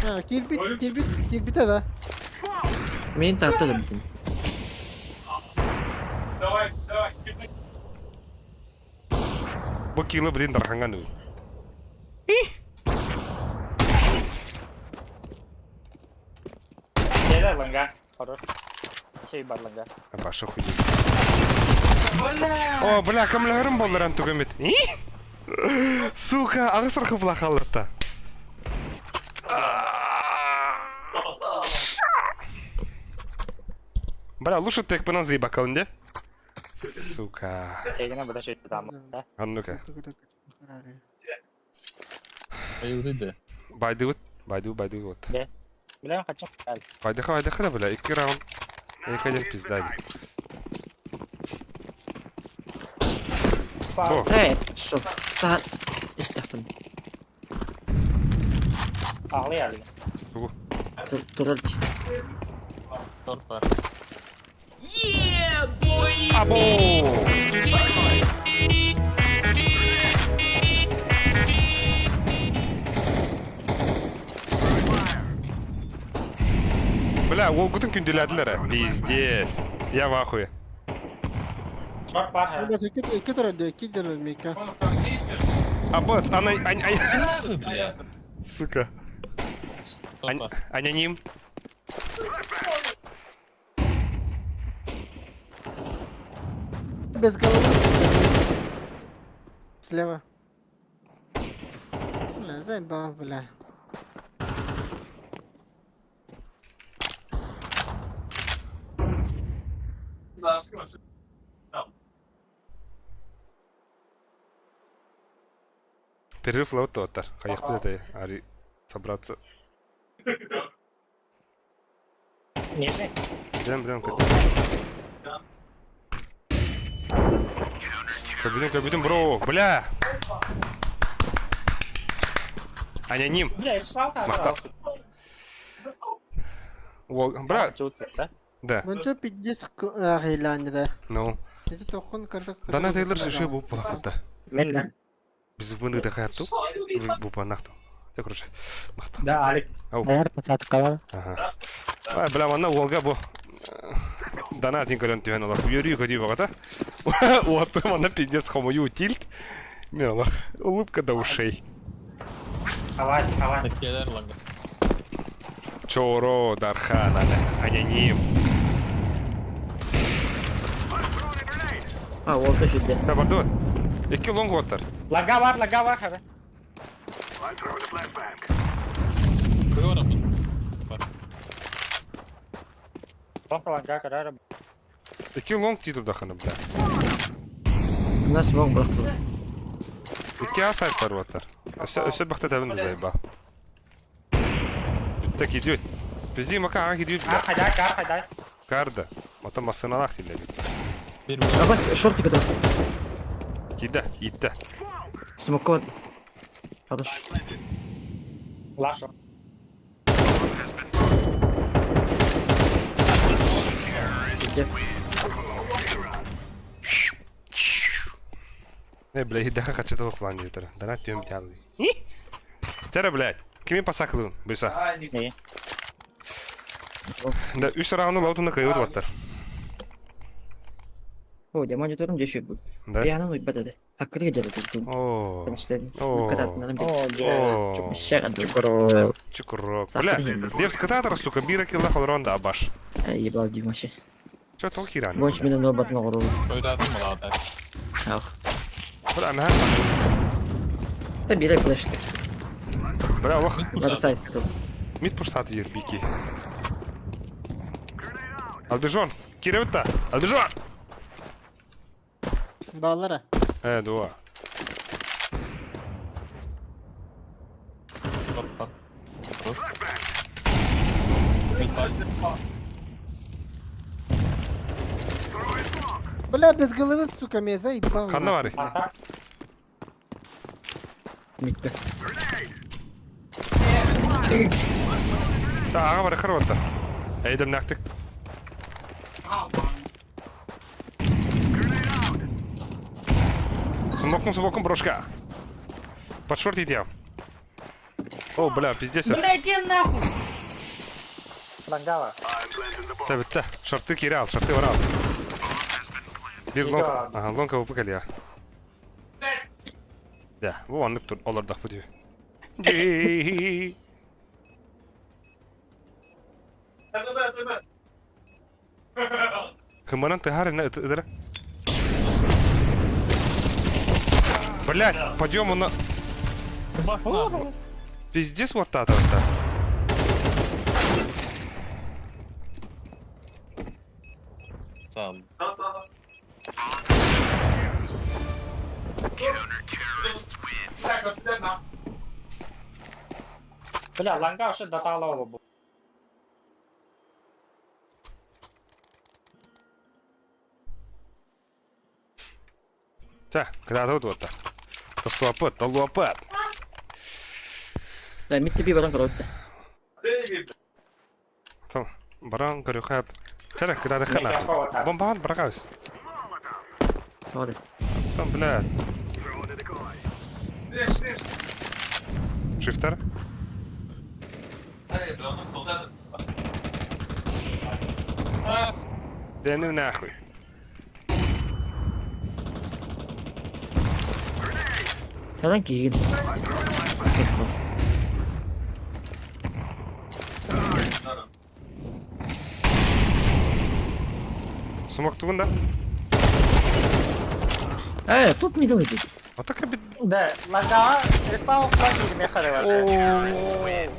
А, кирпит, кирпит, кирпит да. Мен тартты да бүтін. Бу кило блин дарханган үл. Дьиэлэр ланга. Хорор. Чэй бар ланга. Баша хуй. О, бля, көмөлөһөрүм болларан тугумит. Сука, аҕыс рахыбла халлатта. Бля, лучше текпынан заебакаун де. Сука. Эйгинэ быда чэй да. А ну-ка. Айылды да. Байдыбыт. Байдыбыт, байдыбыт. Бля, хочу. Байдыха, байдыха да, бля. Икки раунд. Екі один пизда. Бо. Эй, что? Та истахпын. Ағлы әлі. Тураль. Торт бар. Або! Бля, ол күтін күнделәділер, пиздец. Я в ахуе. Шорт бар. Бля, iki тураль, iki тураль мика. Аббас, ана... ань- ань- Бля. Сука. Торт бар. Аноним. Без головы. Слева. Бля, заебал, бля. Перерыв лаут оттар. Хаях это ари собраться. Не, Блин, блин, Кабинем, кабинем, бро, бля! Аноним. Бля, Махта. Бра, да. Мынча пиздец ағайланды. Ну. Это тоқын кырдык. Дана Тейлор шеше бу булакта. Мен Біз бұны да қаятту. Бу панахту. Те, короче, махта. Да, Алик. Ау. Аяр пацатка. Ага. Ай, бля, манна Волга бу. Дана один көрөн түһэн олар. Үйөрүү көдүү бағата. Уатты манна пиздец хомою тильт. Мен олар. Улыбка до ушей. Авась, авась. Келер ланга. Чоро, Дархан, аноним. А, ол да жүлде. Та барды. Екі лонг оттар. Лага бар, лага бар. Хабе. Көрөм. Бар. Лонг лага карара. Екі лонг титу даханы, бля. У нас вон бахту. Екі асайт бар оттар. Өсө өсө бахта табын зайба. Так идет. Пизди мака ага идет, А, бля. хайдай, кар, хайдай. Карда. Мата масыналах тиле. Бир Абас, шортик это. Кида, итте. Смокот. Хорош. Лашу. Где? Не, бля, идаха хочу план етер. Дана тем тялы. Тера, блядь. Кими пасаклын, бұйса. Не. Да, үс рауны лаутуна кайыр баттар. О, я монитором деші бұл. Да? Я анан уйбат еді. Хаккыры келеді бұл. О. О. О. Чукурок. Бля, Левс кататор, сука, бира килла холронда абаш. Ебал димаши. Чо тол хиран? Больше меня нобат на гору. Ойдатым алады. Ах. Бля, ана. Та бире флешка. Бля, лох. Надо сайт. Мид пуштат ер бики. Албежон, киребитта. Албежон. Баллара. Э, дуа. Торт бар. Хорош. Мид бар. Бля, без головы, сука, меня заебал. Ханна бары. Арта. Митте. Та ага бары хырватта. Эйдем нактык. Смокнул, смокнул, брошка. Под шорт иди. О, бля, пиздец. Бля, иди нахуй! Лангава. Та битте. Шорты кирал, шорты варал. Бир лонг. Ага, лонг выпыкали я. Да, бу оннук тур олордохпут үһү. Дьии. Кымынан тыһаар инна ытыра. Блять, пойдем он на... Пиздец вот та та Сам. Бля, ланга вообще даталова был. Чэ, кытаатыбыт уоттар. Тостуоппут, толлуоппут. Да, мид тебе баран көрөттө. Там, баран көрүөхэ. Чэ, кытаатыхха нахуй. Бомбаҕын быраҕабыс. Тоҕо Там, блядь. Шифтер. Да ну нахуй. Ханан киһигин. Смоктугун да? Э, тут мидл идет. А так обид... Да, ланга, респаун флаги мехары вообще.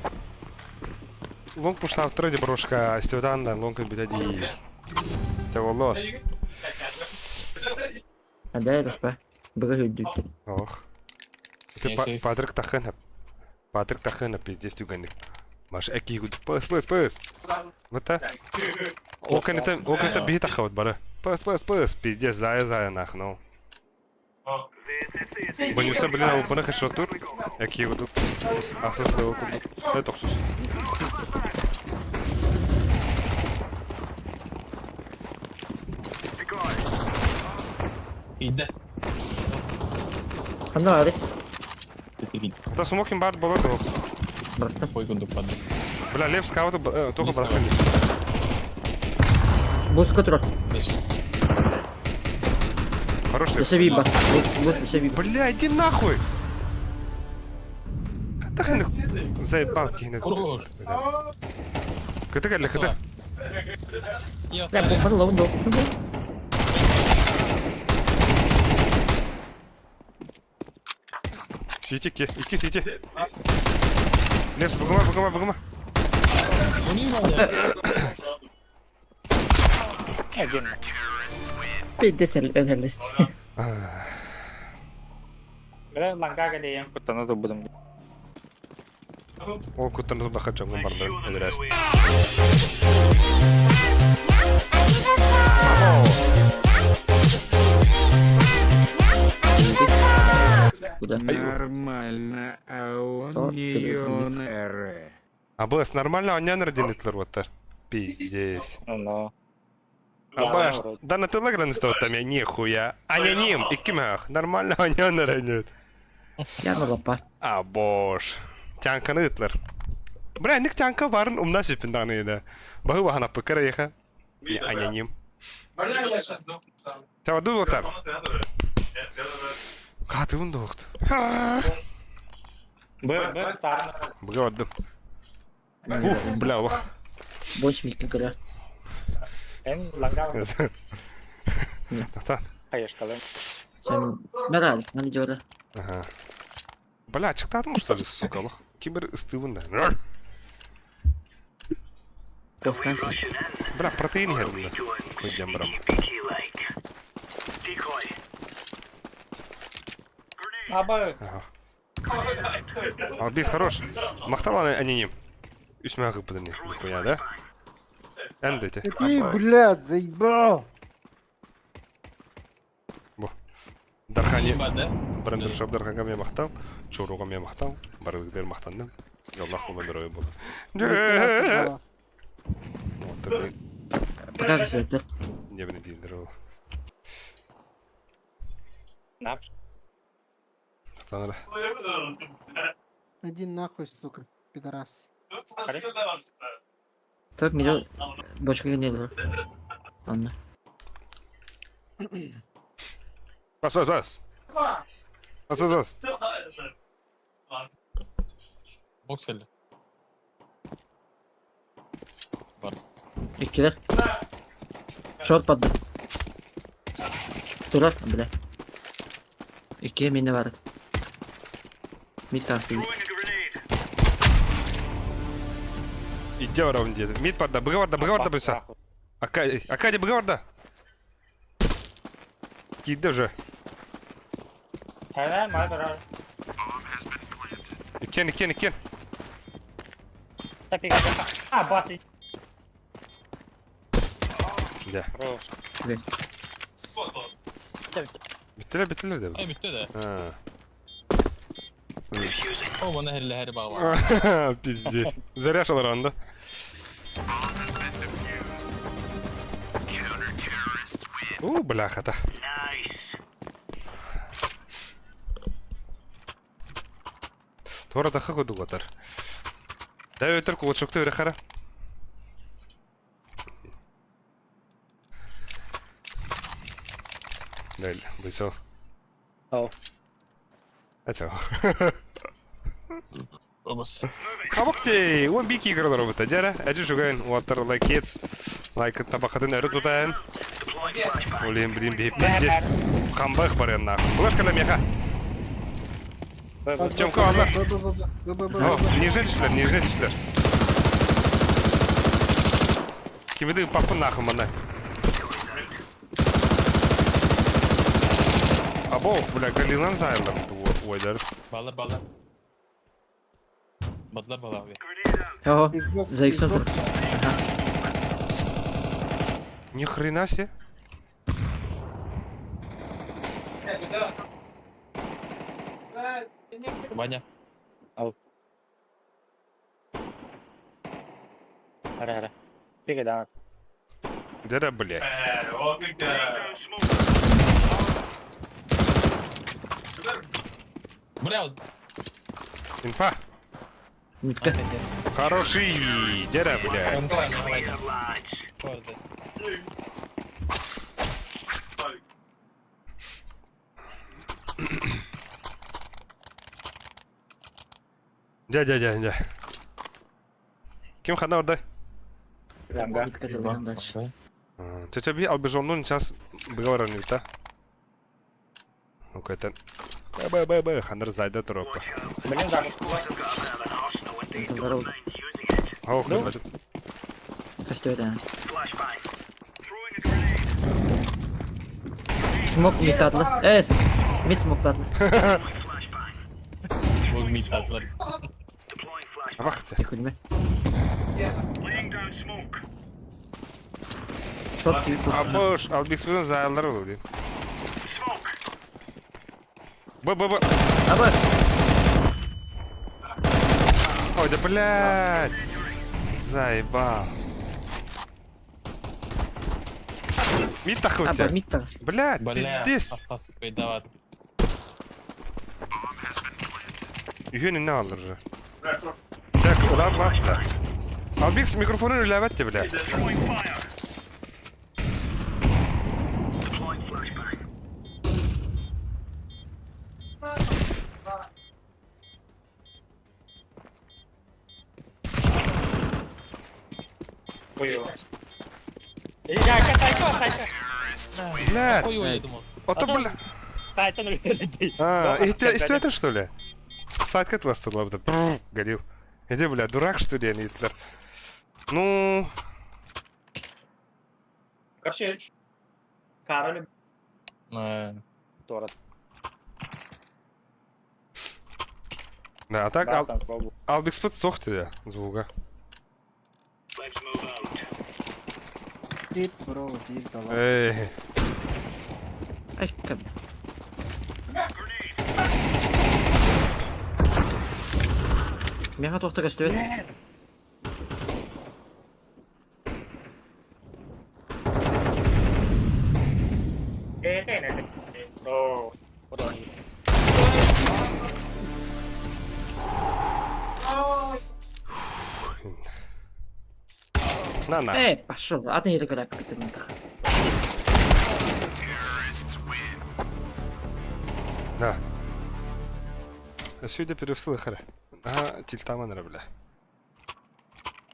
Лонг пушна в трейде брошка, стивдан лонг битади. Те воло. А да, это спа. Бага үрдүттэн. Ох. Ты Патрик тахына. Патрик тахына пиздец түгәнник. Маш әки гуд. Пыс пыс пыс. Вот та. Окон это биһи тахабыт бары. Пыс пыс пыс. Пиздец зая зая нах, ну. Бонюса, блин, албына хешотур. Әки гуд. Ахсыз лево кудук. Э, тохсус. Иде. Ханна ари. Та смокин бар болот ох. Барта. Ой, кундук падды. Бля, лев скаута только Не барахын. Бус котро. Хорош лев. Өсө биба. Бус бус өсө биба. Бля, иди нахуй! Тахын заебал кихне. Хорош. Кыты кэллэ, кыты. Я Бля, бомбаны ловын до. Сити ки, икки сити. Левс, бугума, бугума, бугума. Один. Пиздец, энерлест. Бля, ланга галеем куттана будем. Ол куттан туда хаджам барды эдерес. Куда? Нормально, а он не Абыс, нормально онян родилитлер вот Пиздец. Ну. Абаш, да на телеграм стоит там я нихуя. Аноним, иккимах. Нормально онян родит. Я на лапа. А бош. Тянканы ытлар. Бля, ник тянка барын умна сүпін еді. Бағы бағана пыкыр еха. Аноним. Чаваду вот так. Катыбын доқты. Б, Б, тарна. Бұға бардым. Ух, бля, олох. Больше микки көрө. Эн ланга Тахта. хаешкалым. Сен Мэрал, мани жора. Ага. Бля, чыктадым что ли, сука, олох. Кибер ыстыбын да. Кофкансы. Бля, протеин хербин да. Койдем барам. Аба, Ага. Албис хорош. Махтал аноним. Үсмә гыпыдын нихуя, да? Әндете. Какие, блядь, заебал! Дархани. Да? Брендер шоп дарханга мен мақтал. Чоруға мен мақтал. Барыгдер мақтандым. Яллах болан дорогой болды. Вот, Пока көрсөттөр. не біне дейіндір ол. напш. Таныр. Иди нахуй, сука, пидорас. Так, мидл бочка не было. Анна. Бас, бас, бас. Бас, бас. Бокс кэллэ. Бар. Иккилэр. Шорт барда. Турар, бля. Икки мини бар. Мид тахсыы. Иди барабын диэти. Мид барда, быга барда, быга барда бұйса. Акади, Акади быга барда. Киирдэ уже. Хайа, маа турар. Иккен, иккен, иккен. А, бас. Да. Биттилер, биттилер деп. Ай бүттэ да. А. О, мана херлэһэр баҕа. Пиздец. Заряж алар анда. У, бляха-то. Туора даха курдук отар. Да өтөр кулачокты өрө хара. Нөл, бұйсал. Ау. Ачау. Обас. Хабыкты, он бики играл робота. Дяра, әжі жүгін, уаттар лайк ец. Лайк табақатын әрі тутайын. Олен блин, бей пиздец. Хамбах бар нахуй. Флешка на меха. Тёмка, алла. Б, Б, Б, Б, Б, Б, О, Б. нижний түшлер, нижний түшлер. Кимиди папы нахуй мана. Або, бля, Галинан зайылар. Ойдар. Балар балар. Батлар бала abi. О, Xbox, за иксом Xbox. тур. Ни хрена себе. Ваня. Хара, хара. Пиге да. Где бля? Бля, Инфа. Мидка. Хороший. Где бля? Дядя, дядя, дядя. Ким хана орда? Рамга. Мидка делаем дальше. Чача би албежоннун час быгаваран юта. Ну-ка это. Б б б хандар зайда туропа. Блин, да. Здорово. Ох, Ну? Костер, да. Смок мид татлы. Мид смок татлы. Бу мид татлар. Абахты. Тихо, Шорт киви Абош, албиксудун зайлар болду. Б б б. Аба. Ой, да блядь. Заебал. Мид Аба, тахуйте. мид тагыс. Блядь, Бля. пиздец. Давай. Үйін не алыр же. Так, улар лапта. Албикс микрофонун үләбәтте, бля. Я, сайка, сайка. Блядь. Хуй я думал. А то, бля. Сайтан өледі. А, истебетер, что ли? Сайтка тластырла бу. Горил. Иди, бля, дурак, что ли, они Ну, Короче, Кароль Тора. да, а так Да, там спробую. Албикс под сохты звука. Deep bro, deep да ладно. Эй, Ай, каб. Меха тоқта костер. О, куда они? на на. Эй, пошел. Атын еле көрәп китеп мындык. Да. Өссө перевсыл хара. Ага, тильтаман эрэ бля.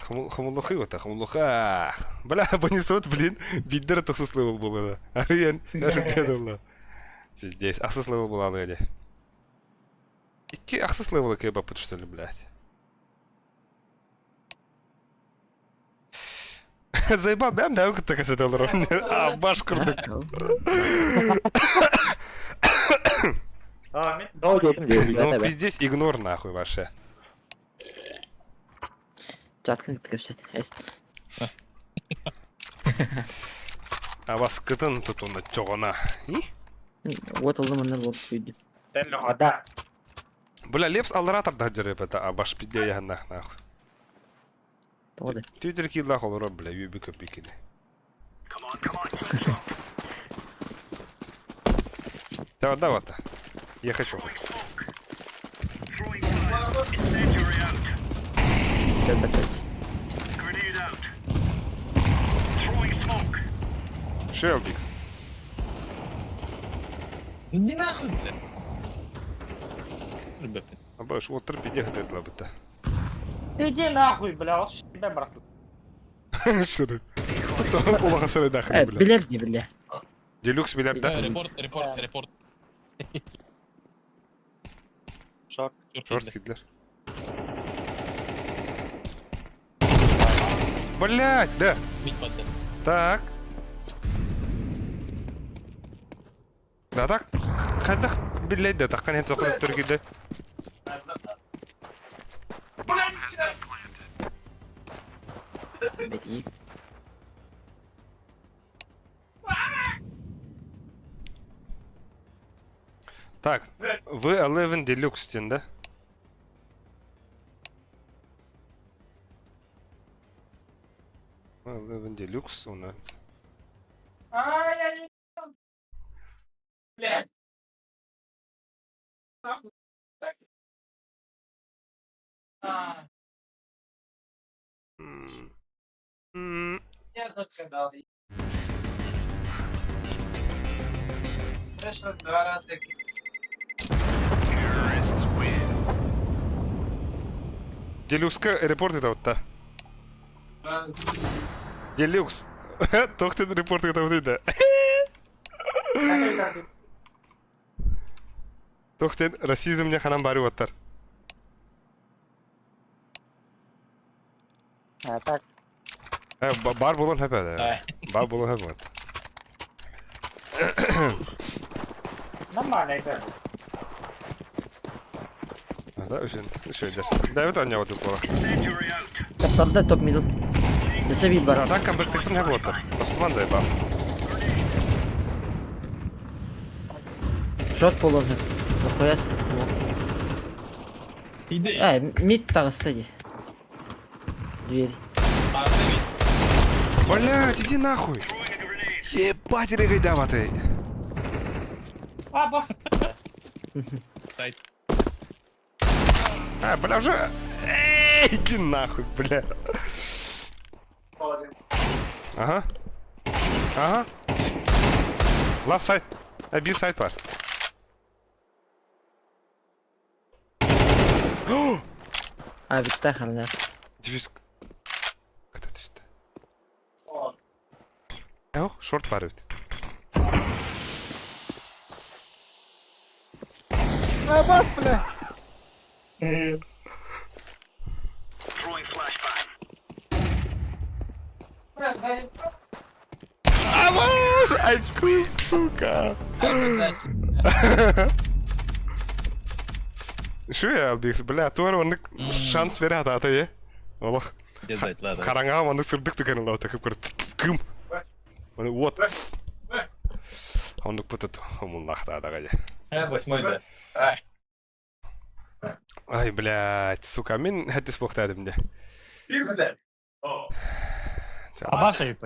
Хомуллухы вот, хомуллуха. Бля, понесут, блин, биддер тохсус level буолла. Арыйан, эрче Здесь, ахсыс level буолла дии. Икки ахсыс level кебаппыт, что ли, блядь. Заебал, бэм бэм кытта кэсэтэ олорор. А, баш курдук. Ну, пиздец, игнор нахуй ваше. Чаткын кытта кэпсэт. А вас кытын тутуна чоҕона. Вот ыллым онно лоп сүйдүм. Бля, Лепс аллара тарда дьарып это, а баш пидде яһаннах нахуй. Тоҕо да. Түйдер кииллах олорор, бля, үөбү көппикини. Давай, давай то. Я хочу. Кэлбэт. Шелбикс. Иди нахуй, блядь. Ребята. Абаш, отыр пиде хатырла быта. Иди нахуй, бля, ол тебя брат. Шыры. Улаха сыры дахры, Э, бля. билэр дии бile. Делюкс билэр да? Репорт, репорт, репорт. Шорт. Шорт кидлер. Блять, да. Так. Да так. Хайдах биллей да таққан енді тоқырып тұр киді. Бети. Так, V11 Deluxe ден да? V11 Deluxe у нас. М. М. Делюкска репорт это вот та. Делюкс. Тохтен репорт это вот это. Тохтен расизм не ханам бары оттар. А так. Бар болон хэп это. Бар болон хэп вот. Нормально это. Да, очень. Шөйдер. Давид аня вот була. Таптарда топ мидл. Дөсө бир бар. Да, так камбэктектен хэп оттар. Бастыман заебал. Шорт болон. Нахуя? Иди. Э, мид таҕыста дии. Дверь. Блять, иди нахуй. Ебать, регайдава ты. А, босс. А, бля, уже... Эй, иди нахуй, бля. Ага. Ага. Last side. А, B side бар. А, бүттэ харна. Дивис. Ката түстэ. Ох, шорт бар эбит. А, бас, бля! Авас! Очку, сука! Шүү я бих, бля, туар оннык шанс бере ата е. Олох. Хараҥа маннык сырдык түгэн ылла такып көр кым. Оны вот. Оннук бутут умуллахта дагай. Восьмой, да. Ай, блядь, сука, мин хэттис буохтаадым де. Абаша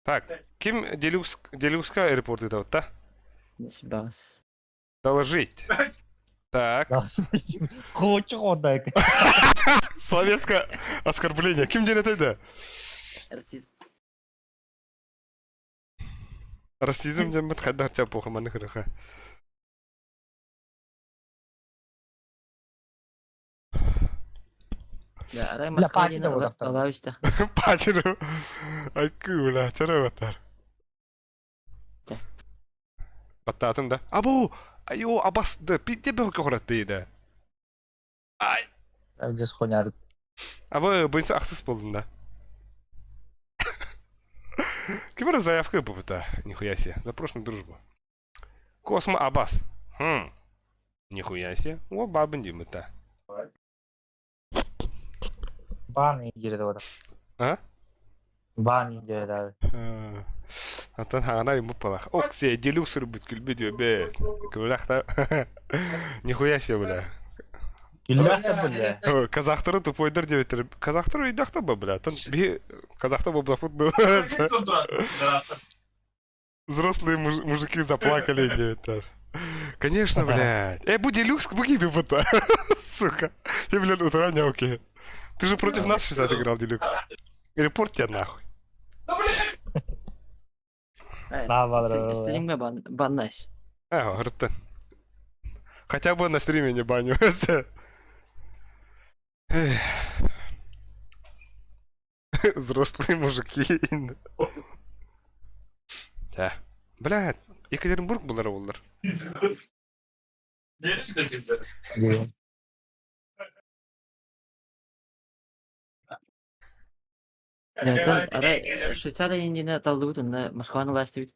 Так, ким Делюкс Делюкска аэропорт это вот, да? Бас. Доложить. Так. Хочу ходай. Словеско оскорбление. Ким ден это? Расизм. Расизм ден бит хаддар чапуха маны хырыха. Да, арай Бля, Москва пати диэн да буолуохтар. алаа истэх. Патину. Айкыы, бля, чара батар. Да. Баттаатым да. Абу! Айо, абас да, пидде бөхө кохоратты да. Ай! Дьэ хуйня. Абы, бойынша ахсыс болдың да. Кем заявка попыта? Нихуя себе. Запрос на дружбу. Космо Абас. Хм. Нихуя себе. О, бабын деймін-та. Бан индире да. А? Бан индире да. Антон хагана ему палах. Оксе, делюкс рубит күлбі бе. Күләхта. Нихуя себе, бля. Күлләхтә бля. Ой, Казахтары тупойдар деп өтер. Казахтар үйдәхтә ба, бля. Тон би казахта ба бля. Взрослые мужики заплакали, деп Конечно, блядь. Э, бу делюкс, бу гиби бута. Сука. Я, блядь, утра не окей. Ты же против нас сейчас играл, делюкс. Репорт тебя нахуй. Да, да, да, да. Стримге бан баннайс. А, рта. Хотя бы на стриме не баню. Эх. Взрослые мужики. Да. Блядь, Екатеринбург булар олар. Оттон арай Швейцария индине талдыбыт онно Москваны ластыбыт.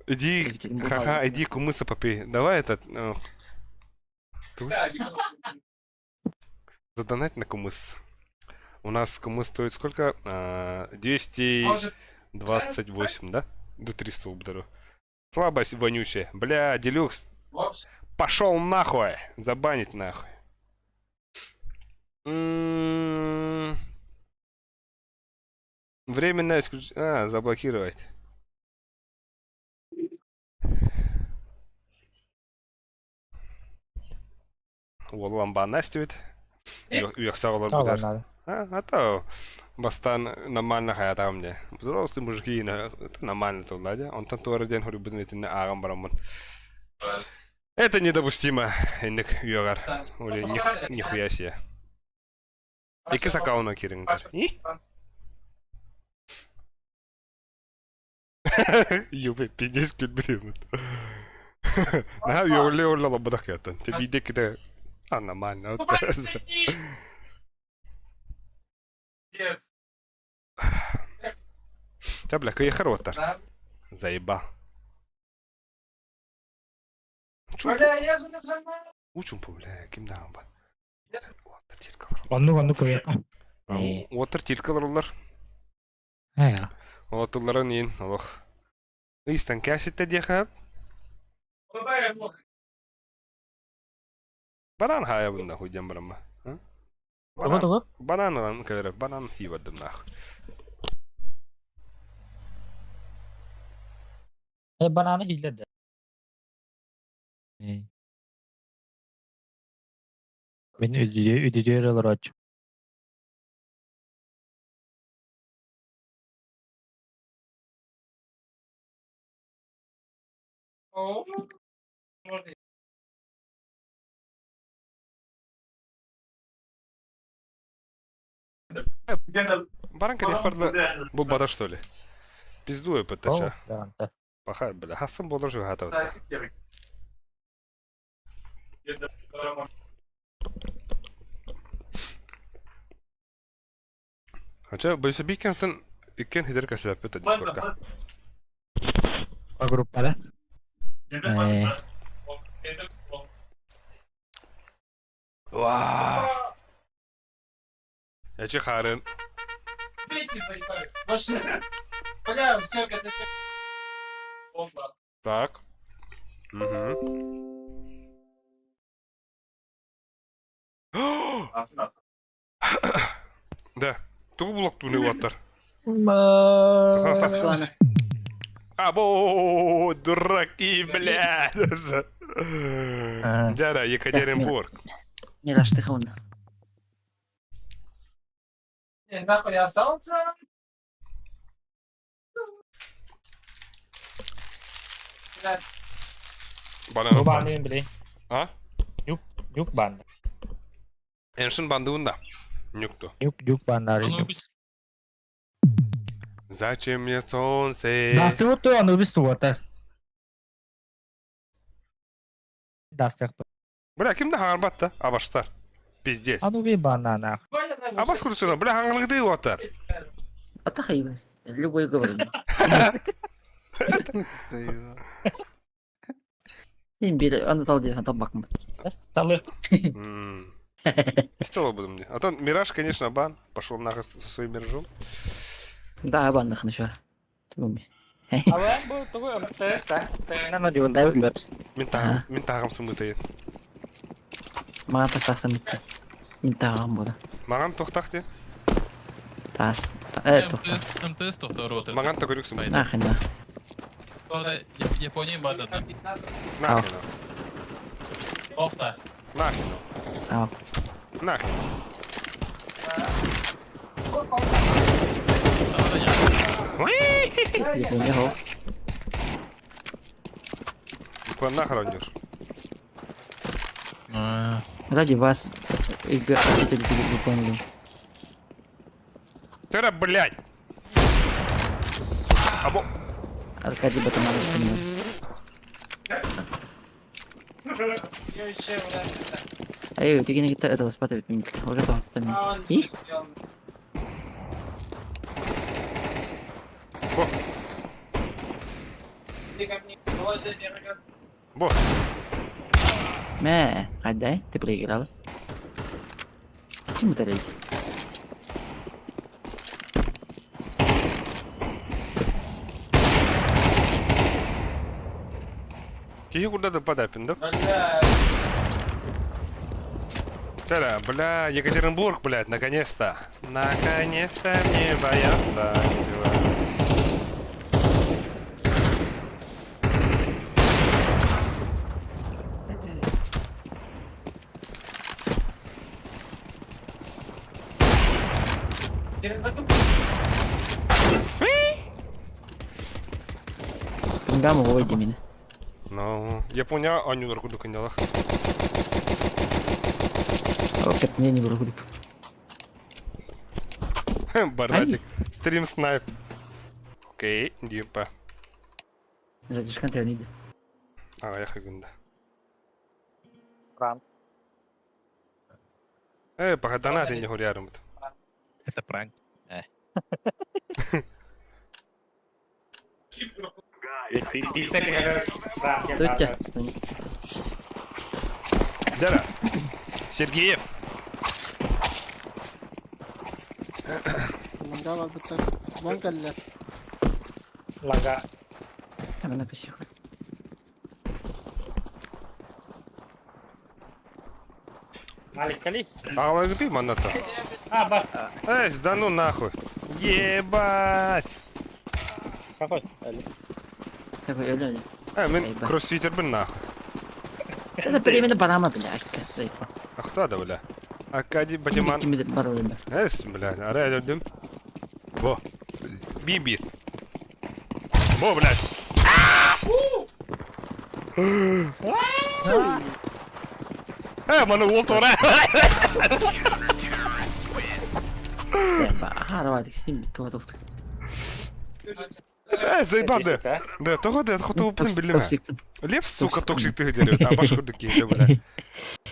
Иди, Екатеринбург ха-ха, алды. иди кумыса попей. Давай этот... Задонать на кумыс. У нас кумыс стоит сколько? 228, да? До 300 убдару. Слабость вонючая. Бля, делюкс. Пошел нахуй! Забанить нахуй. Временное исключение. А, заблокировать. Уолламба настивит. Уехса олар Талан будар. надо. А то бастан нормально хаятам де. Взрослые мужики, это нормально то ладя. Он там туара ден хорю буден агам барамын. Это недопустимо. Инник югар. Оли нихуя себе. Икки аккаунта кирин. Юбе, пиздец күлбүтүм. На юрле орла лабадак ятан. Те бидек де. А нормально. Та бля, кая хорош. Заеба. Учум бля, ким даан ба. Отыр тилкалар. Онну онну көйе. Отыр тилкалар олар. Э. Олатыларын ин, олох. Истан кәситте диэхэ. Банан хая бunda хуйдем барама. Тугу тугу. Банан алан кэлэр, банан хибадым нах. Э бананы хилледе. Э. Мен үдүдө үдүдө олорочу. Баран кэлэх барла бу бада что ли? Пиздуя ПТЧ. Да. Пахай, бля, хасан болор жу хата. Хотя, бойся бикентен иккен хидер кәсәп Дискордка. Группада. Э. Ва! Эчи харын. Так. Угу. Да. Тугу булак туны уаттар. Москваны. Або, дураки, блядь. Дяра, Екатеринбург. Мираштыха онно. Банан. Бу бан биле. А? Юк юк бан. Эншин бандыбын да. Нюкту. Нюк нюк баннары нюк. Анубис. Зачем мне солнце? Дастыбыт то Анубис тугата. Дастык. Бля, ким да хаҥарбат да? Абаштар. Пиздец. Ануби банана. Абас курсуна, бля, хаҥаргытыы уоттар. Атахайбын. Любой говорю. Заебал. Им бир аны тал диэн табакмын. Талы. Стало буду мне. А то Мираж, конечно, бан. Пошел нахуй со своим Миражом. Да, банных еще. Туми. Абан бу тугу МТС та. Мин тағым, мин тағым сымытайын. Маған тастақсам бітті. Мин тағам болды. Маған тоқтақ де. Тас. Э, тоқта. МТС, МТС тоқтар отыр. Маған та көріксің. Нахрен да. Тоқта, Япония барды. Нахрен. Тоқта. Нахрен. Ау. Нахрен. Япония хоо. По нахрен идешь. Ради вас, учитель, вы поняли. Тера, блядь! Або... Аркадий Батаманович понимает. Эй, ты не это спать Уже там там. И? Бо. Бо. Мэ, отдай, ты проиграл. Ким это лезет? Киһи курда падапин, да? Тера, бля, Екатеринбург, блядь, наконец-то. Наконец-то мне бояться нечего. Гамма войди меня. Ну, я понял, Аню наркуду каналах. О, как мне не вроде. Баратик. Стрим снайп. Окей, дипа. Задержка ты не А, я хагунда. Рам. Э, пока донаты не гулярым. Это пранк. Тетя. Дара. Сергеев. Мангал албыттар. Вон кэллэ. Лага. Она косиха. Малик кали. А, ты маната. А, бас. Эй, да ну нахуй. Ебать. Какой? Какой öyle. Э, мен кроссфитер бин нахуй. Это перемены барама, блядь. А кто да, бля? Акади Батиман. Кими баралым. Эс, бля, ара өлдүм. Во. Би-би. Во, блядь. Э, маны ол тора. Э, заебал да. Да, того да, хоту упын билеме. Лев, сука, токсик ты дерево. А баш курдук кейде, бля.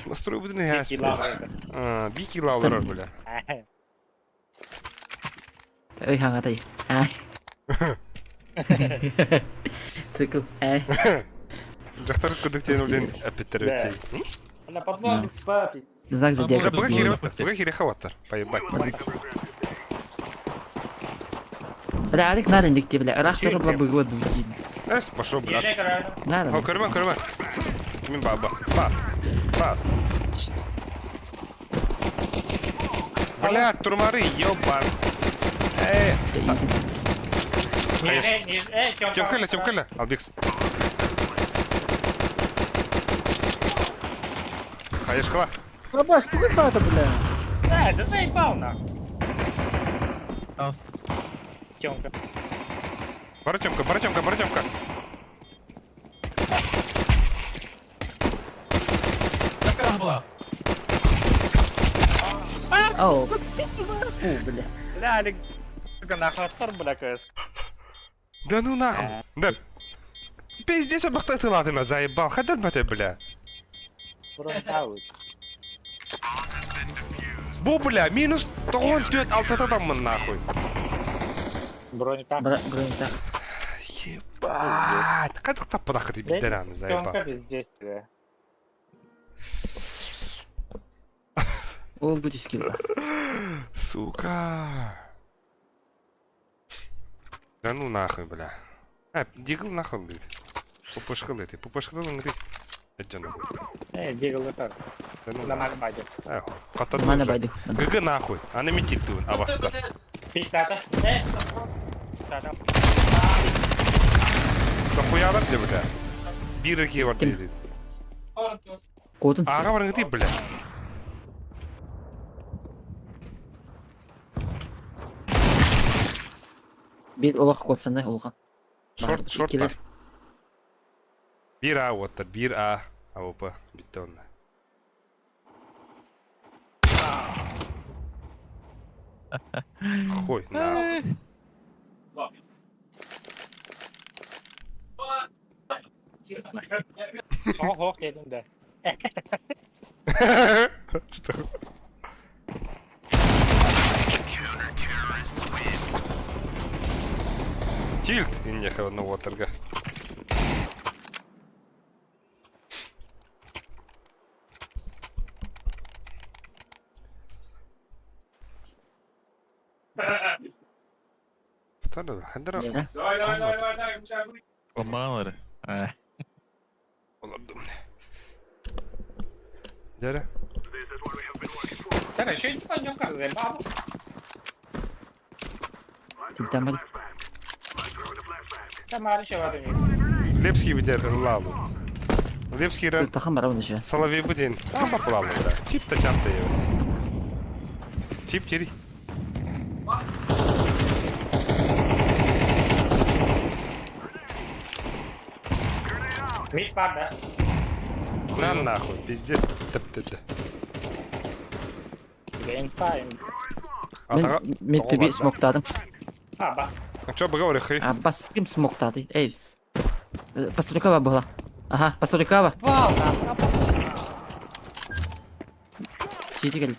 Настрой буду не яс. А, бики лаулар, бля. Ой, хангатай. Ай. Цикл. Ай. Жактар кудук тен үлен әпеттер өттей. Знак зодиака. Бага хире, бага хире хаваттар. Поебать. Бля, Алик надо нигде, бля. Рах тоже была бы год уйти. Эс, пошел, брат. Надо. О, көрмә, көрмә. Мин баба. Пас. Пас. Бля, турмары, ёбан. Э. Тёмкале, тёмкале. Албекс. Хаешкала. Рабаш, тугай бата, бля. Э, да заебал нахуй. Тёмка. Бара Тёмка, бара Тёмка, бара Тёмка. Какая была? Оу. О, бля. Бля, Алик, сука, нахуй оттор, бля, КС. Да ну нахуй. Да. Пиздец, обахта тылатыма, заебал. Хадар бате, бля. Бронтаут. Бу, бля, минус 94 алтатадаммын нахуй. Броника. Броника. Ебать. Хайдах таппатаххытый биддер аны, заебал. Тёмка бездействие. Ол будет скилл. Сука. Да ну нахуй, бля. А, дигл нахуй, блядь. Пупышкалы ты, пупышкалы ты. Эджан. Э, дигл это. Да ну Нормально байду. Нормально байду. ГГ нахуй. Аны мен титтуын, абаста. Пиктата. Э, тата. Да хуя бар бля. Бир ки бар диди. Кодын. Ага бар гити, бля. Бир олох копсаны улхан. Шорт, шорт бар. Бир А оттар, бир А. АВП. Битте онна. Хуй, нахуй. Ого, дедим да. Что? Тильт, иннеха на Уотерга. Хандра. Ламалары. Олордум. Дәрә. Тара, еще не пойдем, заебал. Тилтамар. Тамар еще ладно. Лепский битер лалу. Лепский ран. Тахан бар оны же. Соловей бутин. Ама плалу, да. Чип та чапта его. Чип чири. Мид бар, да? На нахуй, пиздец, тэп-тэп. Геймтайм. Мен мен төбе смоктадым. А, бас. А чё бы хей? А бас ким смоктады? Эй. Постройкава была. Ага, постройкава. Вау, нахуй. Сити кел.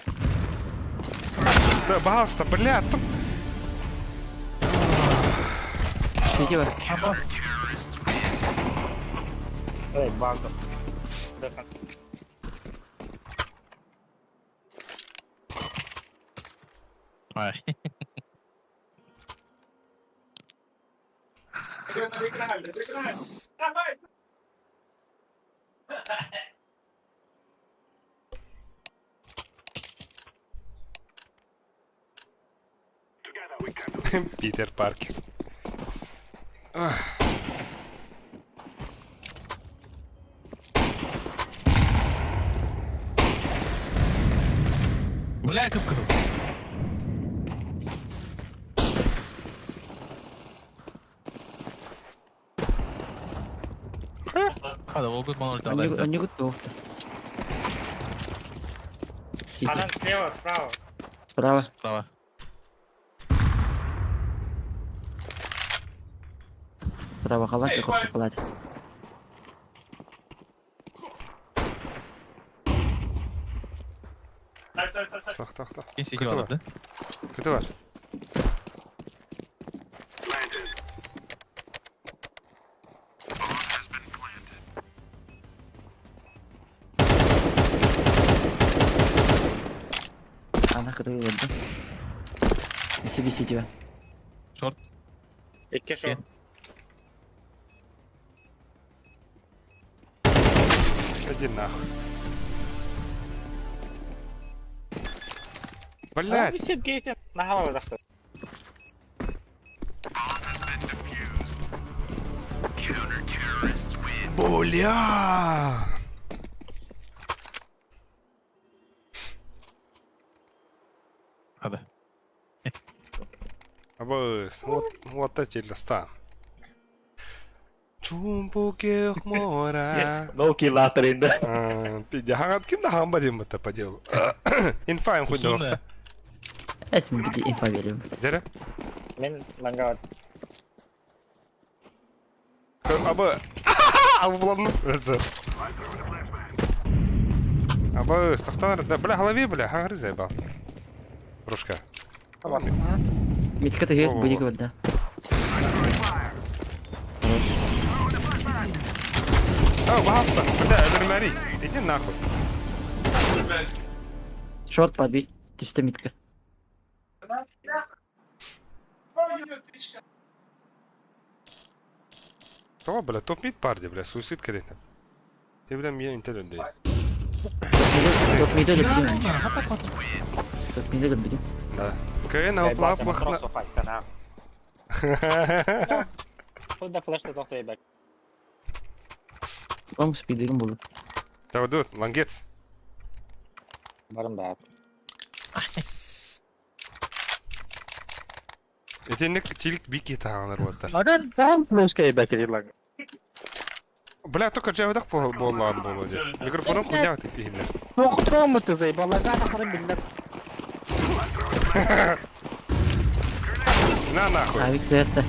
Да, пожалуйста, бля, туп. Сити бар. Эй, багов. Ай. Питер Паркер. Ах. Бля, как круто. Hadi ол мана ульта Они готовы. Сити. Адам слева, справа. Справа. Справа. Справа халат, как шоколад. Тох, тох, тох. Кин сики бар, да? Көтө бар. Она который вот, да? Себе сити. Шорт. Икки шорт. Иди нахуй. Блядь. На голову захват. Бля! Hadi. Абыс, вот, вот эти листа. Чумпукех мора. No kill later Пиздя, ким да хамба дим это по делу. Инфа им хуй Усунна. Эсми биди инфа берем. Дere. Мен ланга Аба. Аба буланны. Аба, стохтан, да, бля, голове, бля, хагры заебал. Рушка. Митка ты Во-во-во. буди говорит, да. О, баста, бля, Эдермари, иди нахуй. Шорт подбить. Түстө митка. Того, бля, топ мид парди, бля, суицид кредит. Ты, бля, меня интернет дэй. Топ миде люблю. Топ миде люблю. Да. КН, опла, плохна. Худа флешта тохтой бек. Лонг спидерин болду. Давай, дуд, лангец. Барым ба. Этенник тилк бики тағанар вот. Адан там флешка бек ланг. Бля, только джавдах боллан болу де. Микрофоном хуйня вот ихилер. Тоқтом ты заебала, харам биллер. На нахуй. Авик заятты.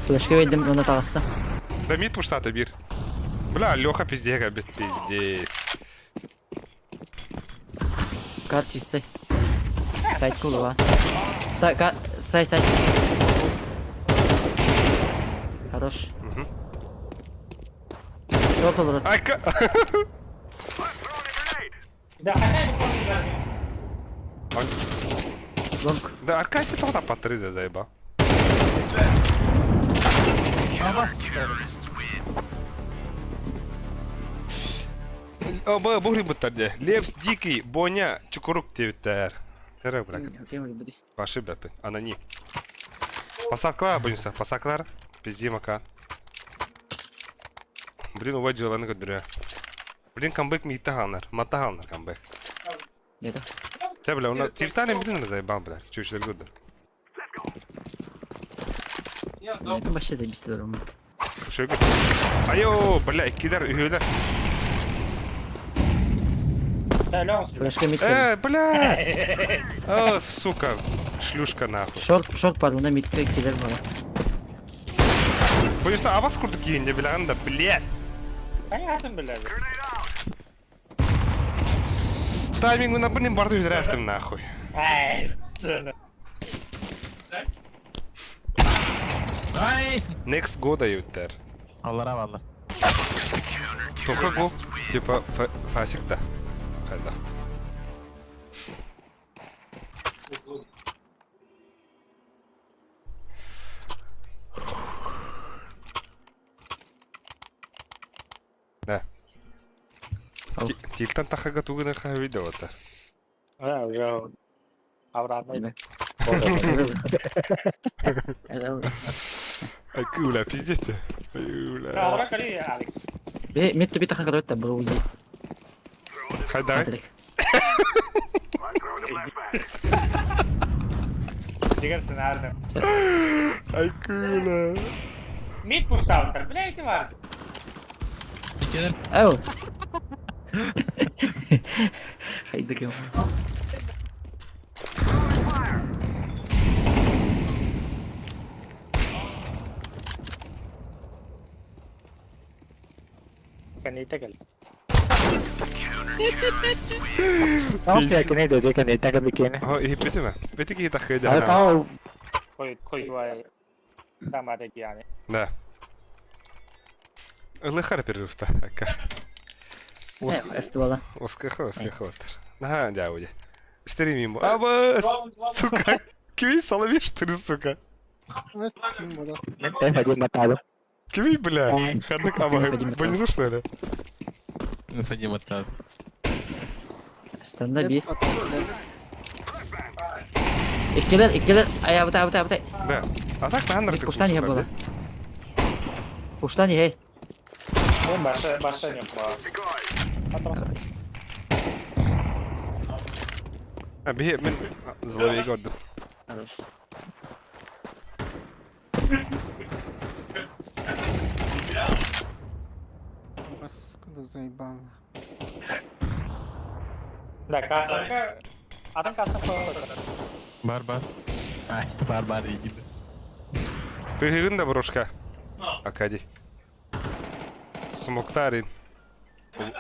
Флешка бердим, оны тағысты. Да мид пуштаты бир. Бля, Леха пиздега, бит пиздец. Кар чистый. Сайт кулуа. Сай, ка, сай, сайт. Хорош. Мгм. Шорт olur. Айка. Да, хотя Лонг. Да, Аркадий тогда по 3 да заебал. О, бугри буттар де. Лепс дикий, Боня, Чукурук девиттер. Тере, бля. Башы бәпі, аноним. Посадкалар бойынша, посадкалар. Пизди мака. Блин, увай жыланы көдірі. Блин, камбэк митта ханар, мата ханар камбэк. Неде? Те, бля, уна тилтане блин заебал, бля. Чуешь, гуд. Мен вообще заебистелер olmadı. Шөгір. Айо, бля, кидар үйелер. Флешка мид. Бля! О, сука, шлюшка нахуй. Шорт, шорт бар, онда мидке келер бала. Бойынша абас курдук кийинде, бля, анда, бля. Понятно, бля. Тайминг на блин барды үйрәстім нахуй. Ай, цена. Ай! Next go да юттер. Аллара валла. Тоха го, типа фасик да. Хайда. Да. Тилтан тахага тугына ха видео та. А, уже обратно. Ай, куля, пиздец. Ай, бля. Бе, мид түбі тахан көрөт та бұл узи. Хайда. Дигәр сценарий. Ай, куля. Мид пуштаунтер, блядь, бар. Ау. Хайда кем. Канита кел. Наушник кene de канита кел бикене. О, и битиме. Битики тахыда. А тау кой кой вай тамада гияне. Да. Лыхар переруста, ака. F2 Оскахо, оскахо. Ага, дяуде. Стримим. Аба, сука. Кими соловиш ты, сука. Кими, бля. Хадык аба. Понесу, что ли? Фадим это. Станда bir. Иккилер, иккилер. Ай, абытай, абытай, абытай. Да. А так на Пуштан я была. Пуштан я. Баша, баша не А, бе, мен зловей году. Хорош. Паскуду заебал. Да, касса. Адам касса. Бар бар. Ай, бар бар диигин. Тыһыгын да брошка. Акади. Смоктарин.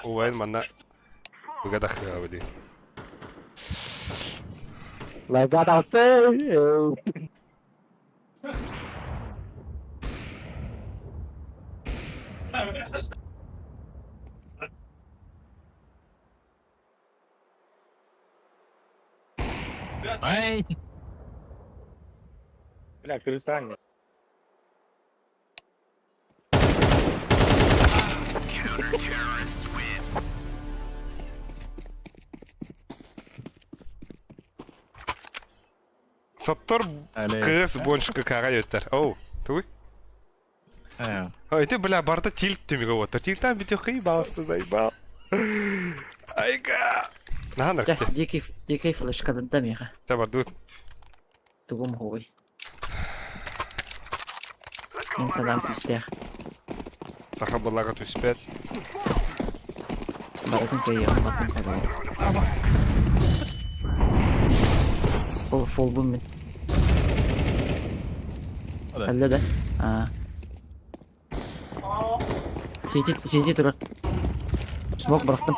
Убайын манна быгадах дии. Лайга тахсы. Ай! Бля, перестань. Соттор кыыс бончика каға өттер. Оу, туй? Ой, ты, бля, барда тильт түмігі оттыр. Тильтан бітеу қи балысты заебал. Айга! Нахан Дьэ, дикий, дикий флешка да миэхэ. Табар, дуут. Тугум хуй. Мин санаам күүстээх. Саха былаға түспэт. Барытын кыайыаҕым, барытын хотуоҕум. Ол фолбун мин. Әллә да? Аа. Сити, сити турар. Смок бырахтым.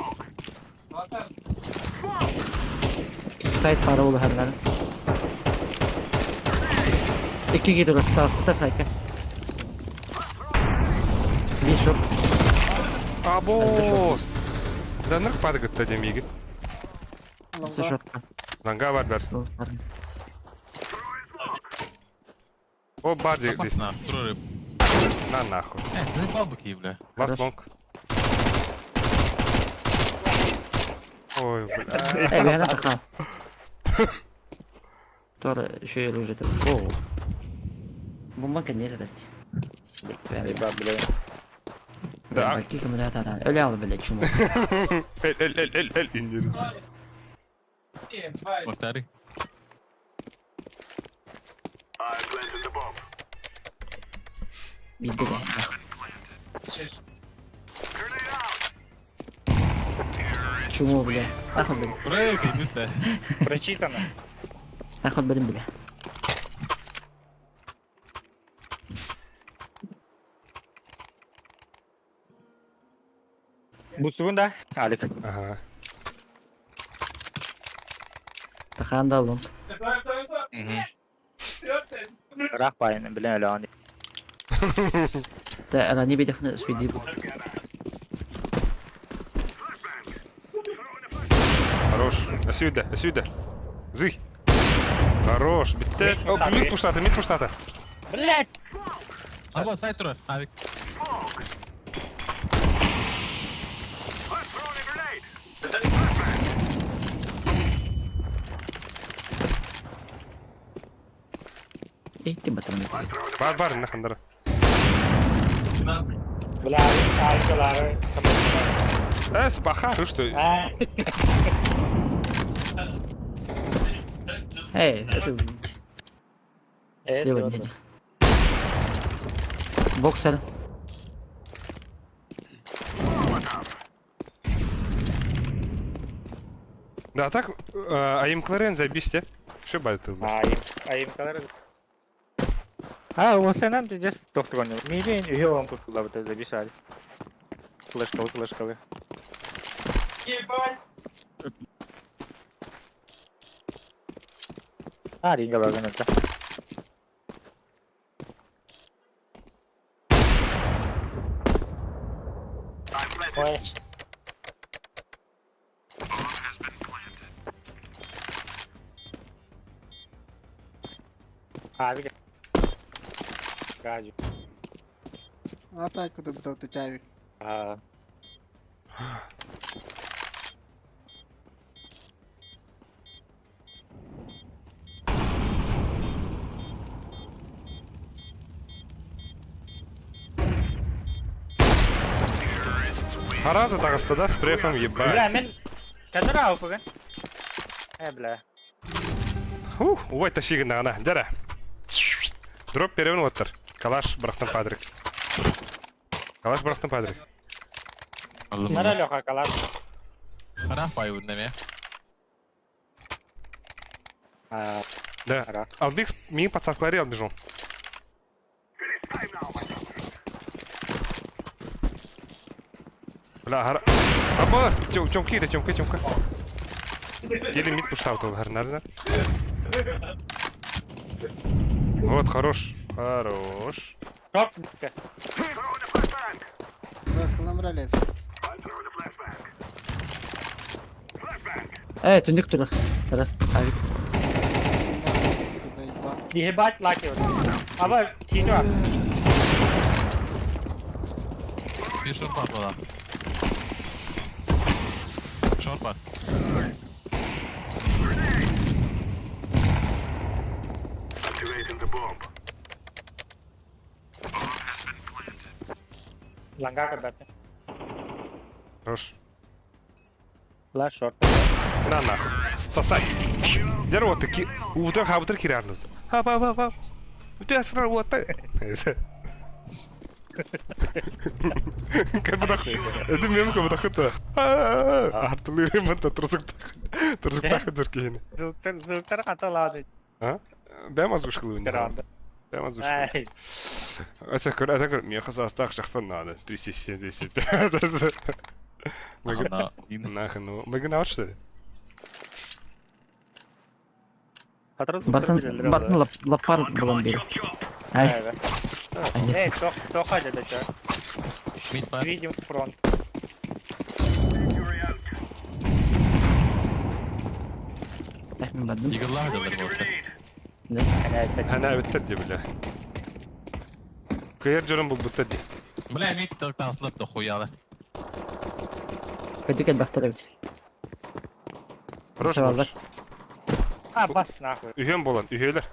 Сайт баара улаханнарын. Икки киһи турар. Таҕыспыттар сайтка. Биир шоп. Абоос! Данырк падыгытта демигит. Өссө шопка. Ланга бар бар. О, бар здесь. На нахуй. Заебал бы бля. Last long. Ой, бля. Э, бэйэҕэ тахаа. Туора үчүгэй уже О. Бомба кэнниэ этэ. Бля, бля. Да. Какие кэмэлээ Өлө ал, блядь, чума. Эл, эл, эл, эл, эл, индир. Повтори. Биирдэ да. Чумо, бля. Нахуй, бля. Прыг, иди ты. Прочитано. Нахуй, блин, бля. Бутсугун да? Алик. Ага. Тахаан да алым. Рах байын, билен өлөөн. Та рани бидехне спиди. Хорош. Сюда, сюда. Зый. Хорош. Битте. О, мид пуштата, мид пуштата. Блять! Аба, сайт турар. Авик. Эй, батырын. Бар, бар, нахандара. Бля, Аликалары. Спаха, что? Эй, это слева дядя. Боксер. Да, так, а им Кларен забисте. Что бы это было? А им Кларен. А, осенан здесь доктор Милин, ее вам куда бы забисали. Флешкалы, флешкалы. Ебать! А, ринга багыныта. Ой. Авик. Гадю. А сайт куда бы ты чавик. А. Хараза тағыста да с префом Бля, ебать. мен... Kadar ауфыгын. Э, бля. Ух, ой, тащигін ана, дәрі. Дроп перевін оттыр. Калаш бірақтан падрик. Калаш бірақтан падрик. Нара Леха калаш. Хара пайы неме. А. Да. Албикс миигин подсадкалары албежон. Бля, гара... Аба, Тёмки, да Тёмка, Тёмка. Еле мид пуштал гарнарно. Вот, хорош. Хорош. Э, түннүк турар. Тара, авик. Ебать лаки. Аба, сидя. Bir short var burada. Short var. Ланга когда-то. Хорош. Ла шорт. На нахуй. Сосай. Дерево таки. Утыр хабытыр кирарнут. Ха па па па. У тебя сразу вот так. Как бы Это мем как бы такой-то. Артылыр мында турсуктах дүркейни. Звуктар, звуктар каталады. А? Бэм озвучкалыы. Бэм озвучкалыы. Это көр, это көр, меха састах жақтан надо. 275. Нахуй, ну, Меган что ли? Бартын, бартын лаппар булан бери. Ай. Эй, тоха деді чё. Видим фронт. Мин бардым. Eagle'lar da var Да. Ана битте бля. Кыйыр жорон бул битте. Бля, мид таслап да хуяла. Көтү кел бахтар бит. Хорош. А, бас нахуй. Үһөн болан, үһөлөр.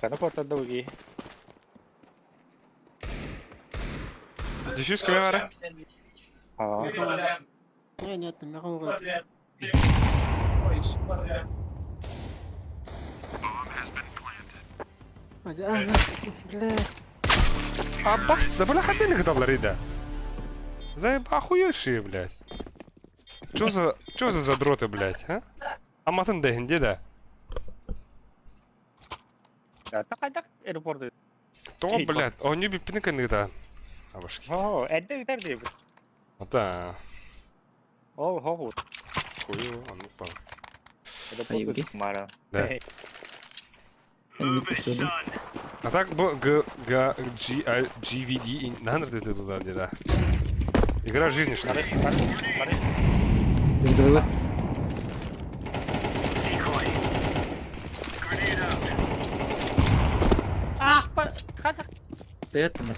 Каны кота долги. Дешүс кеме бара? А. Не, нет, не могу. Бля. А бас, да бля, хадды не рида. Заеб охуевшие, блядь. Чё за задроты, блядь, а? Аматын дехинде да. Да, так так аэропорт. То, блядь, они би пинка да. Абашки. О, это это где? Да. О, хо. Хую, он упал. Это Мара. Да. А так б Г Г G I G V D и нанр ты туда где да. Игра жизни что ли? Ах, хата. Цвет на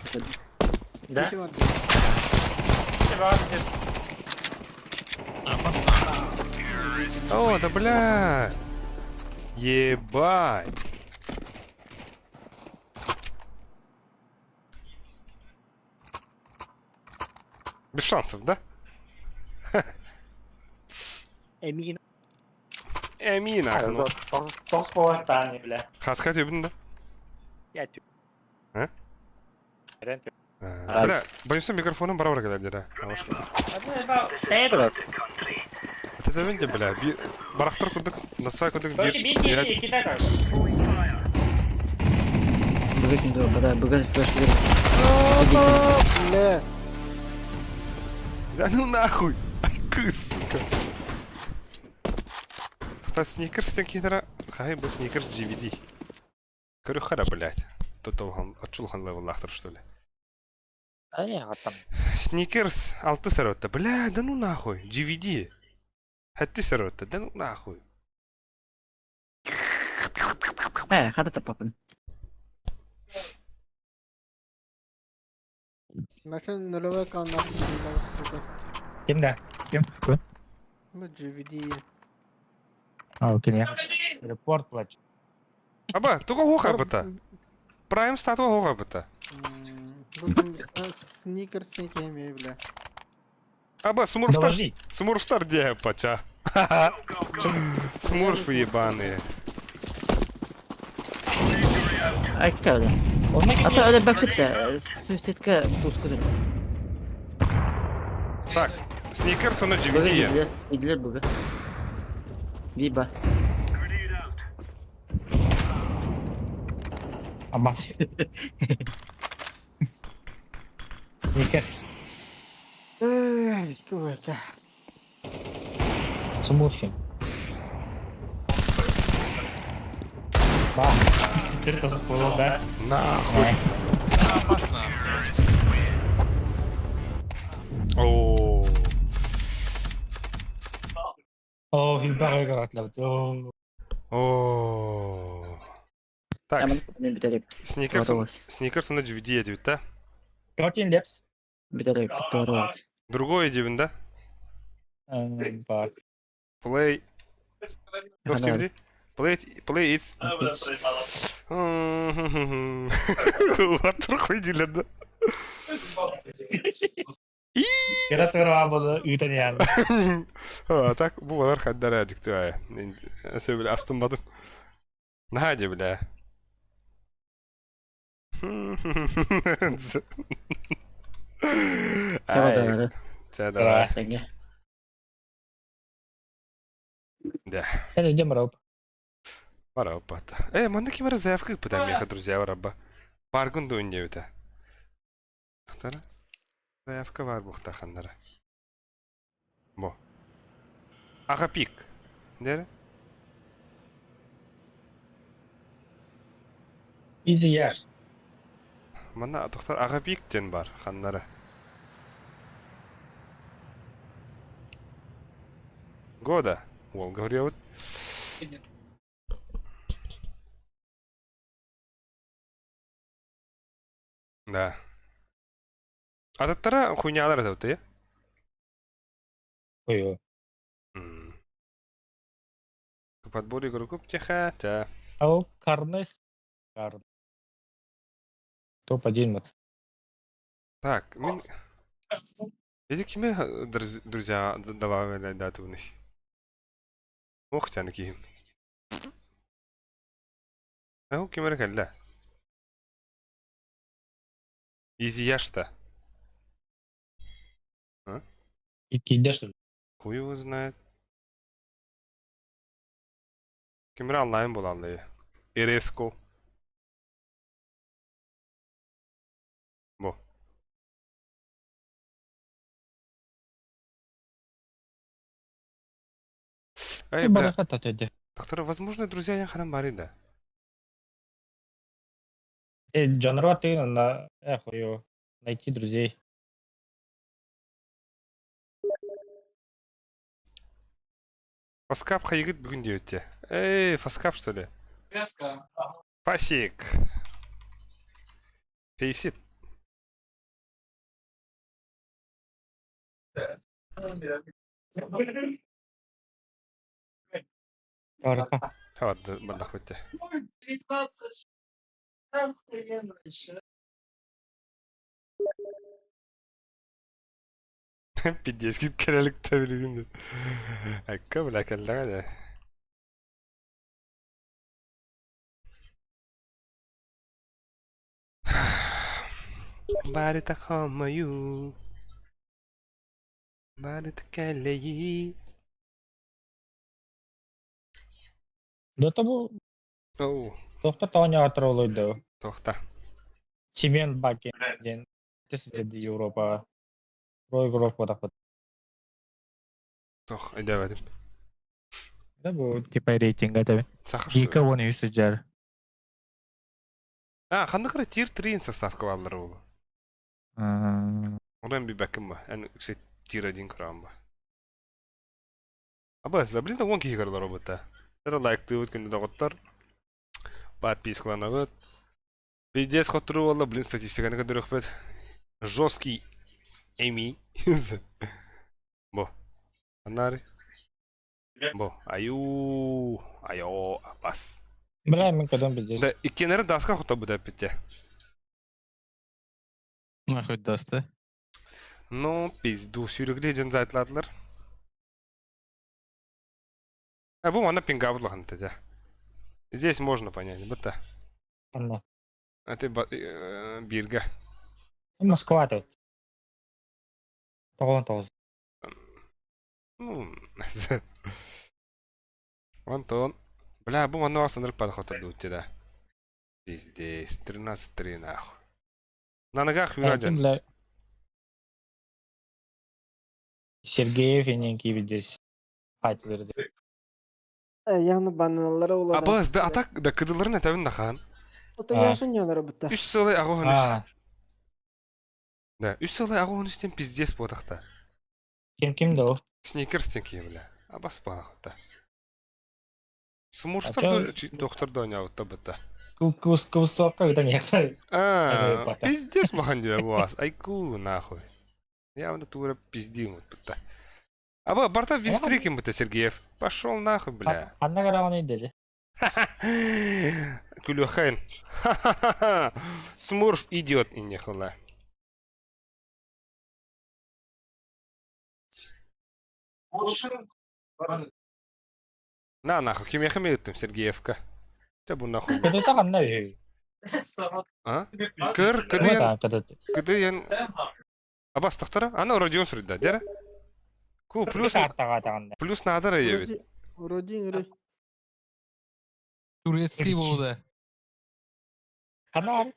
Да. О, да бля. Ебать. Без шансов, да? Эмин. Эмина. Тос бля. Хаска төбін да? Я тю. А? Бля, боюсь, микрофоном бара бар келер да. Это төбін бля. Барақтар кудык, насай кудык бир. Бүгін киндо, бада, бүгін флеш Бля. Да ну нахуй. Ай, кыс, сука. Та сникерс тен кейтера, хай бу сникерс DVD. Көрү хара, блядь. Тут олхан, отчулхан левел лахтар, что ли. Ай, там. Сникерс алты саротта. Бля, да ну нахуй. DVD. Хатты саротта, да ну нахуй. Э, хата тапапын. Машина нулевой канал, сука. Ким да? Ким? Ким? Ну, GVD. А, окей. Репорт плачет. Аба, туга хоха бата. Прайм статуа хоха бата. Сникерс не кеме, бля. Аба, смурфтар. Смурфтар где пача? Смурфы ебаные. Ай, кәле. Ата öyle бәкет суицидка пускудыр. Так, сникерс он DVD. Идлер бүге. Биба. Абас. Никерс. Эй, кубайка. Смурфин. Ба. Теперь это всплыло, да? Нахуй. Опасно. Оо. О, хилбага О. Оо. Так, Мен бүтереп. Сникерс, Тоғыз. Сникерс на DVD едет, да? Картин Лепс. Бүтереп. Тоғыз. Другой едебин, да? Бар. Play. Туох Ханаа. диэбитий? Play it, play it's. Уаттар хуй дииллэр да. Кыра буолла ыытан иһэн. А, так бу балар хаддара дьикти баайы. Сөбүлэ астымматым. Наһаа дьэ бля. Ай, чэ давай. Тэҥҥэ. Да. Эн идем роб. Бара оппата. Э, манна ким эрэ заявка ыыппыта миэхэ, друзья, барабба. Баргын дуун диэбитэ. Тахтара. Заявка баар буохтааханнара. Бо. Аҕа пик. Диэри. Easy yes. Манна тохтор аҕа пик диэн бар ханнара. Года. Уол говорит. Да. Атыттара хуйнялар это Ой-ой. Подбор игроков тихо, та. Ал Карнес. Кар. Топ-1 вот. Так, мин... Эти кими друзья добавили дату у них? Ох, тяны киһим. Ау, ким эрэ кэллэ? Изияшта. А? Иккиндэ что ли? Хуй его знает. Ким эрэ онлайн буолаллар. Эреско. Бу. Эй, бля. Барахата төдө. Доктор, возможно, друзья я ханам бары да. Э, Джанро ты на эхо найти друзей. Фаскап хайгыт бүгүн диэбиттэ. Эй, фаскап что ли? Фасик. Фейсит. Бараха. Хават бандах битте. Пиздец, кэлэлик табилигин. Акка бля кэллэҕэ да. Барыта хомойуу. Барыта кэлэйии. Да того Оу, доктор Тоня отроллойду. тохта. Семен Бакен диэн сидит Европа. Рой игрок вот Тох, өйдөөбөтүм. Да бу типа рейтинга да. Саха что ли? Гика вон үс жар. А, ханнык эрэ тир 3 составка бааллара буолуо. Онон билбэккин ба. Эн үксэ тир 1 көрөҕүн ба. Абас, блин, уон киһи көрөлөр роботта. Тэр лайктыыбыт күндү доҕоттор. Подпискаланабыт. Пиздец хотуруу буолла, блин, статистиканы көрдөрүөхпүт. Жесткий Эми. Бо. Аннары. Бо. Аю. Айо. Бас. Бля, мен кадам пиздец. Да, иккиэннэрин даска хотобут эппиттэ. Нахуй даст, Ну, пизду, сүүрүгүлүү дьон зайтлаатылар. А бу манна пингабыт улахан этэ. Здесь можно понять, будто. Анна. А ты бирга. Москва тут. Тоҕон тоҕус. Ну, Антон. Бля, бу манна санырык падахотор да. Пиздец, 13-3 нахуй. На ногах Юрадин. Бля. Сергеев и здесь. Хатилер. Явно бананалары уларан. Абас, да атак да кыдыларын этебин нахан. Ото яшын ялары бутта. Үс сылы агоһун үс. Да, үс сылы агоһун үстен пиздец буотахта. Ким ким да ол? Сникерс тен бля. Абас баахта. Смурстар доктор доня утта бутта. Кус кус когда не А, пиздец махандира буас. Айку нахуй. Явно тура пиздим вот бутта. Аба, барта винстрикин бутта Сергеев. Пошел нахуй, бля. Ханна караваны деди. Күлүхайн. Ха-ха-ха. Смурф идет и нехула. На нахуй, ким яхам ыттым Сергеевка. Те бу нахуй. Кыды ханна үһү. А? Кыр, кыды кыды ян. Абас тохтора? Ана Родион сурда, дера? Ку плюс плюс надо ебит. Вроде игры. Турецкий болды. Ханна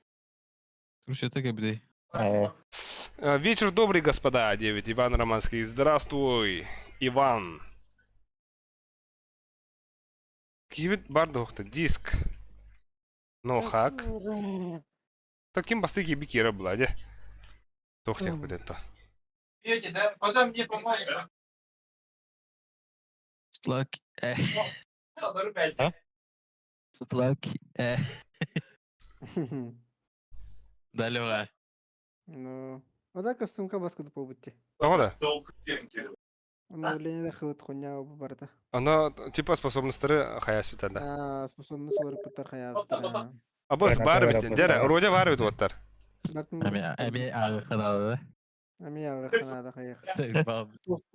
Турчата кебидей. Вечер добрый, господа, 9. Иван Романский. Здравствуй, Иван. Кибит бардохта диск. Но хак. Таким басты киби кира бладе. Тохтях будет то. Пьете, да? Потом мне поможешь. Лак. Лак. Далега. Ну, ода костюмка баскыды побутти. Того да? Обновление да хывыт хуйня барда. Оно типа способностары хаяс да. А, способность олар пытар хая. Абас бар бит. Дера, вроде бар бит оттар. Эми ағыханады. Ами ағыханады хаях.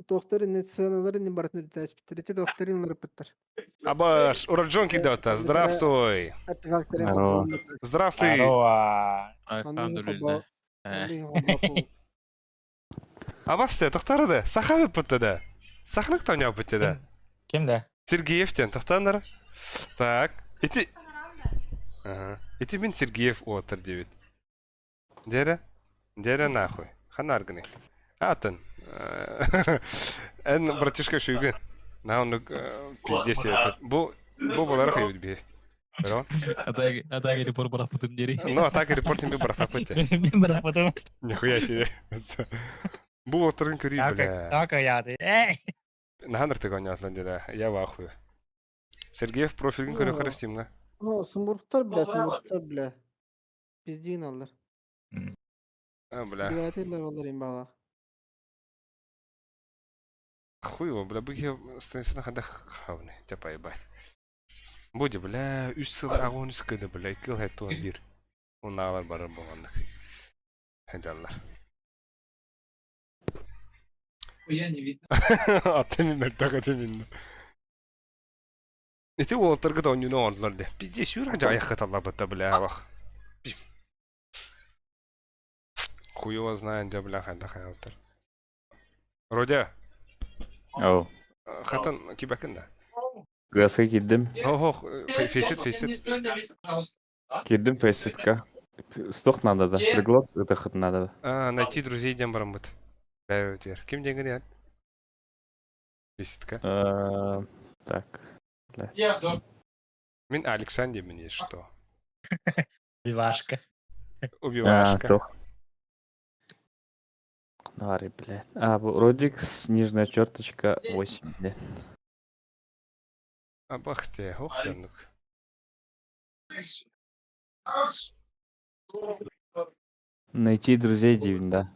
Тохтары не ценалары не бартны дәш биттер. Эти тохтары олар пытар. Абаш, ураджон кидата. Здравствуй. Здравствуй. Альхамдулилля. Абас те тохтары да. Сахабы пытты да. Сахнык таня пытты да. Ким да? Сергеевтен тохтандар. Так. Эти Ага. Эти мин Сергеев отыр дебит. Дера? Дера нахуй. Ханаргны. Атын. Эн братишка шүйген. На он пиздец себе. Бу бу болар хайбит би. Pero Атака репорт барахпытым дери. Ну, атака репорт би барахпыты. Мен барахпытым. Нихуя себе. Бу отырын көрей, бля. Так, я ты. Эй! Наханыр ты гонясың деді. Я в ахуе. Сергеев профилин көрі қарастимға. Ну, сумурктар, бля, сумурктар, бля. Пиздин алар. А, бля. Девятый левеллар имбала. Хуй его, бля, быки станция хада хавны, тебя поебать. Буде, бля, үс сыл агон үс кыды, бля, кил хэтуан бир. Уналар барар болғандық. Хәдаллар. Хуя не видно. Аты мен мәртаға мен. Ити уолтарга да онюну орлар де. Пизде сюр хажа аяққа талла бля, вах. Хуй его знает, где, бля, хада хаялтар. Родя. Оу. Хатан кибакын да. Газга кирдим. Ого, фейсит, фейсит. Кирдим фейситка. Стох надо да. Приглас это хат надо. А, найти друзей дем барамыт. Ким деньги нет? Фейситка. Так. Мин Александр мне что? Убивашка. Убивашка. Тох. Нари, блядь. А, Родикс, нижняя черточка, 8, блядь. Абахте, охтянук. Найти друзей дивин, да.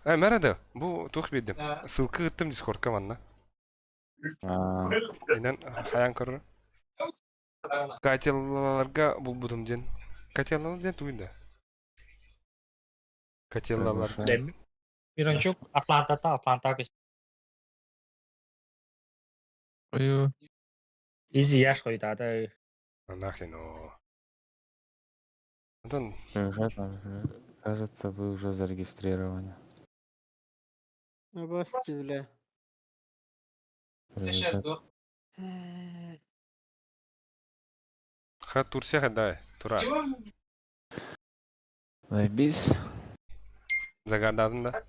А, мәрәді, бу тух бидим. Ссылка ыттым дискордка манна. Инен хаян көрір. Кателлаларга бул будум ден. Кателлалар ден туйда. Кателлалар. Мирончук Атлантата, Атланта Ой. Изи яш койдады. Нахрен о. Антон. Кажется, вы уже зарегистрированы. Абасти, бля. Сейчас, да. Ха Турция хаддай, тура. Бис. Загадатын да.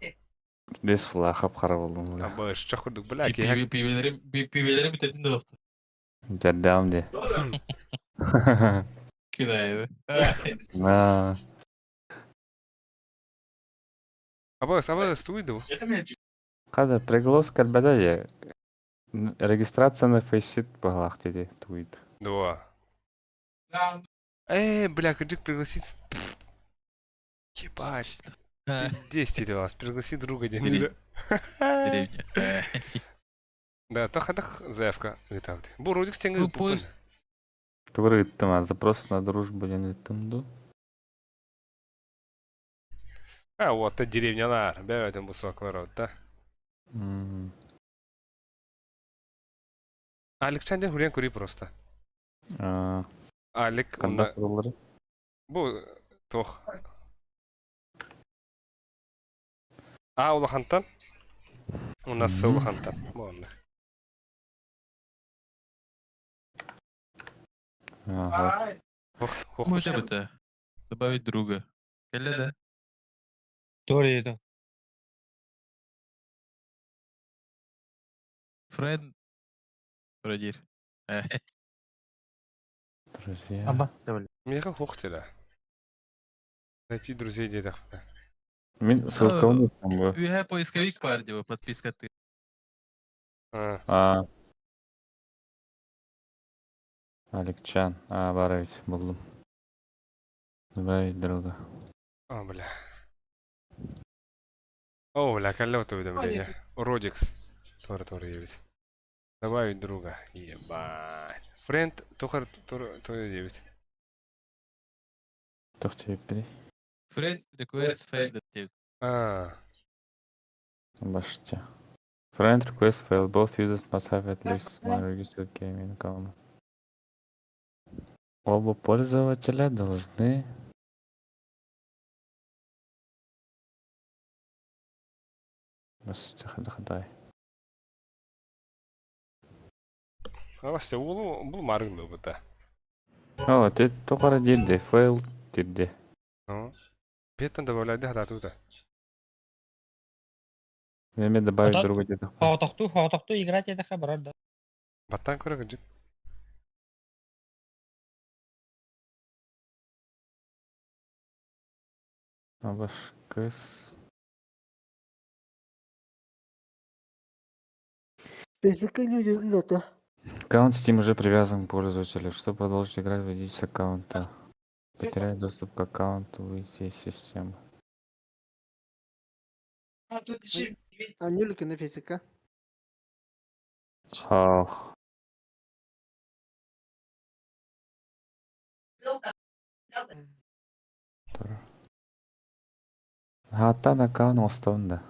Бес флаг хап-хара болдум. Абыш, чох курдук, бля, киһи. Пивелерим бүтэрдин да доктор. Дәрдәм де. Кидайбы. На. Абыс, абыс, туйду. Када приглас калбада Регистрация на фейсит баглах деди туйд. Два. Бля, кырдьык пригласить. Ебать. 10 вас, пригласи друга день. Деревня. Да, тахадах заявка ыытабыт. Бу Рудик стеңге Ну, поезд. Тугры ыттым, запрос на дружбу ден ыттым ду. А, вот, это деревнялар. Бәбәтен бу суаклар да. Александр Хурен кури просто. Алик Канда kurulları? Бу тох. А, улахантан. У нас улахантан. Бу Ага. Можно это? Добавить друга. Кэллэ да? Теория Фред. Фредир. Друзья. Меха хохтела. Найти друзей дедах. Мин ссылка там бу. Үһэ поисковик бар диба подписка ты. А. Аликчан. А, бар ведь, булдум. Добавить друга. О, бля. О, бля, калле уведомление. Родикс. Тора, тора, ебать. Добавить друга. Ебать. Френд, тухар, тур, то ебать. Тохти бери. Friend request failed дип. А. Баште. Friend request failed. Both users must have at least one registered game in common. Оба пользователя должны... Бас, дай. А Вася, улу, бул маргылы бұта. О, ты только дирди, фейл дирди. Ну. Беттен добавляйды хататута. Неме добавить друга где-то. Хоотохту, хоотохту играть это хабар, да. Баттан көрө гыжык. Абаш кыс. Фейсикка не это. Аккаунт Steam уже привязан к пользователю. Чтобы продолжить играть, войдите с аккаунта. Потерять доступ к аккаунту, выйти из системы. А не на фейсикка. Ах. Хаттан аккаунт остауында.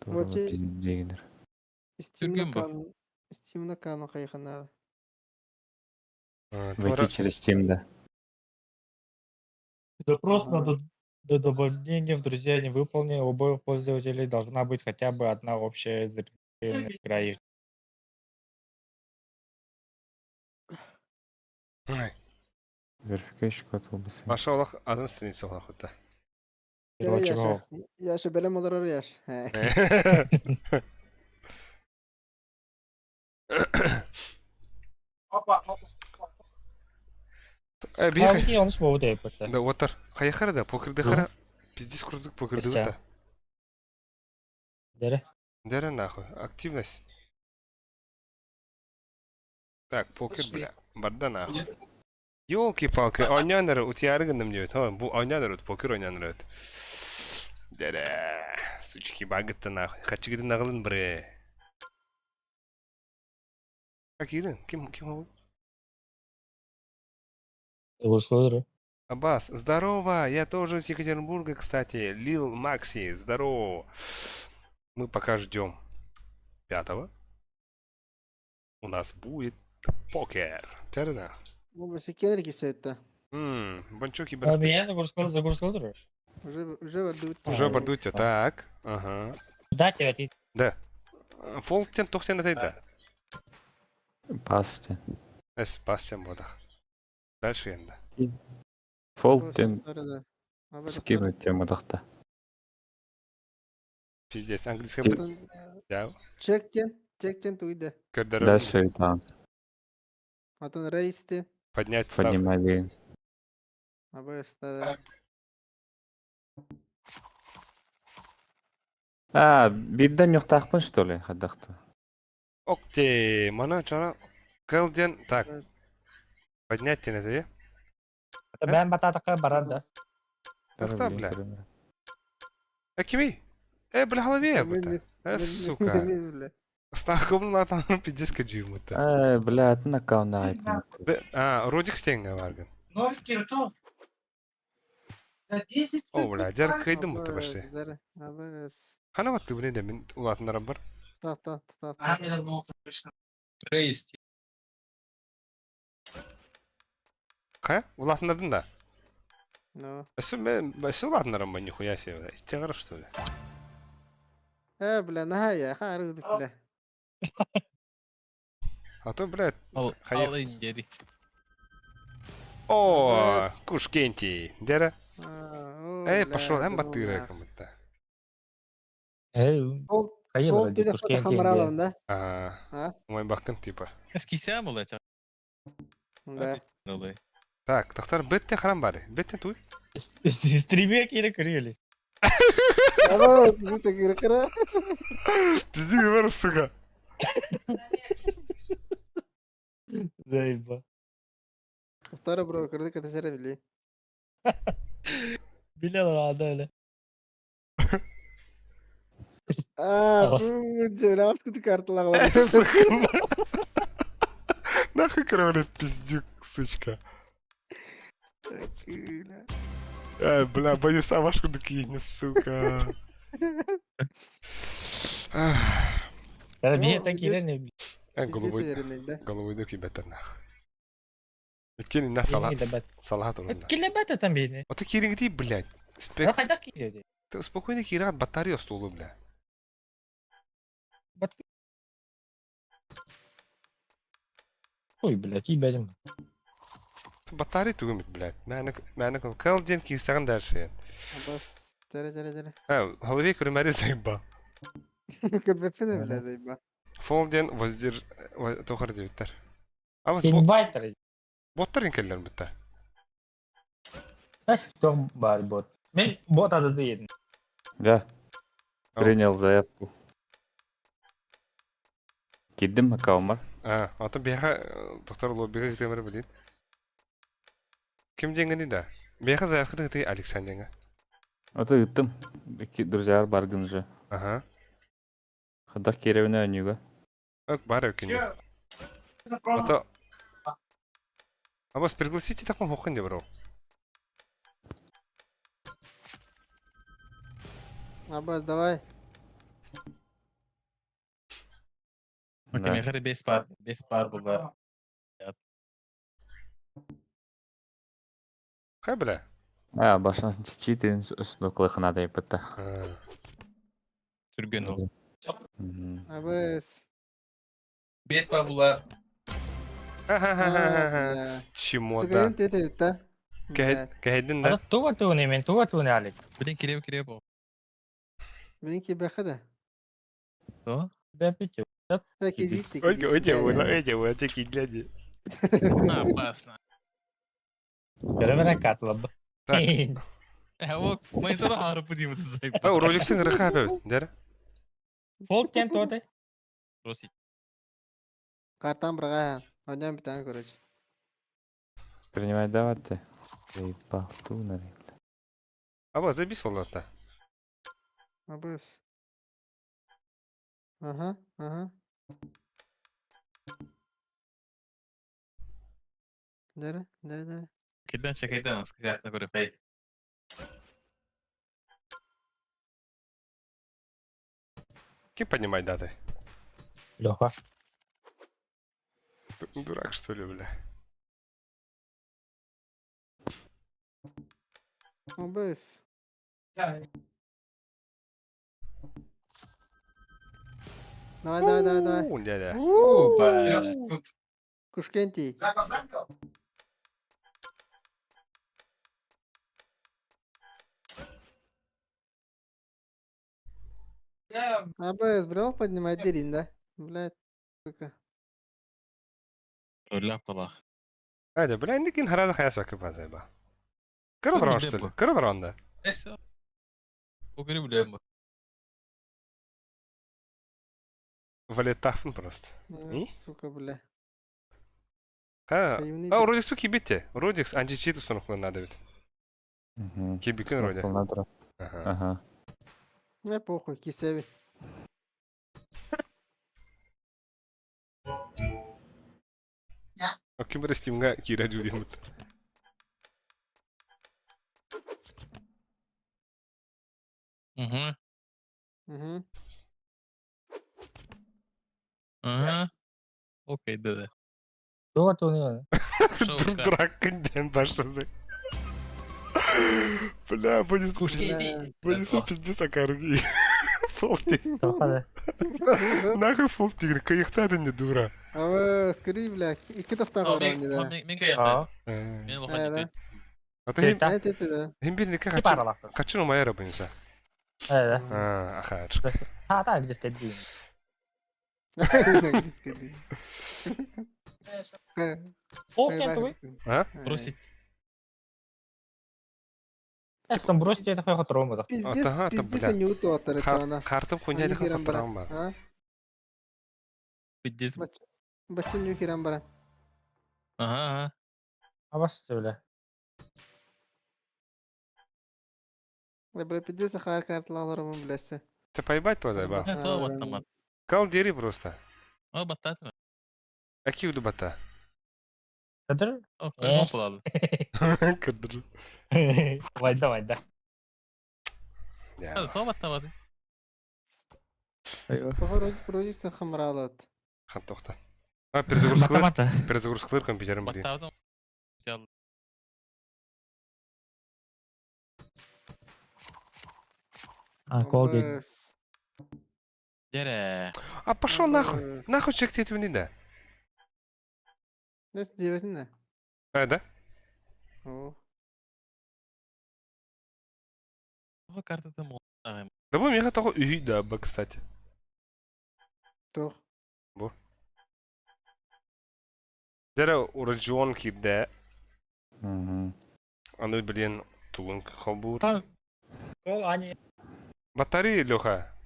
Вот и- Пиздегдер. Steam аккаунт. Steam аккаунт хайхана. Войти через Steam, да. Запрос на до добавления в друзья не выполнен. У обоих пользователей должна быть хотя бы одна общая зарегистрированная игра. И Verification код will be sent. Баша олақ азын страница олақ ұтта. Яша, яша белем олар яш. Бихай. Он смог да это. Да, отар. Хайхара да, покерде хара. Пиздец крутык покерде да. Дере. Дере нахуй. Активность. Так, покер, бля. Барда нахуй. Ёлки-палки, ойнаныр утиярыгыным диэбит. Бу ойнаныр покер ойнаныр Дере. Сучки багытты нахуй. Хачыгыдын нагылын бре. Как Ирин? Ким ким ол? Аббас, здорово! Я тоже из Екатеринбурга, кстати. Лил Макси, здорово! Мы пока ждем пятого. У нас будет покер. Терна. Ну, босикенер кисетта. Бончуки А меня загрузка, загрузка Уже уже бардут. Уже бардуте, так. Ага. Да, тебя ты. Да. Фолтен тохтен это да. Пасте. Эс, пастен бодах. Дальше енді. Фолк ден скинуть тему тахта. Пиздец, английский будет. Я. Чектен, чектен туйда. Дальше там. Атын рейсте. Поднять ставку. Поднимали. Абы А, бидden юктахпын что ли, хадахту. Окей, мана чана Кэлден, так. Поднять тен это, е? Бән бататаққа барар да. Тохта, бля. Э, кими? Э, бля, голове, бля. Э, сука. Ставком на там пиздец каджиму-то. Э, бля, атын аккаунт А, Родик стенга варган. Ноль киртов. За 10 О, бля, дяр кайдым это вообще. Хана вот ты, блин, да, мен улатындарым бар. Так, так, так. Рейс. Ха? Улатындардың да? Ну. Эсү мен, эсү улатындарым ба, нихуя себе, бля. Ичче что ли? Э, бля, наха я, ха, рыгдык, бля. А то, блядь, Ал хайы. ал индери. О, Кушкенти. Дера. Эй, пошел, эм батыры кому-то. Эй, Пол, хайыр пол деде фото да? А, мой бакын типа. Эскисям ол это. Да. Так, доктор, бетте харам бары. Бетте туй. Стриме кире кирили. Ава, ты кире кире. Пизди, бар, сука. Заеба. Второй бро, кырды катасера били. Билялар ада эле. А, жөлөп күтү карталар. Нахуй кровли пиздюк, сучка. Э, бля, боюсь, а вашу докинет, сука. Бие так кирени. Э, голубой. Голубой дык бетер нах. Иккени на салат. Салат урунда. Килебет там бини. Вот кирингди, блядь. Спек. Хайда кириди. Ты спокойно кират батарею столу, бля. Ой, блядь, ебадим. Батарея түгімет, блядь. Мәні, мәні калден кисаған дальше. Бас, жаре, жаре, жаре. А, голове көрмәрі заеба. Көрбеппін, бля, заеба. Фолден воздер тохар дебиттер. А вот Инвайтер. Боттар инкеллер битте. Знаешь, кто бар бот? Мен бот ады едім. Да. Принял заявку. Киддим аккаунт А, а то беха доктор лоббига китемер билин. Ким деңгени да? Беха заявка ты Александрга. А то ыттым. Друзья баргын же. Ага. Хадах керевне анюга. Ок, бар өкүнү. А то А вас пригласите таком хохын бро. Абас, давай. Окей, мен бес бар, бес бар була. Хай бля. А, башынан читин үстүнө кылыхына деп битте. Түрген ол. Абас. Бес бар була. Чемодан. Кәһедин да. Туга тугуни мен, туга тугуни алик. Блин, киреп киреп ол. Блин, кибәхә То? Бәпите. Ой, ой, ой, ой, ой, гляди. Опасно. Көрөмөрө катлаб. Так. Э, вот, монитора харып дейміз заебал. А, роликсің рыха бәбіт, дәрі? Фолк тен тоты. Просить. Картан бірға, онан бітан, короче. Принимай давайте. Заебал, тунари. Аба, забис волата. Абас. Ага, ага. Дәрі, дәрі, дәрі. Кайдан че кайдан, скрятно көріп. Эй. Кем поднимать даты? Леха. Дурак, что ли, бля? Абас. Давай, давай, давай, давай. У, дядя. У-у-у. Кушкентий. АБС брал, поднимать дерин, да? Блядь, сука. Ляпалах. Айда, бля, инникин харада хаяс вакы базайба. Кырыл что ли? Кырыл ронда. Эссе. Огри билем. Валетафн просто. А, Сука, бля. А, Каюны а, Родикс кибите. Родикс античит установку надо ведь. Угу. Кибикин вроде. Надо. Ага. Ага. Не похуй, кисеви. А ким Стимга кира журимут. Угу. Угу. Ага. Окей, да, да. Вот он. Дурак ден башазы. Бля, будет... Кушки, Будет пиздец окорги. Фолти. Нахуй фолти, кайхтады не дура. А скорее, бля, и китов да. Мен кайхтады. Мен лохани А ты Хим бир Кипаралах. Качу майра бунса. Э, А, аха. А, так, где сказать, О, кентовый. А? Бросить. Если он бросит, это хуй травма. Пиздец, пиздец, они утоттары тона. Картым хуйня дыхын травма. А? Пиздец. Бачын юкиран бара. Ага, ага. А вас бля. Бля, пиздец, хар картлаларым, блясе. Ты поебать позайба? Это вот там. Кал дери просто. О, бататма. Какие бата? Кадр? О, кадр. Кадр. Вайда, вайда. Это баттамады. Вроде хамралат. Хантохта. А, перезагрузка. Перезагрузка компьютером, блин. Баттадым. А, колги. Дере. А пошел нахуй. Нахуй человек ты этого не да. Нес девятина. А, да? О. Карта там. Да бу меха того үй да, ба, кстати. Тох. Бу. Дере урожон кирде. Угу. Аны блин тугун хобур. Кол ани. Батарея, Леха.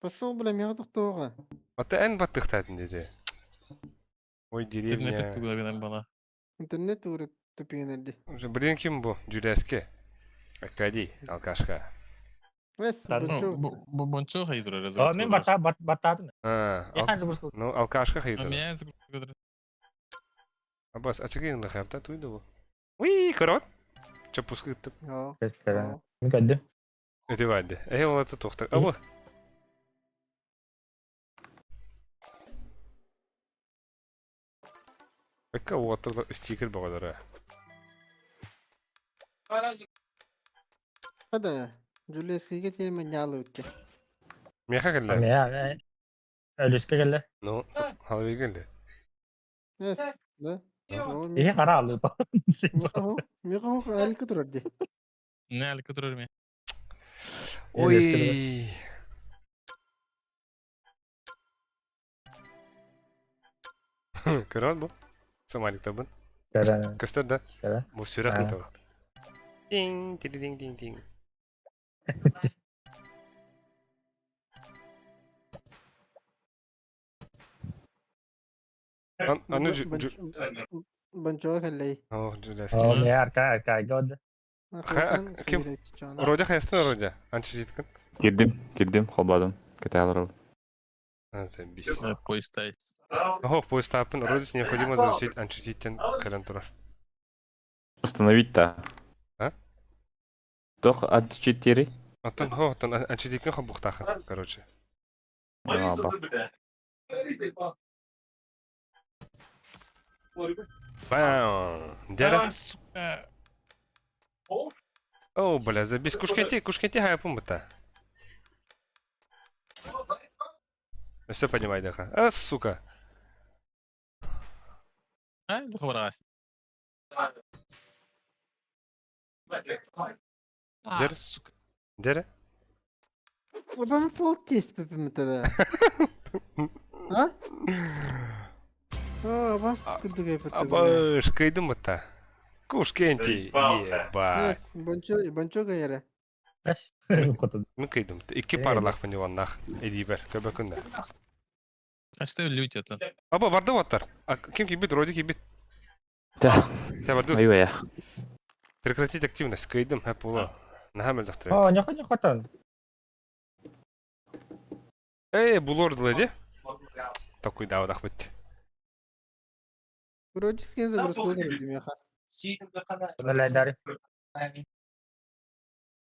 Пошел, бля, меха тохтоға. Бата эн баттыхтатын деди. Ой, деревня. Интернет тугураган бала. Интернет уры тупигенерди. Блин, ким бу? Джуляске. Акади, алкашка. Вес, Бончо хайдура О, мен бата баттадым. А, Я хан загрузка. Ну, алкашка хайдура. Меня загрузка. Абас, а чеки на хапта туйду бу. Уи, корот. Чапуск ыттып. Мен кәдді. Эти вадди. Эй, ол это тохтар. Абы. Пока вот стикер бағалары. Хада, Джулиескиге теме нялы өтте. Меха келді. Меха, Үлеске келді. Ну, халвей келді. Эс, да? Ихе қара алды. Меха әлі күтірді. Не әлі күтірер ме? Ой. Көрін бұл? Сомалик табын. Көстер да? Бұл сүрәк табын. Динг, динг, динг, динг. Аны Бончо келлей. Ох, Джулиаски. О, меха арка, арка, год. Ким? Родя хайстын Родя. Анча жеткін. Кирдим, кирдим, хобадым. Кытайлар. Забись. Поезд Ох, поезд тапын. Родис необходимо запустить анчититтен калентура. Установить-то. А? Тох античит Аттан хо, аттан анчититтен хобухтахан, короче. А, ба. Бам! Дяра. О, бля, забись. Кушкенти, кушкенти хайпун бата. Өссө понимайдаха. А, сука. А, ну хабарас. Дер. Сука. Дер. Обам фол тест пепемтеде. А? О, бас курдук эпетте. Абыш, кыйдым бытта. Кушкенти, ебать. Бончо, бончо гайра. Мин кыйдым. Икки паралах паниваннах. Эдибер, көбөкүндө. Оставь люди это. Аба, барды оттар. А ким кибит, Роди кибит. Да. Та барды. Аю я. Прекратить активность. Кыйдым, хэ пула. Нахамел доктор. О, нехуй нехотан. Эй, булор дылы Такой да, одах бит. Вроде скен загрузку демеха. Дари.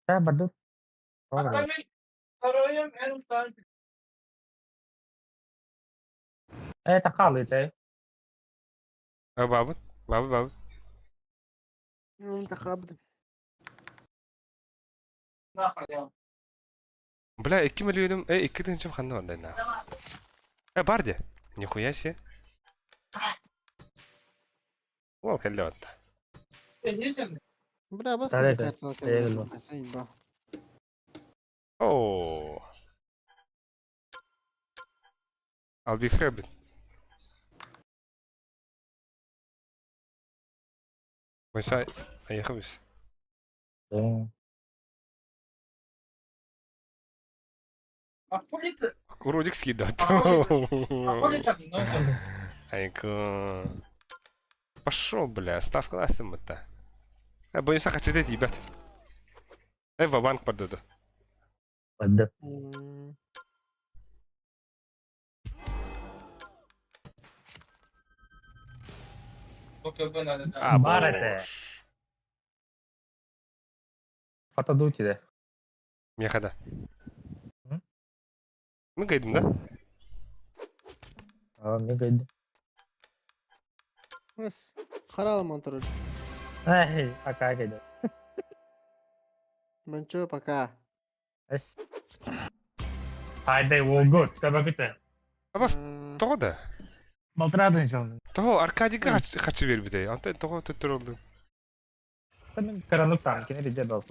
Да, барду. Это халы, ты. А бабыт, бабыт, бабыт. Ну, тахабды. Бля, 2 миллионым, эй, 2 тысячам ханна бар да. Э, барди. Нихуя себе. Ол кэллэ отта. Бля, бас Таре, курдук таре, карталар. О. Албик бит. Ойса, айхабис. Уродик скидат. Айку. Пошел, бля, став классом это. Э, боюсь, хочу это, ребят. Э, ва-банк подуду. Ладно. А, Бар это. Хотаду тебе. Мехада. Мы гайдем, да? А, мне гайдем. Бас. Харал монтор. Эй, пока гайдем. Бончо, пока. Айдай, ол год, табакыта. А бас тоҕо да? Балтырады иншалла. Тоҕо Аркадийга хачы бербитей. Онтон тоҕо төттөр олду. Мен каранук там, кине виде был.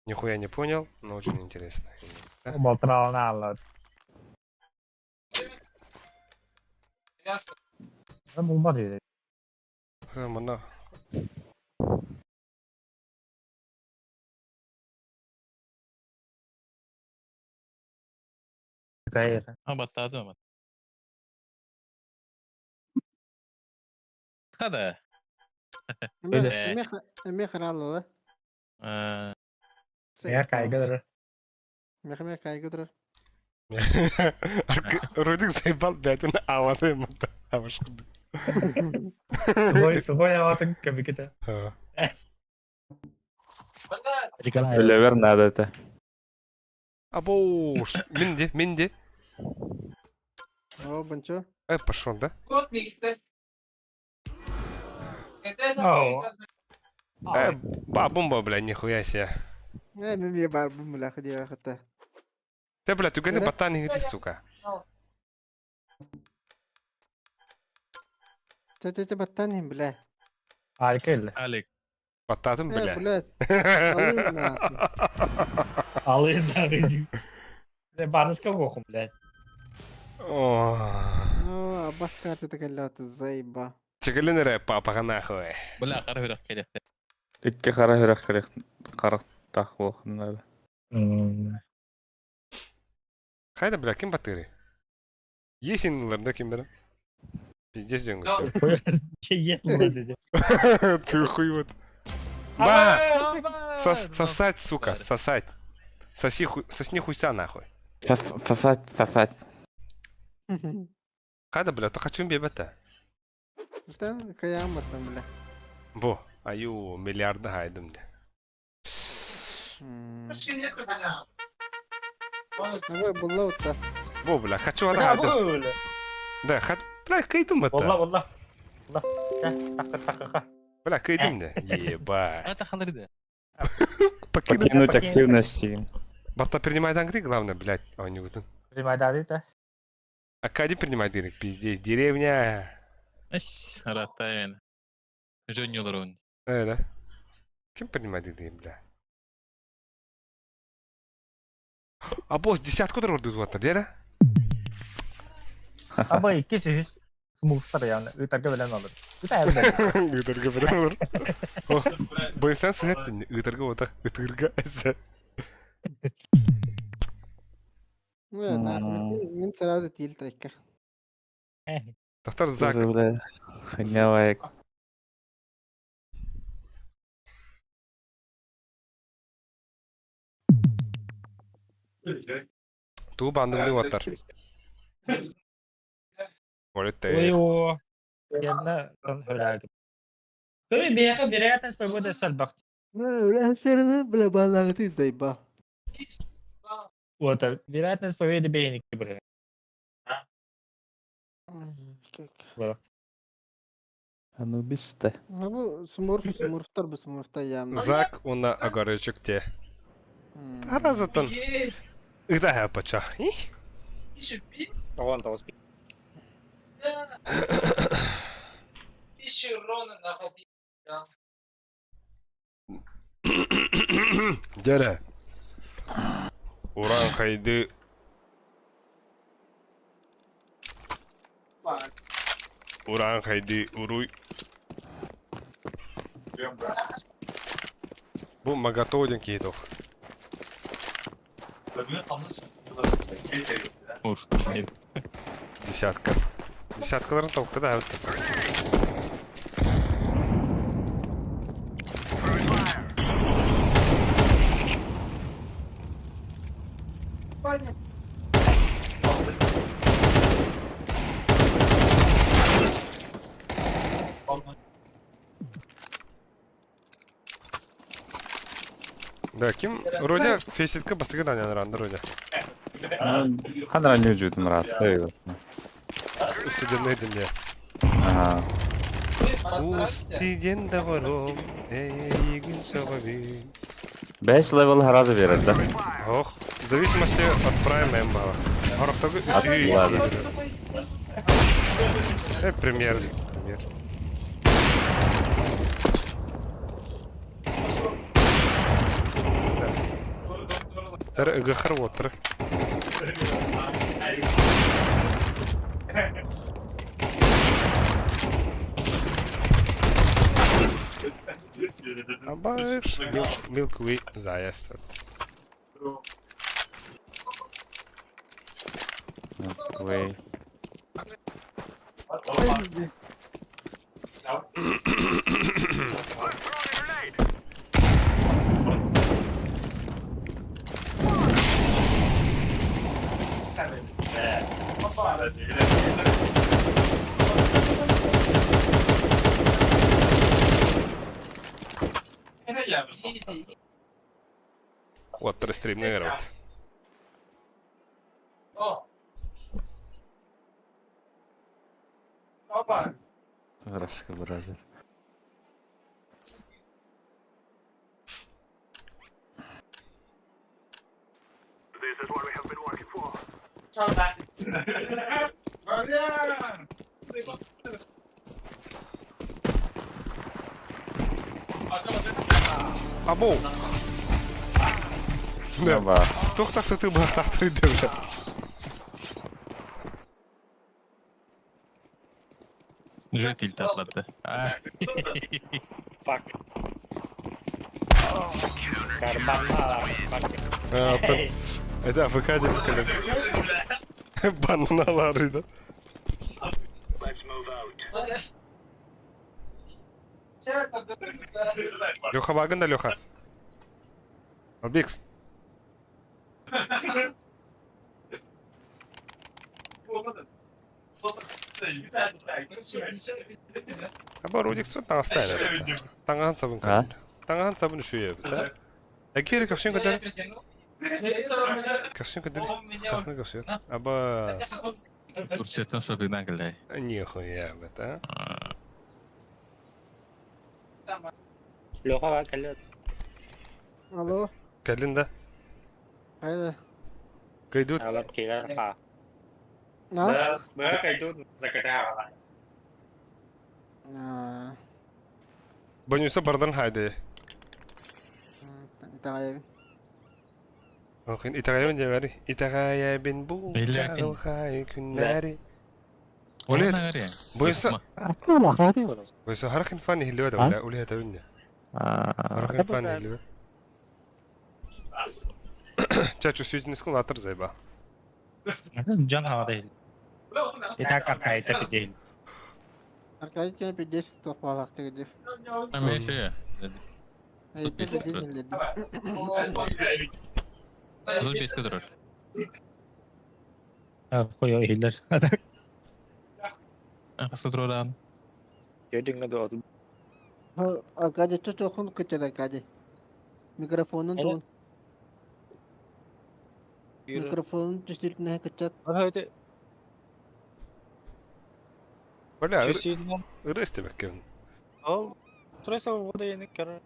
Нихуя не понял, но очень интересно. Балтыралына алла. Болбады еді. Мына. А, баттады ма? Хада. Эме харал да? Я кайгыдыр. Мех кайгыдыр. Рудик заебал, блядь, он аваты мата. Авашкуды. Сухой, сухой аватын көбүкүтэ. Левер надо это. Абоу, минде, минде. О, бончо. Э, пошел, да? Э, ба, бомба, бля, нихуя себе. Э, мен бар бу бля, ходи хата. Ты, бля, түгені баттан иңити, сука. Ча ча ча баттан им, бля. Алик эле. Алик. Баттадым, Э, бля. блядь. Алын нахуй. Алын нахуй. Баныска бохум, блядь. О. Ну, а бас карта такая ты заеба. Чекелен эре папаға нахуй. Бля, қара хүрек келе. Икки қара хүрек керек. Қара тақ болқын Хайда, бля, ким батыры? Есин да ким бері? Пиздец жеңгіз. Есть лады. Ты хуй вот. Ба! Сосать, сука, сосать. Соси хуй, сосни хуйся нахуй. Сосать, сосать. Хайда, бля, то хочу бебета. Там каямар там, бля. Бо, аю, миллиарда хайдым де. Ой, булла вот Бо, бля, хочу ада хайдым. Да, хат, бля, кайдым это. Wallah, wallah. Wallah. Бля, кайдым де. Ебать. Это халырды. Покинуть активность. Батта принимай ты, главное, блядь, оонньуугутун. Принимай да. Акади принимай дырык, пиздец, деревня. Эс, аратайын. Жөньолор он. Да. Ким принимай дырык, бля? А босс десятку дорордут вот, дера? Аба 200 смулстар яны. Ытарга белән алыр. Ыта әлбәттә. Ытырга белән алыр. Бойсан сыгаттын, ытырга ота, ытырга эсэ. Ну, нахуй, мин сразу тилт айка. Доктор Зак. Хынява. Туу бандымны оттар. Молит Ой, Yerine öyle. Böyle bir yere вероятность победы сальбах. Бля, банагы заебал. Вот, вероятность победы бейники были. Анубис-то. Ну, бу смурф, смурфтар бу смурфта явно. Зак уна огорочек те. Таразатын. Ыта пача. Вон того спи. Дәрә. Уран хайды. Уран хайды уруй. Бу магатодин кейтох. Ур. Десятка. Десяткаларын толкты да. Да, ким Родя фейситка бастыгы да ранды Родя. Ханра не жутун рат. Студенный дня. Ага. Устиден довором, эгин савави. 5 левел раза берер, да? Ох, в зависимости от прайма эмбала. От ладно. Пример. Пример. Тер ыгахар отыр. Абаш, Milky Way заезд. Way. Оттыр стримнер вот. Рашка бразер. Абоу! Да. Тух так сыты бахтахтыр деп. Уже тилт атлатты. Fuck. Карбонара. Это АФК деп кэлен. Бананалары да. Леха багын да Леха. Албекс. Аба Рудик сүт таңастайын. Таңған сабын А? Таңған сабын үшүйе да? Әкері кавшин көтер. Кавшин көтер. Тахны кавшин. Аба Турсеттен шопингнан келді. нихуя бит, а? Леха кэллэ. Алло. Кәлін да. Хайда. Кыйдут. Алар киирэр хаа. А? Быа кайдут закатаа. А. Бонуса бардан хайды. Итэҕэйэбин. Охин итэҕэйэбин дьэбэри. Итэҕэйэбин бу Иллээкин. чаҕылхай күннэри. Оле Бойса бойса харахин фан иһиллибэт А? оле оле этебин. Харахин фан иһиллибэт. Чачу сүүтүнүскүн латыр зайба. Дьон хаҕа иһил. Итак аркайта пидейл. Аркадий кene 50 туох баалаах тигидир. Амеше. Айта бес 50 иллерди. Тут бес кадров. Хуй иһиллэр. Кастроран. Йөдүҥҥэ дуо. Аркадий чочохун кыччат Аркадий. Микрофонун туун. Микрофонун түстүртүнэ кыччат. Бля, Чүсүйдүн. ыры истебеккен. Ол Турайса вода ени көр.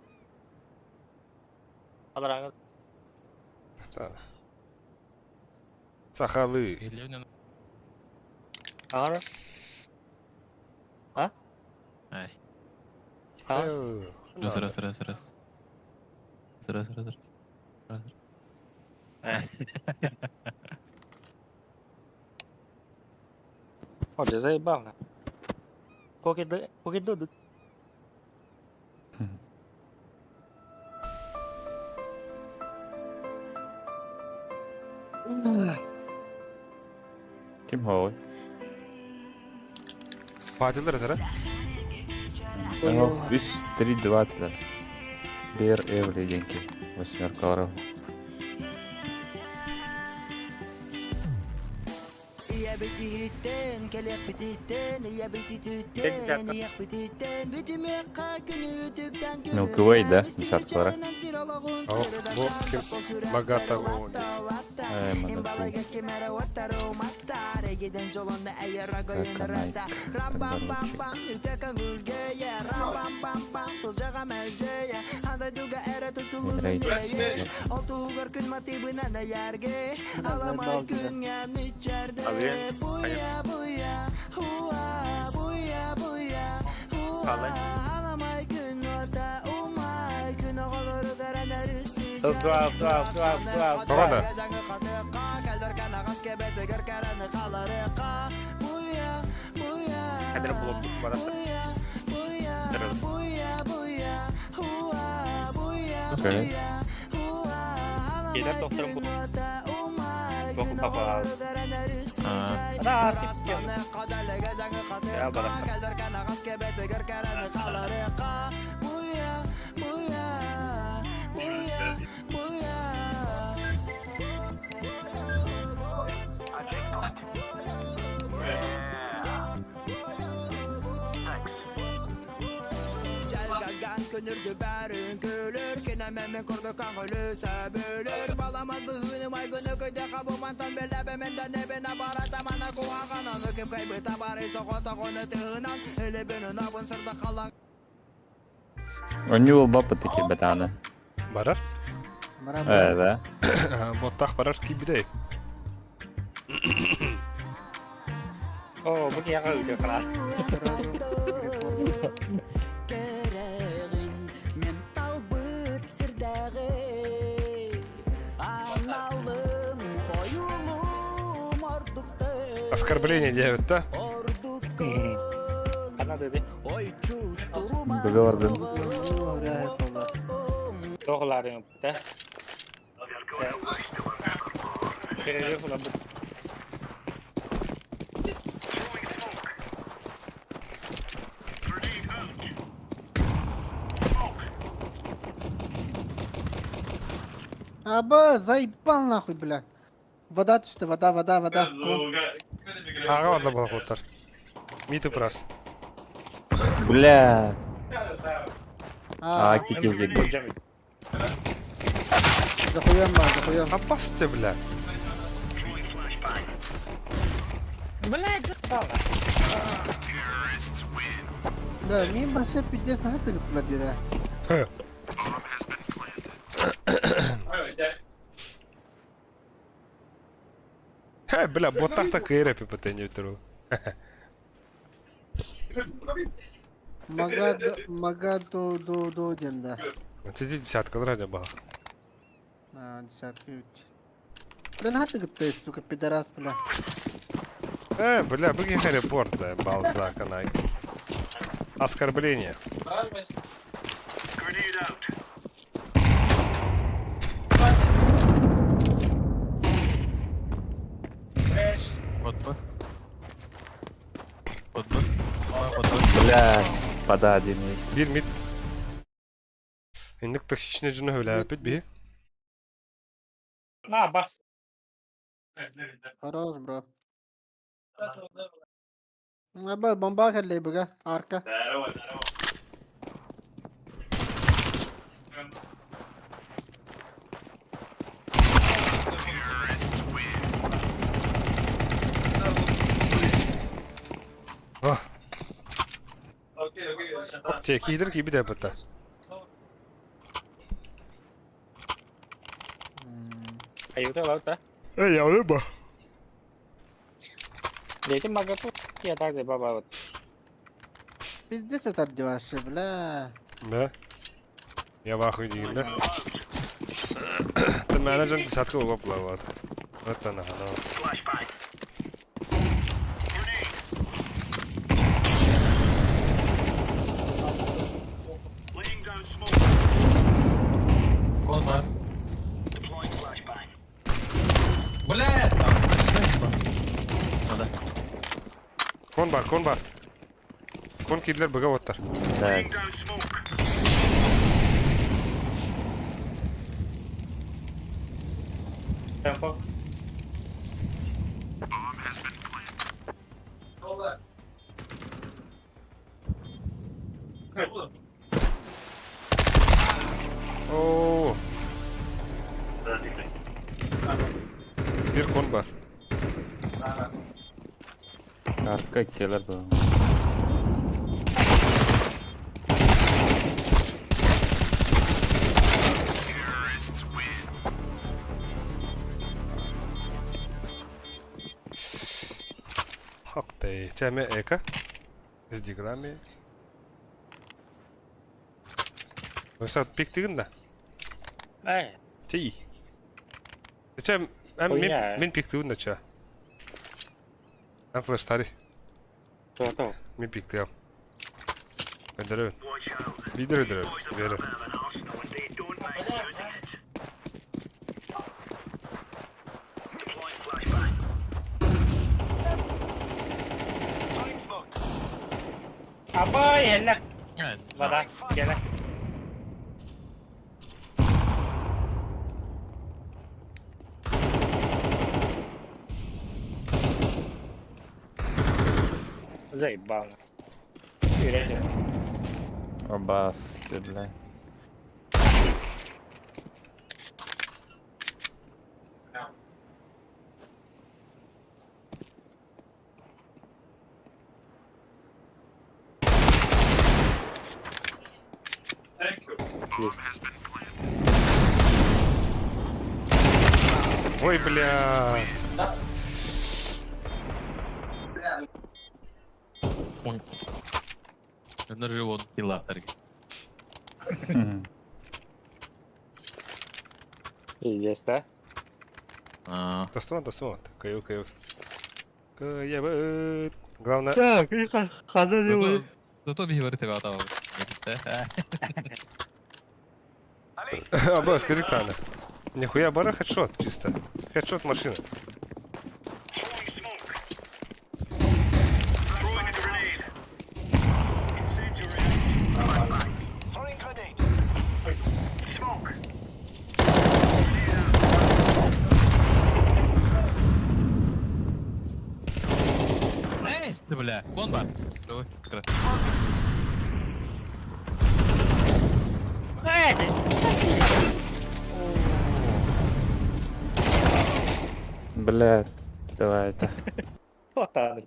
Алараңы Сахалы. Ар. А? Ай. А? Раз, раз, раз, раз. Раз, раз, раз. Раз. О, ты заебал на. Поки дуду. Ким хоой? Фатилер этere. Үс, три, два, тилер. Бер эвли деньги. Восьмеркалар. Milky Way, да? Десяткалара. О, бу ким Магата о. Эй, мадату. Заканайк. Подорочек. Два, два, два, два. Погода. Кадр блок барата. Окей. Келер докторым бу. Бокul папа. А, Да, тип Я барата. У него бапа такие ботаны. Барар. Э, да. Боттах барар кибидей. О, бу яга өтө кара. Оскорбление делают, да? Ана деди. Договордан. Тоғларын да. Перерыв була бу. Аба, заебал нахуй, бля. Вода түстэ, вода, вода, вода. Ага, ладно была хоттар. Миты прас. Бля. А, А, кики кики. Захуям ба, захуям. Опас ты, бля. Блядь, Да, мин башы пиздец нахуй тыгыттылар дире. Хэ, бля, боттахта кыйыр эпиппит не өтөрү. Мага мага до до до диэн да. Сиди десяткалар аja баха. А, десятка үт. Бля, нахуй ты, сука, пидорас, бля. Бля, бу киһи репорт, да, Балзака най. Оскорбление. Вот бы. Вот бы. Вот бы. Бля, вода один есть. Биир мид. Инник токсичный дьону хүлээппит биһи. На, бас. Хорош, бро. Аба, бомба кэллэй быга, арка. А. Те, киидер киибит эбэтэ. Аюта лаута. Эй, я ба. Дети магату. Я так заебал вот. Пиздец это деваши, бля. Да. Я в ахуе дигин, да? Ты менеджер десятка угол плавает. Это на, ну. Кон бар. Бля, там, Надо. Кон бар, кон бар. Кон кидлер быга оттар. Блядь. Темпо. Оо. Биир кон бар. Арка келер был. Хак ты. Чаме эка. С диглами. Өсат пиктигин да. Эй. Тий. Чам мен Хуйня. мен пиктигин да ча. Ан флеш тари. То-то. Мен пиктигам. Көндөрөбүн. Бидер өдөрөбүн. Бери. Абай, эллек. Вода, келе. Заебал. Юрий. Оба, ты, бля. Лист. Ой, бля. Это живот дела, Пиздец, да? А, Достон, достон. Каю, каю. Кая, Главное... Так, Зато, зато говорит, тебя там. Аба, скажи Тана. Нихуя бара хедшот чисто. Хедшот машина. Эй, ты, бля, кон бар. Давай, кра. Бля, давай это. Вот так.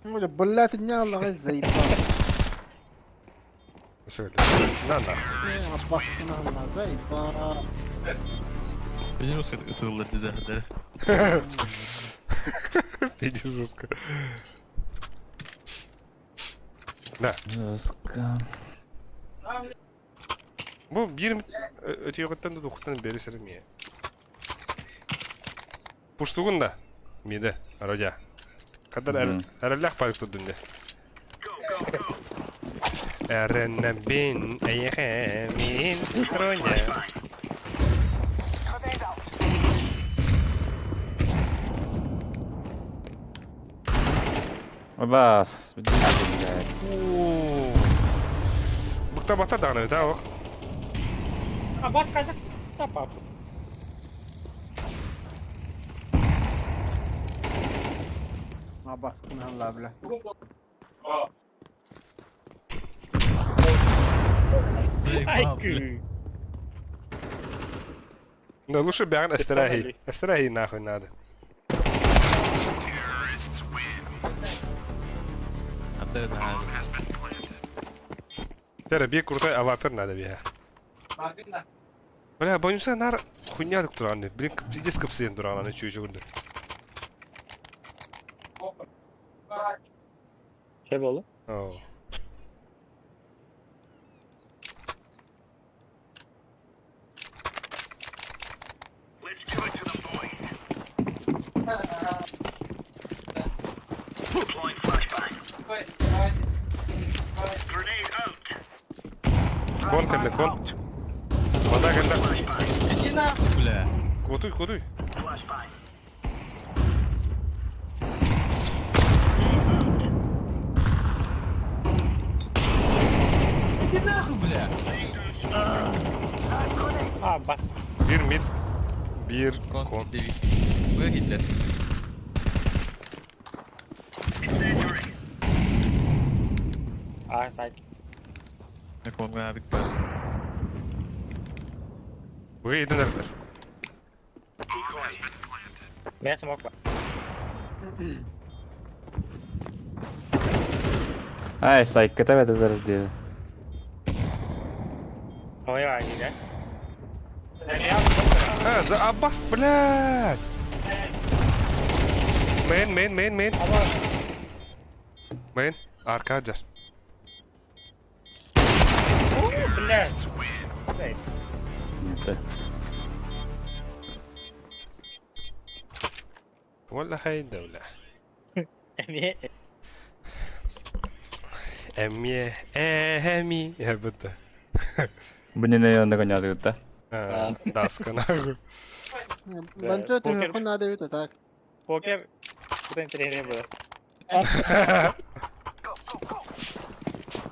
Блядь, не Аллах, заебал. На, на. Баскына Аллах, заебал. Пенерус это да, да. Иди жестко. Да. Жестко. Бу биир өтүйөҕүттэн да тухтан бери сирим Пуштугун да. Миде, Родя. Кадар эрэллэх парик турдун де. Эрэннэбин эйэхэ мин Родя. Бас, блядь. Быкта бата даҕаны да ох. А бас қайда? Папа. А баскына Аллах, бля. Ай, Да лучше бяган эстерахи. Эстерахи нахуй надо. Тера бир крутой аватар надо бия. Бля, боюнса нар хуйня тураны. Блин, пиздец капсен тураны чуй чуй. Şey oldu? Оо. Кон кэллэ, кон. Вода кэллэ. Иди нахуй, бля. Кутуй, кутуй. Иди нахуй, бля. А, бас. Bir mid, bir Кон. кон. Выгидер. А, сайт. Так он авик бар. Выйден эрдер. Мен смок бар. Ай, сайкка это зарядили. Ой, ай, да? А, за Аббас, блядь! Мейн, мейн, мейн, мейн. Мейн, аркаджар. Блядь. Это. ولا هاي الدولة. Не. Эмье, эми, я будто. Блин, я нагонял да? А, даска нахуй. Банчо, ты хуй надо это так. Покер. Куда интереснее было.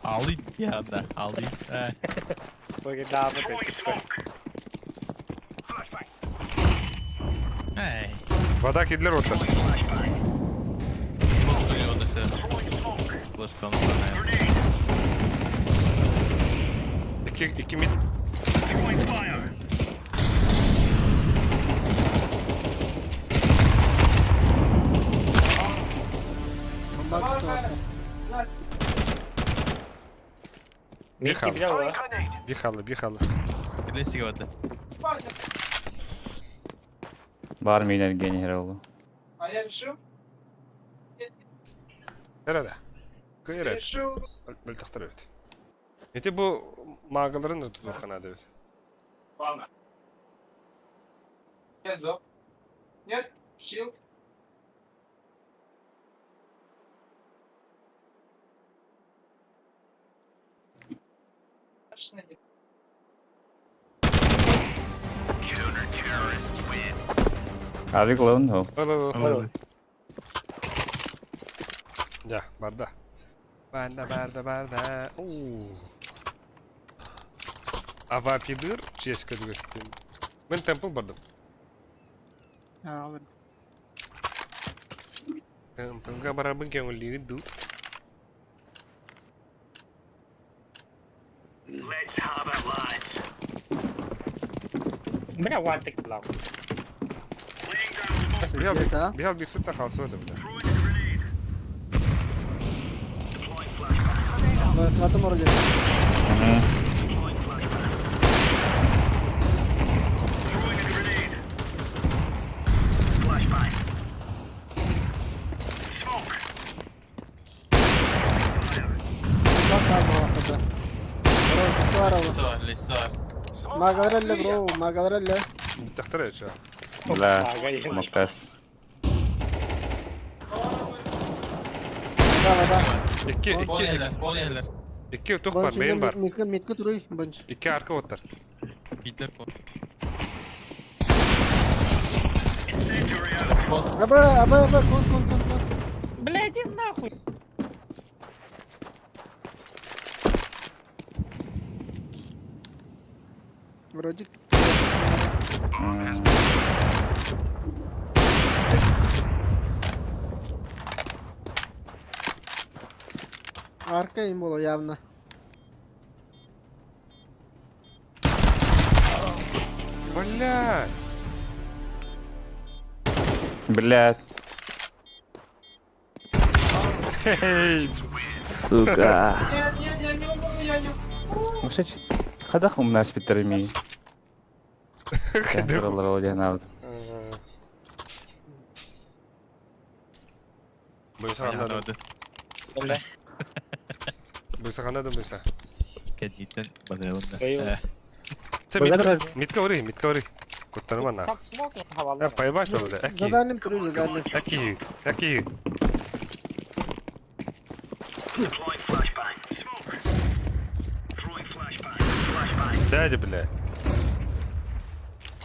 Алы я, да, алы. Покер, да, вот это. Эй. Вода кидлер вот так. Флешка İki, iki mid. Мид Бихал. кидал, Бихалы, бихалы. Билесиге бата. Бар минер генералу. Nerede? Kıyır. Мөлтөхтөр эбит. Ити бу маагаларын тутухана эбит. Нет, щил. Авик лон хо. Ыл ыл. Я, барда. Барда, барда, барда. Уу. Авапидыр, честь көдүгөстүм. Мен темпл бардым. А, Темплга барабын кеңүллири ду. Бля, вантик лав. Бихал, Здесь, а? бихал бик сүттә халсы өтө бля. Хватым вроде. Магаралла бро, магаралла. Тахтар эче. Бля, смок тест. Икки, икки, икки тух бар, мейн бар. Митка, митка туруй, банч. Икки арка оттар. Аба, аба, аба, кон, кон, кон, кон. Бля, иди нахуй. Вроде. Арка им было явно. Бля! Бля, Хей! сука. Вообще, хадах умна спиттерми. Буйса ханнадым. Буйса ханнадым буйса. Митка ори, митка ори. Куттарма на. Поебать надо. Аки. Задальным туруй, задальным. Аки, аки. Дядя, бля.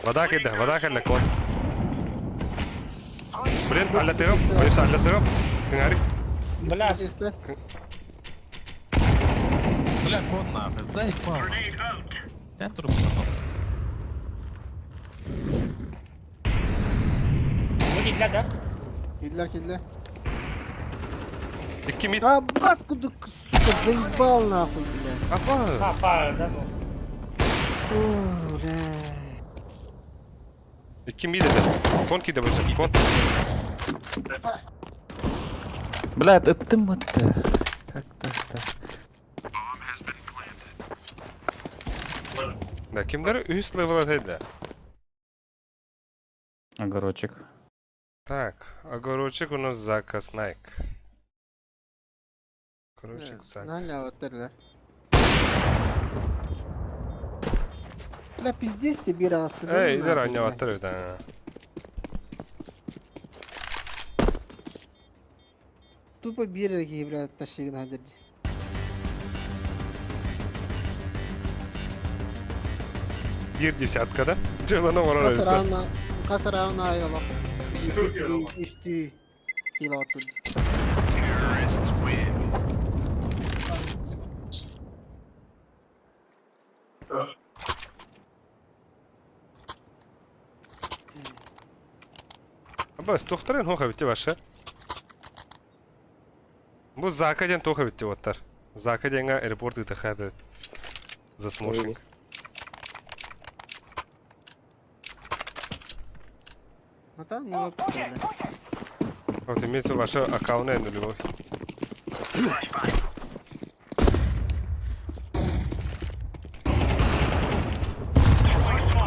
Вода кайда, вода кайда, кон. Блин, алла тыгым, боюсь, алла тыгым. Кыңари. Бля. Бля, кон нахуй, заебал. Центр Киллер, да? Киллер, киллер. Икки мид. А, баску, сука, заебал нахуй, бля. Апа. Апа, да ну. О, бля. Икки мид это. Кон кида больше, кон. Бля, это ты мат. Как так-то? Да, кимдер үс левел атайды. Огородчик. Так, огородчик у нас заказ Nike. Огородчик заказ. Наля вот это. Бля, пиздец тебе раз. Эй, иди ранее вот да. Тупо бирерги, бля, тащи на дерди. Бир десятка, да? Джилана ворона. Касарауна, касарауна айола. Үстүү кило тут. Абас, тохтарын хоха битте башы. Бу Закаден тоха битте оттар. Закаденга аэропорт итэ хабы. За смошинг. Ну там не вообще, да. Вот имеется ваша аккаунт нулевой.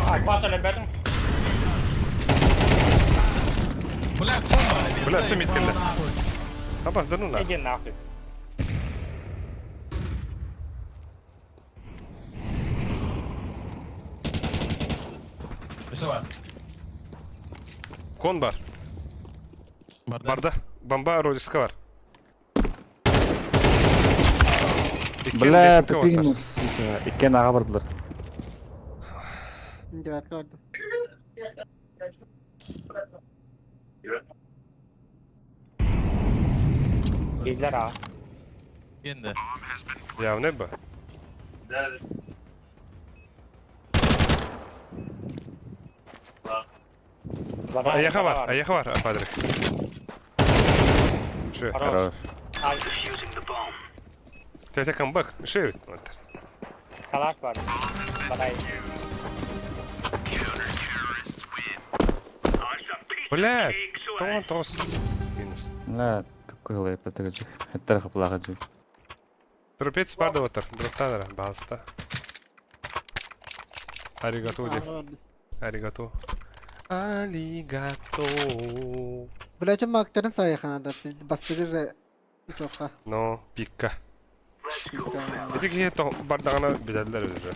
А, класс, ребята. Бля, кон Бля, все миткелле. Абас, да ну на. Иди нахуй. Кон бар. Барда. Бомба родиска бар. Бля, тупик, сука. Иккен аға бардылар. Девятка барды. Киллер, а. Енді. Явно бы. Аяха бар, аяха бар, падрик. Шö. Хорош. Тетя камбэк. Шö. Калаш бар. Бадай. Бля, тоон тоос. Минус. Бля, какой лайп это жик. Это хаплага жик. Трупец бар да отыр. Дроптан ара, баалыста. Аригато деп. Аригато. Алигато. Блять, мактарын сайханада. Бастыгы же тоха. Но, пикка. Ити киһи бардаҕына билэллэр уже.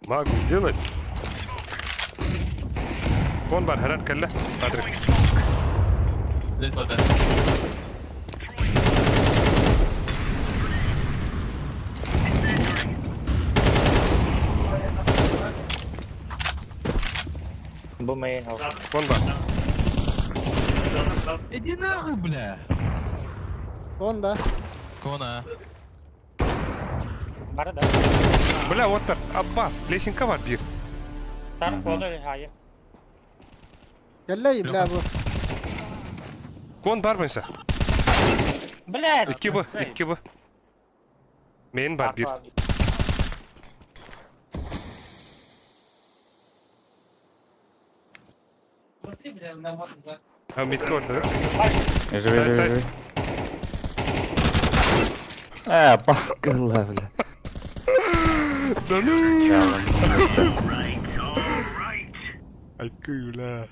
Могу сделать. Кон бар, харан кэллэ. Патрик. Здесь вода. Бу мейн ол. Кон бар. Иди нахуй, бля. Он да. Кона. Бары да. Бля, оттар. Аббас, лесенка бар бир. Тар кода хайы. Кэллэ, бля, бу. Кон бар мынша. Блядь. Икки бу, икки бу. Мен бар бир. А, мидке орда. Живи, живи, живи. Э, паскала, бля. Да ну! Айкы, бля.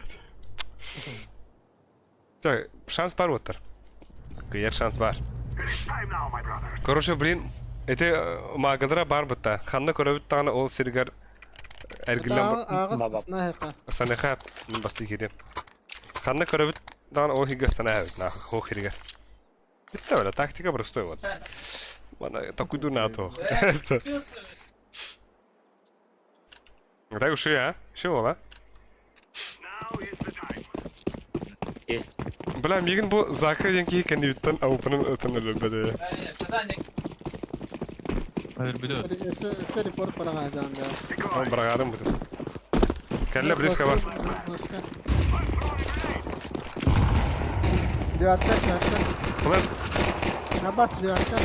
Так, шанс бар оттар. Кыйар шанс бар. Короче, блин, это магадра бар бытта. Ханна көрөбүт тагына ол сиргер эргиллен Агыс снайха. Санаха басты кирем. Ханна көрөбүт тагына ол хигге станаа на хо хирге. Битте бля, тактика простой вот. Мана такуйду на то. Так уж а? Шо ола? Есть. Бля, мигин бу Зака ден ки кенdibiттен аупының өтін өлбеде. Өлбүдө. Өстө репорт барага да. Он брагарым бу. Кәллә близко бар. Девятка, девятка. Плен. Аббас, девятка.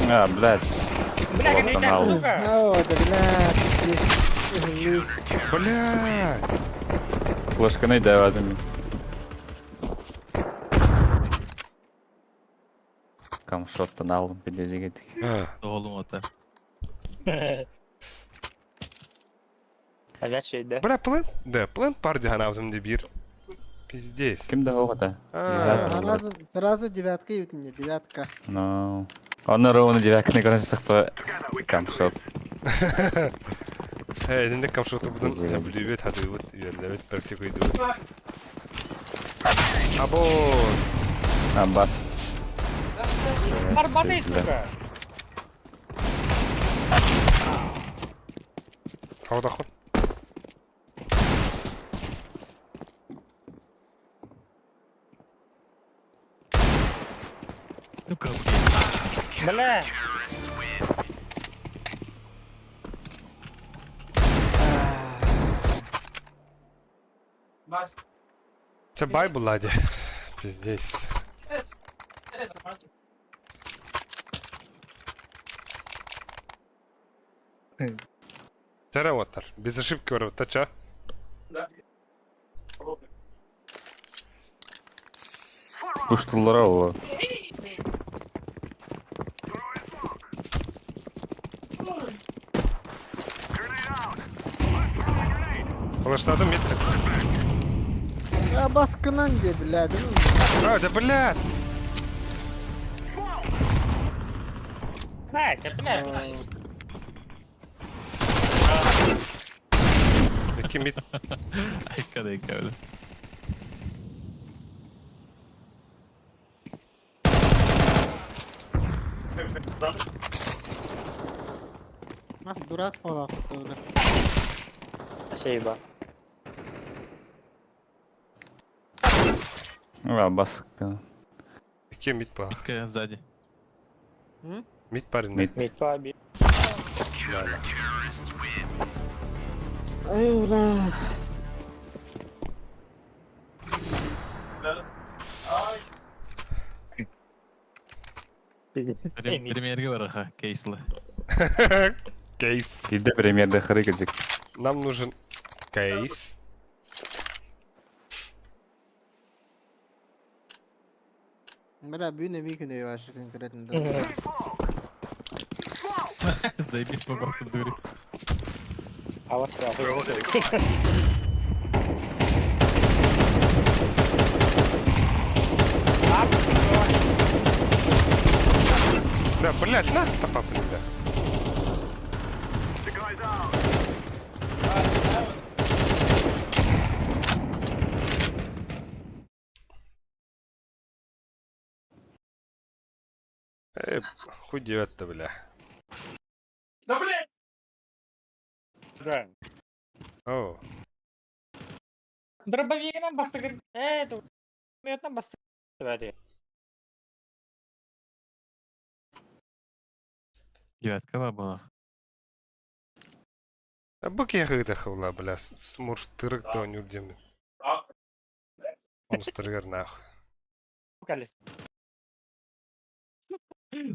А, блядь. Бля, Вот не она, так, сука. О, да, блядь. Бля. Флешканы давадым. Камшоттан алдым, билежик Oğlum ата. Опять şeyde. Бля, плен. Да, плен бар дигән аутым бир. Пиздец. Ким да оғата? А. Сразу, сразу девятка и мне, девятка. Ну. Оны ровно девятканы көрін сықпа. Камшот. Э, инде камшоты будан блюбет хадыбыт, юрлебет практика идүбүт. Абоз. Аббас. Барбаны, сука. Хаудахын. Сука, блядь. Бля. Це бай булади. Пиздец. Тара оттар. Без ошибки бар оттар, ча? Пуштулара ол. Флешнадым митті. Аббас кынан де, блядь. А, да блядь! Блядь, бля. Икки мид. Айка да ика, бля. Ах, дурак пола бля. Спасибо. Аббас. Икки мид бар. Ика сзади. Мид бар инде. Мид. Мид паби. Да, да. Ай, бля. Пиздец. Премьерге бараха, кейслы. Кейс. Киде премьерде хыры кежик. Нам нужен кейс. Бля, бүгүн эбии күнэ ваша конкретно. Заебись, просто дури. А вас Да, блядь, на, топа, бля. Эй, хуй девять-то, бля. Да блядь! Да. О, Дробовигынан бастыгыр. Э, пулеметынан бастыгыр. Девятка была. А буки я хавла, бля, смурф тырык то не удем. Он стригер нахуй. Кали.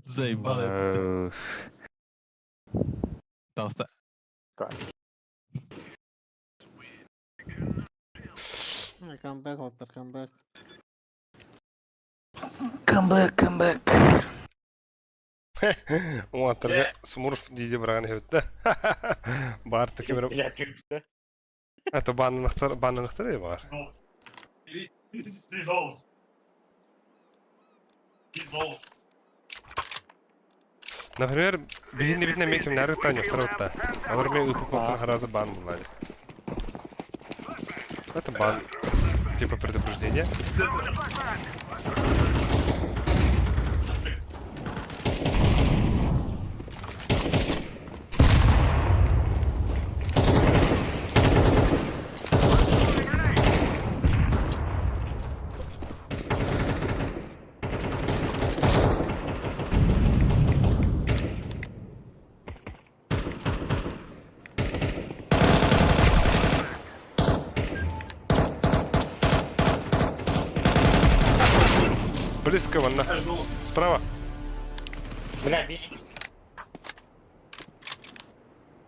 Заебал. Толста. Come back, Hopper, come back. Come back, come back. Уатырга смурф диде барган хебетте. Бар таки бер. Бля, ты. Это банныктар, банныктар бар. Например, биһинни битне меким нары таня второго А мен ыпы полтора раза бан была. Это бан. Типа предупреждение. Близко вон, на. Справа. Бля, би.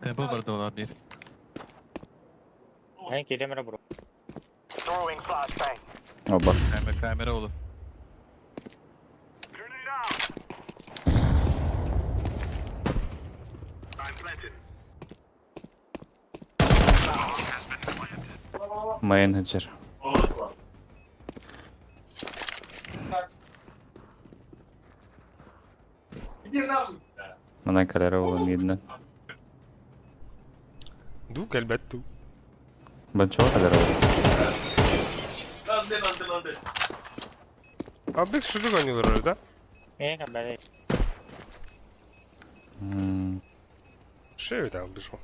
Темпл бар да bir. Мен келемін бро. О, бас. Камера, камера oldu. Менеджер. Мана калера видно. Ду кэлбэт ду. Банчо калера. А бик шүрүк ойнуулар да? Мен бля. Шею там бежал.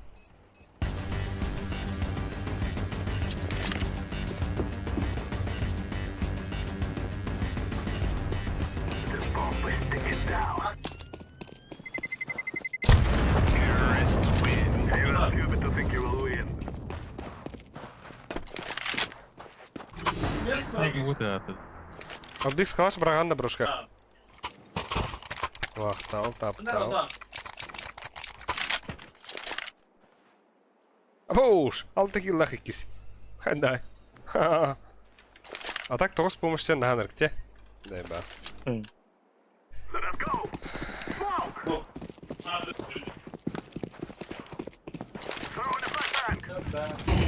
Вот это. А бик скалаш браганда брошка. Вахтал, таптал. Оуш, алты киллах иккис. Хандай. А так тоғыз помощьтен наханыр те. Дай ба.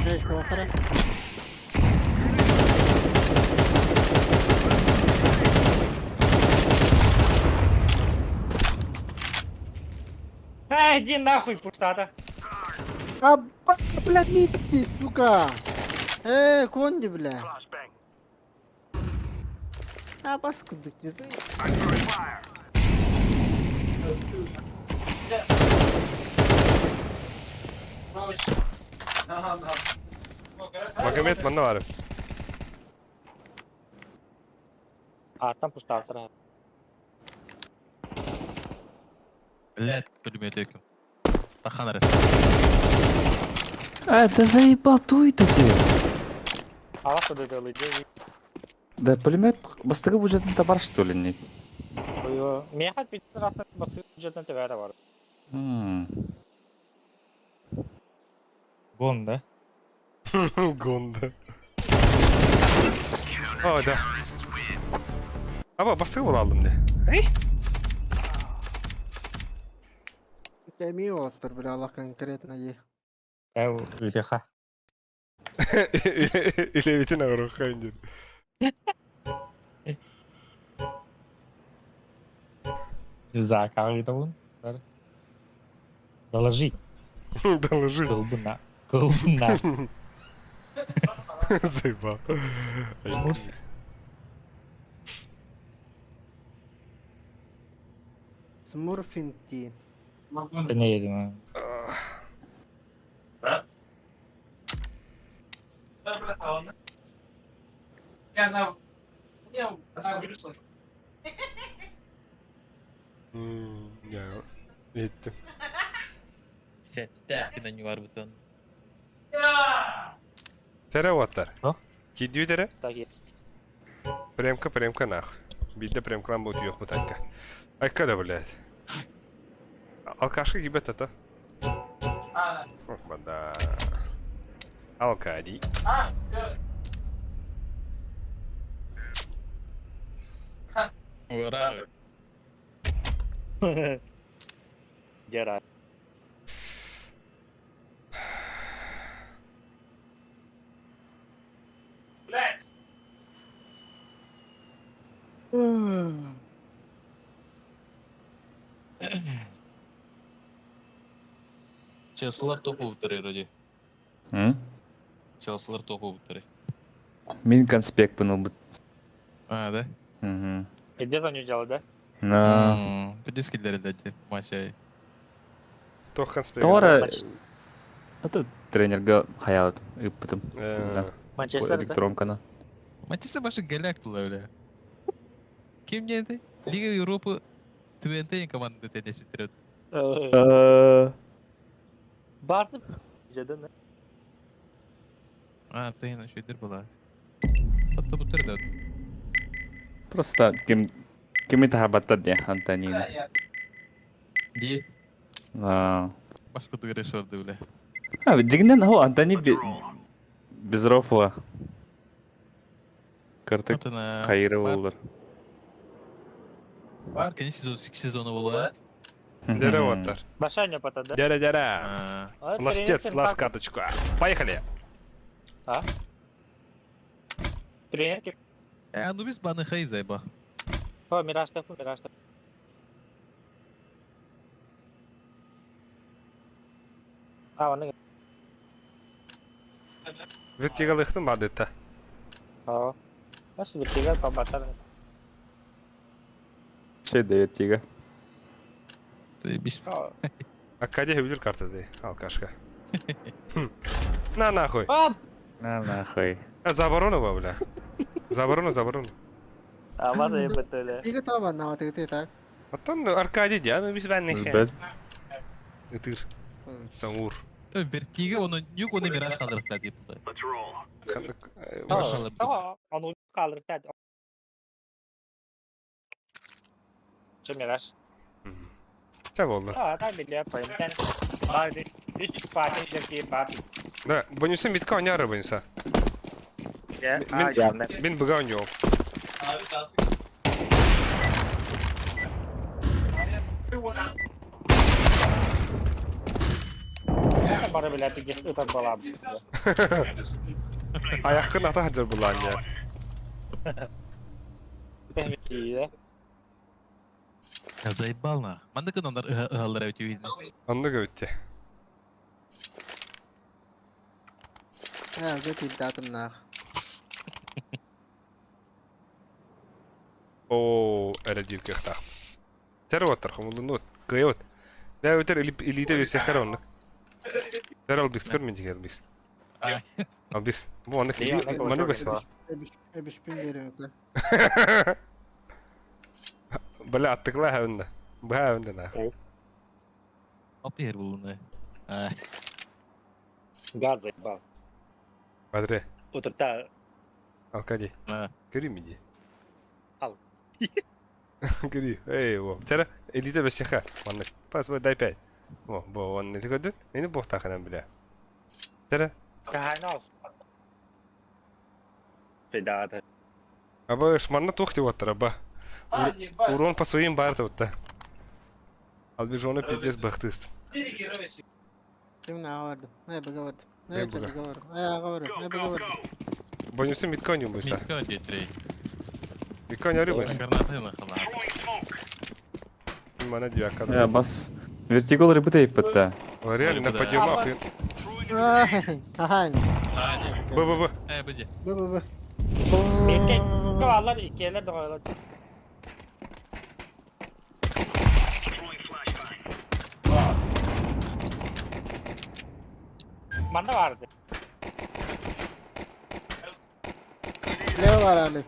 Беш, колохара. А, иди нахуй, пуштата. А, блядь, митти, сука! Конди, бля. А, паскудок, не знаю. Магомед манна бар. А, там пуштата. Блять, пулемет екім. Таханары. А, да заебал туй ты. А вас куда делать? Да пулемет бастыгы бюджетный товар что ли не? Мехат бит басы бюджеттен төбәрі бар. Гон, да? Гонда. О, да. Аба бастыгы була алдым де. Эй? Эмиэ уолаттар бля Аллах конкретно е. Эу, үлэха. Үлэбитин оҕоруохха диэн. За ыытабын. Доложить. Доложить. Кылбына. Кылбына. Заебал. Смурфинг дии. Не едем. Ya ettim. Сэттээх гынан барбытын. Тере уоттар. Что? Кидүү тере. Так, Премка, премка нах. Бидде премкалан бу түйөх бутанка. Айка да блядь. Алкашка гибет это. Ох, бада. Алкади. Ура. Гера. Челсилар топ буттары вроде. М? Челсилар топ буттары. Мин конспект был. А, да? Угу. И где там не делал, да? На. Подискиллери дати матчай. Тох конспект. Тора. Это тренерга хаят ыппытым. Манчестер, да? Электронканы. Манчестер башы голяк тула бля. Ким диэти? Лига Европы Твенте команда теннис битерет. Барды. Жадын. А, тыйна шөйдер була. Хатта буттар да. Просто ким кими тахабаттар де Антонина. Ди. А. Башка тугары шорды бля. А, дигинен хо Антони без рофла. Картык Отына. хайры болдыр. Бар, кени сезон сезоны була. Дере уоттар. Большая не пота, да? Дере, дере. А, Ластец, лас каточку. Поехали. А? Тренерки. Э, Анубис баны хай зайба. О, Мираж, так, Мираж. А, он Вертигалыхтын бадытта. О. Нас вертигал по батарам. Şey de тига. Ты бис. Акадия бүлір карта дей, алкашка. На нахуй. На нахуй. А, заборона ба, бля. Заборона, заборона. А, вас ебатали. Тига таба на ты так. Оттон Аркадий, дя, ну без ванны. Бэт. Ытыр. Саур. Вертига, оны нюк оны мираж калдырып та дип. Оны калдырып та. Че Мираж? Ча болды. А, так биле, поймтен. Барды. Үч пати жеки пати. Да, бонуса митка оняра бонуса. Я, Мин быга онял. Бары биле пиге ытар бала. Аяққын ата хаджар булан я. Пемки, Заебал нах. Манда кынандар ыгаллар өтү видно. Анны көтте. Э, уже тилдатым нах. О, әрі дир көхтақ. Тәрі оттар, хомулын от. Кыя от. Дә өтер элите бесе хәр оннык. Тәр албикс көр мен дигән албикс. Албикс. Бу оннык. Маны бесе. Эбишпин берем. Бля, аттыкла хәвендә. Бу хәвендә на. Алып ер булуны. Газ заебал. Бадре. Утырта. Алкади. Көрим иди. Ал. Көрі. Эй, о. Тәрі, элите бесе хә. Оннык. Пас, дай пять. О, бу онны көдүн. Мени бохтаханан бля. Тәрі. Каханос. Педата. Аба, шманна тух деп оттар, аба. Урон по своим бар да. Албижоны пиздец бахтыст. Ким наҕа бардым. Ай быга бардым. Ай Ай быга. быга бардым. Ай аҕа бардым. Ай быга бардым. Бонусы митконю бойса. Митка детрей. Митконю арю бойса. Гранаты нахала. Мана дьяка. Я бас. Вертикал рыбы иппетта. Реально на подъемах. Ай, ахань. Б Б Б. Э, бди. Б Б Б. Митке калар, иккиэлэр доҕойлор. Манна барды. Лево бар али.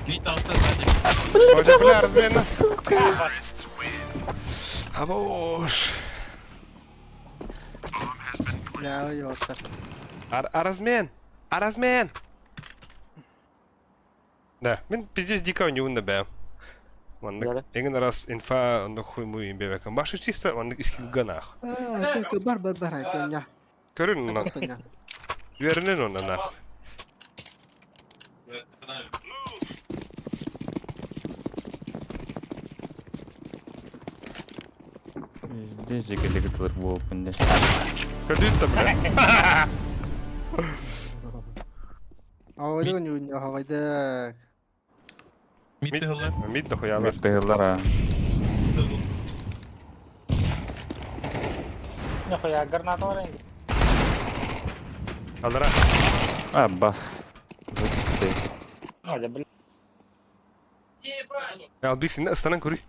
Мит алты сзади. Бля, бля, размена. Сука. Хорош. Лево ёптар. А, а размен? А размен? Да, мен пиздец дико не унна бэ. Маннык эҥин раз инфа онно хуй муй имбэбэкэн. Башы чисто маннык искилга нах. Бар бар бар айтыня. Көрүн онно. Үөрүнэн онно нах. Здесь же гелигтер буолбун дии. Көрдүүт да бля. Авайда нүн авайда. Мит тыһыллар. Мит дохуялар. Мит тыһыллар а. Нихуя, граната бар инде. Алара. А, бас. Вот Надя, блин. Албик син ыстанан көрүй.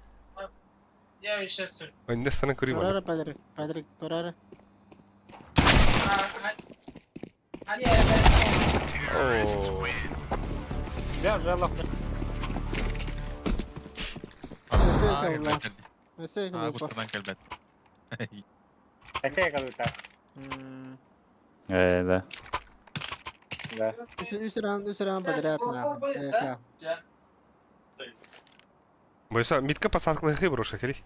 Я сейчас. Инне ыстанан көрүй Турара бана. падрик, падрик турара. Оо. Я уже лох. А, куттанан кэлбэт. Такая как-то. Э, да. Да. Үс раунд, үс раунд подряд нахуй. Бойса митка посадкалыхы броша кери.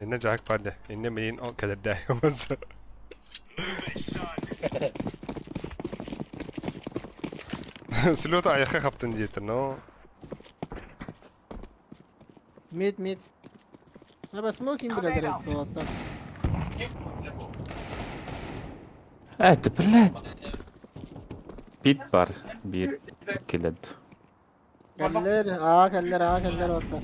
Инне жак барды. Инне мейин о кэлэрдэ. Болса. Сүлөтө аяққа қаптын диэтер, но Мид, мид. Аба смокинг бля болот. Это, блядь. Пит бар. Бир келет. Кэллэр, аа кэллэр, аа кэллэр отта.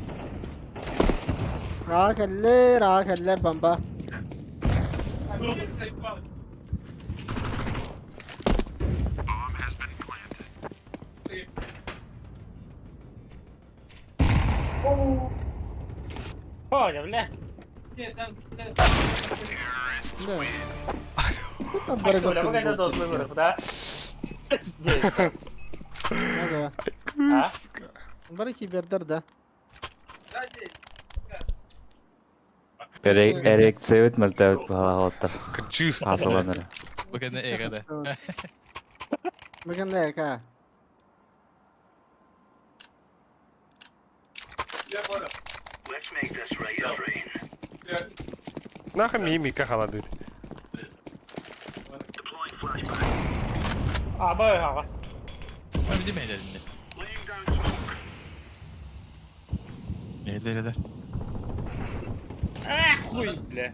Аа кэллэр, аа кэллэр бомба. Оля, бля. Да. Там Бля, мы когда тут выбор, да? Здесь. Да. А? Бары кибердер да. Эрекцевит мөлтәбит баһалаттар. Кычы. Асыланыр. Бүгін эгада. Бүгін эка. Нахы ми мика халады. А, бой, ағас. Бди мейлерinde. Мейлерде. Хуй, бля.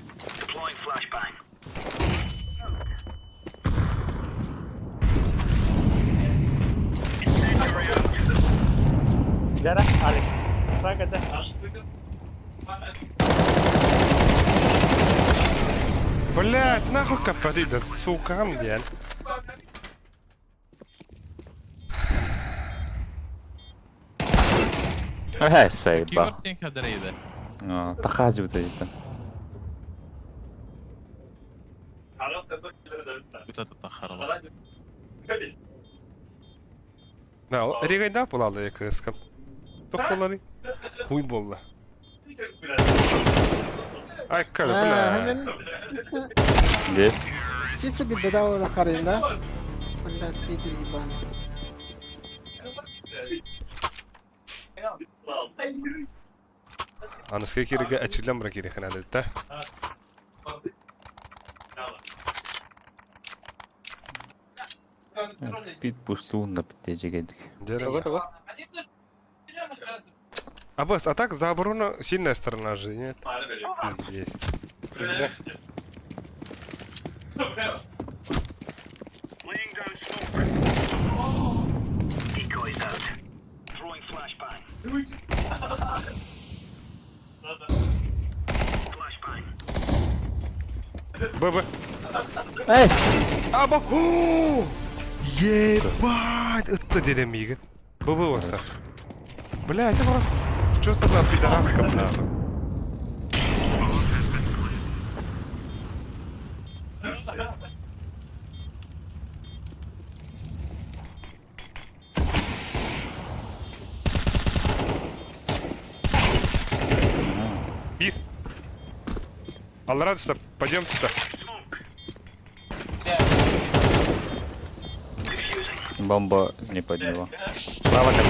Жара, Алик. Так это. Блять, нахуй капады да сука, диэн. Э, сайба. Кибер хадырыйды. Тақажы бит Үтә тахарала. Да, регайда булалы кырыскам. Тох болары. Хуй болла. Ай, калы, бля. Hemen Де? чисто bir bedava da karayında. Бля, пидор ебаный. Аныска кириге ачилан бара кири ханады да. Пит пустуун да битте жегедик. Жара. Абас, а так за оборону сильная сторона же, нет? Здесь. Б, Б. Эс! Аба! О! Ебать! Это дедем мига. Б, Б, вот так. Бля, это просто... Что за одна пидораска, нахуй? Бир. Алла сюда, пойдем сюда. Бомба не подняла. Право как.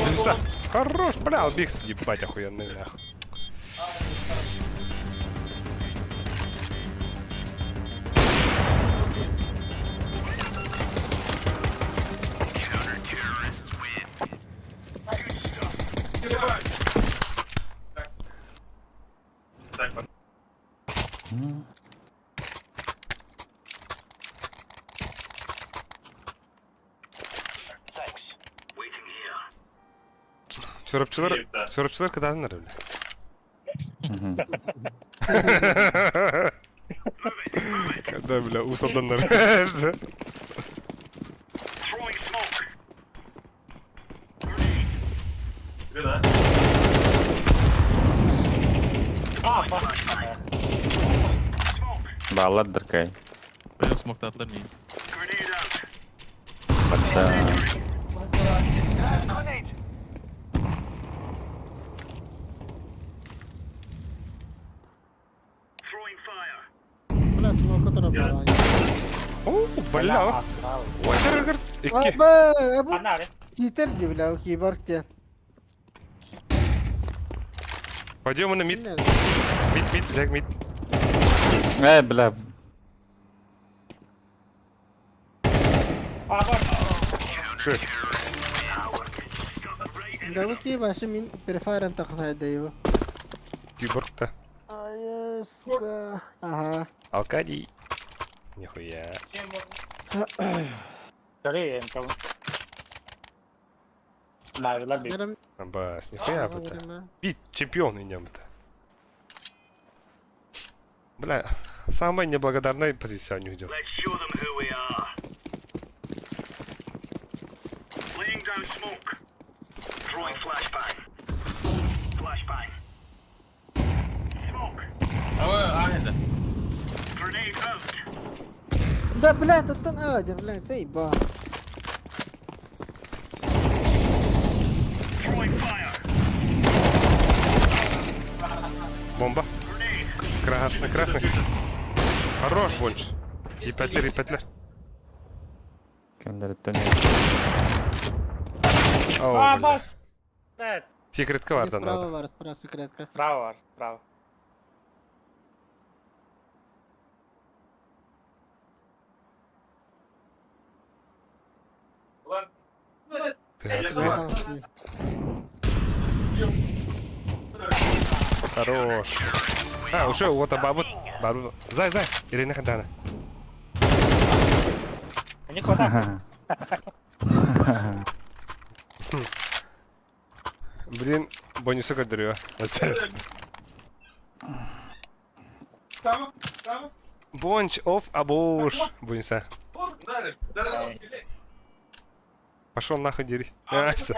Иди сюда. Хорош, бля, Албикс, ебать, охуенный, нахуй. Çorapçılar, çorapçılar kadınlar öyle. Да, бля, усаданнар. Баллар дыркай. Пойдем смог атлар не. Батта. Бля, смоку тарабалан. О, бля. Ой, дыр, Икки. Аба, бу Ана, ре. китер ди, бля, киборг диэн. Пойдем на мид. Мид, мид, зэг мид. Э, бля. Шы. Да бу ки башы мин префарем тахнай дайва. Киборг-то. Ай, сука. Ага. Алкадий. Нихуя. Sorry, em Maviler bir. Nerem? Абас, нихуя это. Бит чемпион идем это. Бля, самая неблагодарная позиция у них идет. Да, бля, это а, бля, заебал. Бомба. Красный, красный. Хорош больше. И петлер, и петлер. Кендер нет. О, бля. Абас! Evet. Секретка vardı Справа надо. var, справа секретка. Bravo var. Bravo. Ты Хорош. А, уже вот а бабу. Бабу. Зай, зай. Ирина Хандана. Они куда? Блин, бонусы көрдөрүө. Bunch of абуш. Бонуса. Пошел нахуй, дери. А, всё.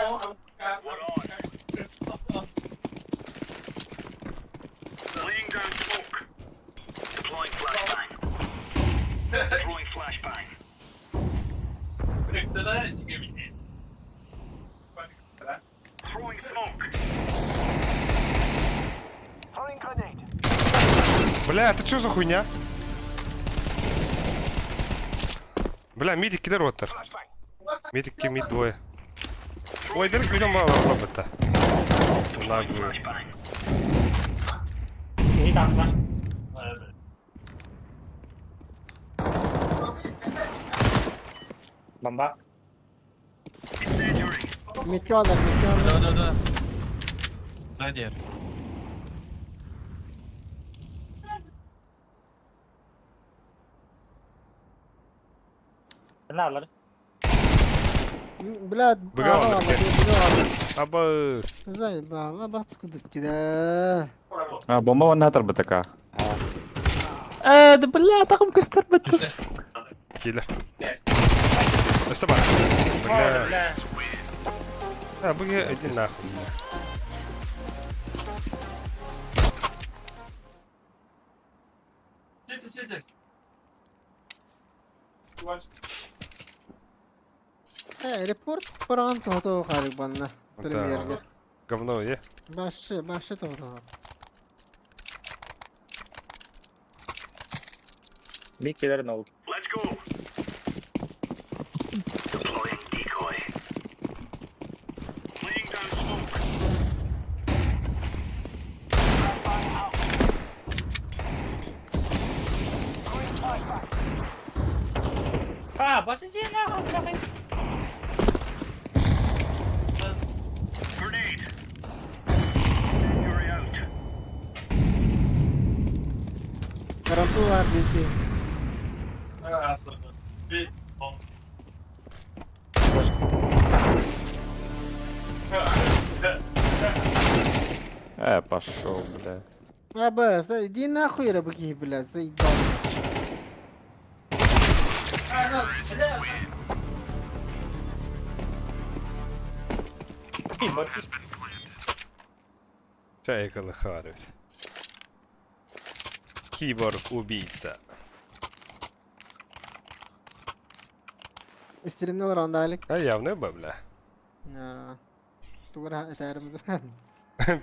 Бля, это что за хуйня? Бля, мидик кидер оттар. Мидик мид двое. Ой, дырк видим мало робота. Наглую. İyi kanka. Bomba. Метеор, метеор. Да, да, да. Сзади. Наалар. Блядь, Быга аҕа алыр аҕа. Абыс. Заебала, батскудук тида. А, бомба вон бтк. Да бля, тахым көстөр быттыс. Кийлер. Өстө бар. Бля. А, быга иди нахуй. Репорт паран тоғто қарик банна. Да. Премьерге. Говно, е. Башы, башы тоғто. Микелер ноут. А, посиди нахуй, бля. Каранту бар бейти. Пошел, бля. Аба, иди нахуй, рабыки, бля, заебал. Чайкалы харвит. Киборг-убийца. Истеремнел раундалик. А явно бы, бля. Тугара этәрім.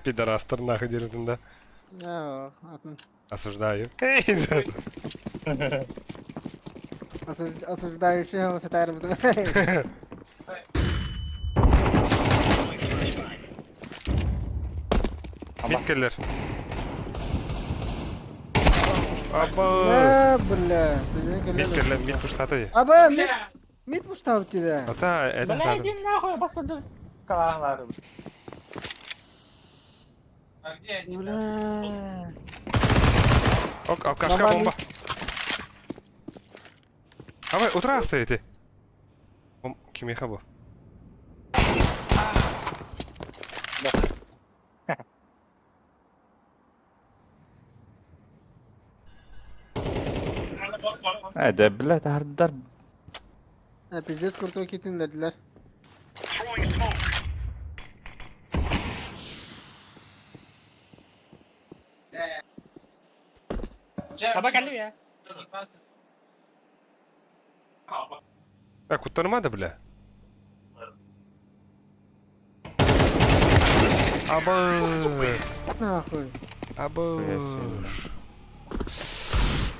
Пидорастер нахуй дерутын, да? Атын. Осуждаю. Осуждающий голос этәрім. Миткелер. Аба. А, бля. Миткелер, мит пуштаты. Аба, мит, мит пуштау тебя. Ата, это Бля, иди нахуй, господи. Калалар. Бля. Ок, алкашка бомба. Давай, утра стоите. Кимеха бу. Да, бля, тардар. Пиздец крутой кетиндердилер. Аба калли я. А, куттармады, бля. Аба. Нахуй. Аба.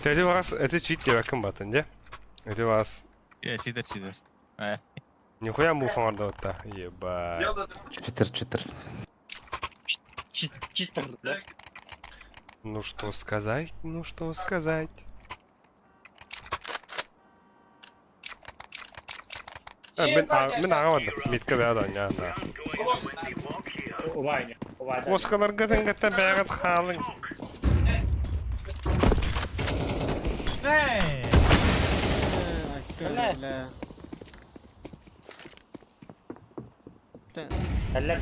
Эти вас, это чит тебе кым батын, де? Это вас. Я читер, читер. Нихуя муфа морда Ебать. Читер, читер. Читер, да? Ну что сказать, ну что сказать. Мен мен ағабады. Митка бәді anya. Убайня. Убайня. Оскалар гатын гата бәгат халың. Бля. Әллә.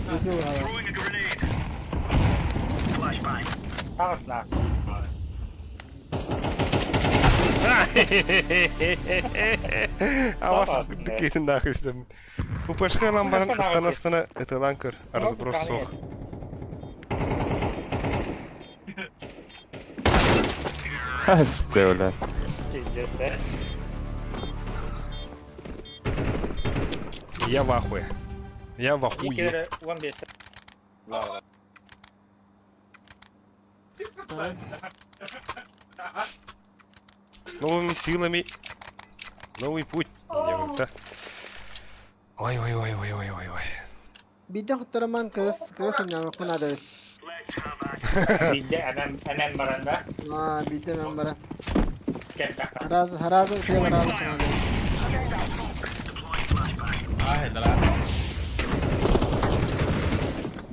Ағыс нах. Авас кетин нахуй истем. УПшка ламбарын ыстана ыстана ытылан көр. Разброс сох. Асте, бля. Пиздец, да? Я в ахуе. Я в ахуе. Микелер 15. С новыми силами. Новый путь. Да? Ой, ой, ой, ой, ой, ой, ой. Биден хуттараман кыз, кыз аннан надо. Бидде әмән әмән баранда. А, бидде мен бара. Кем тақа. Раз, разы кем разы надо. А, это да.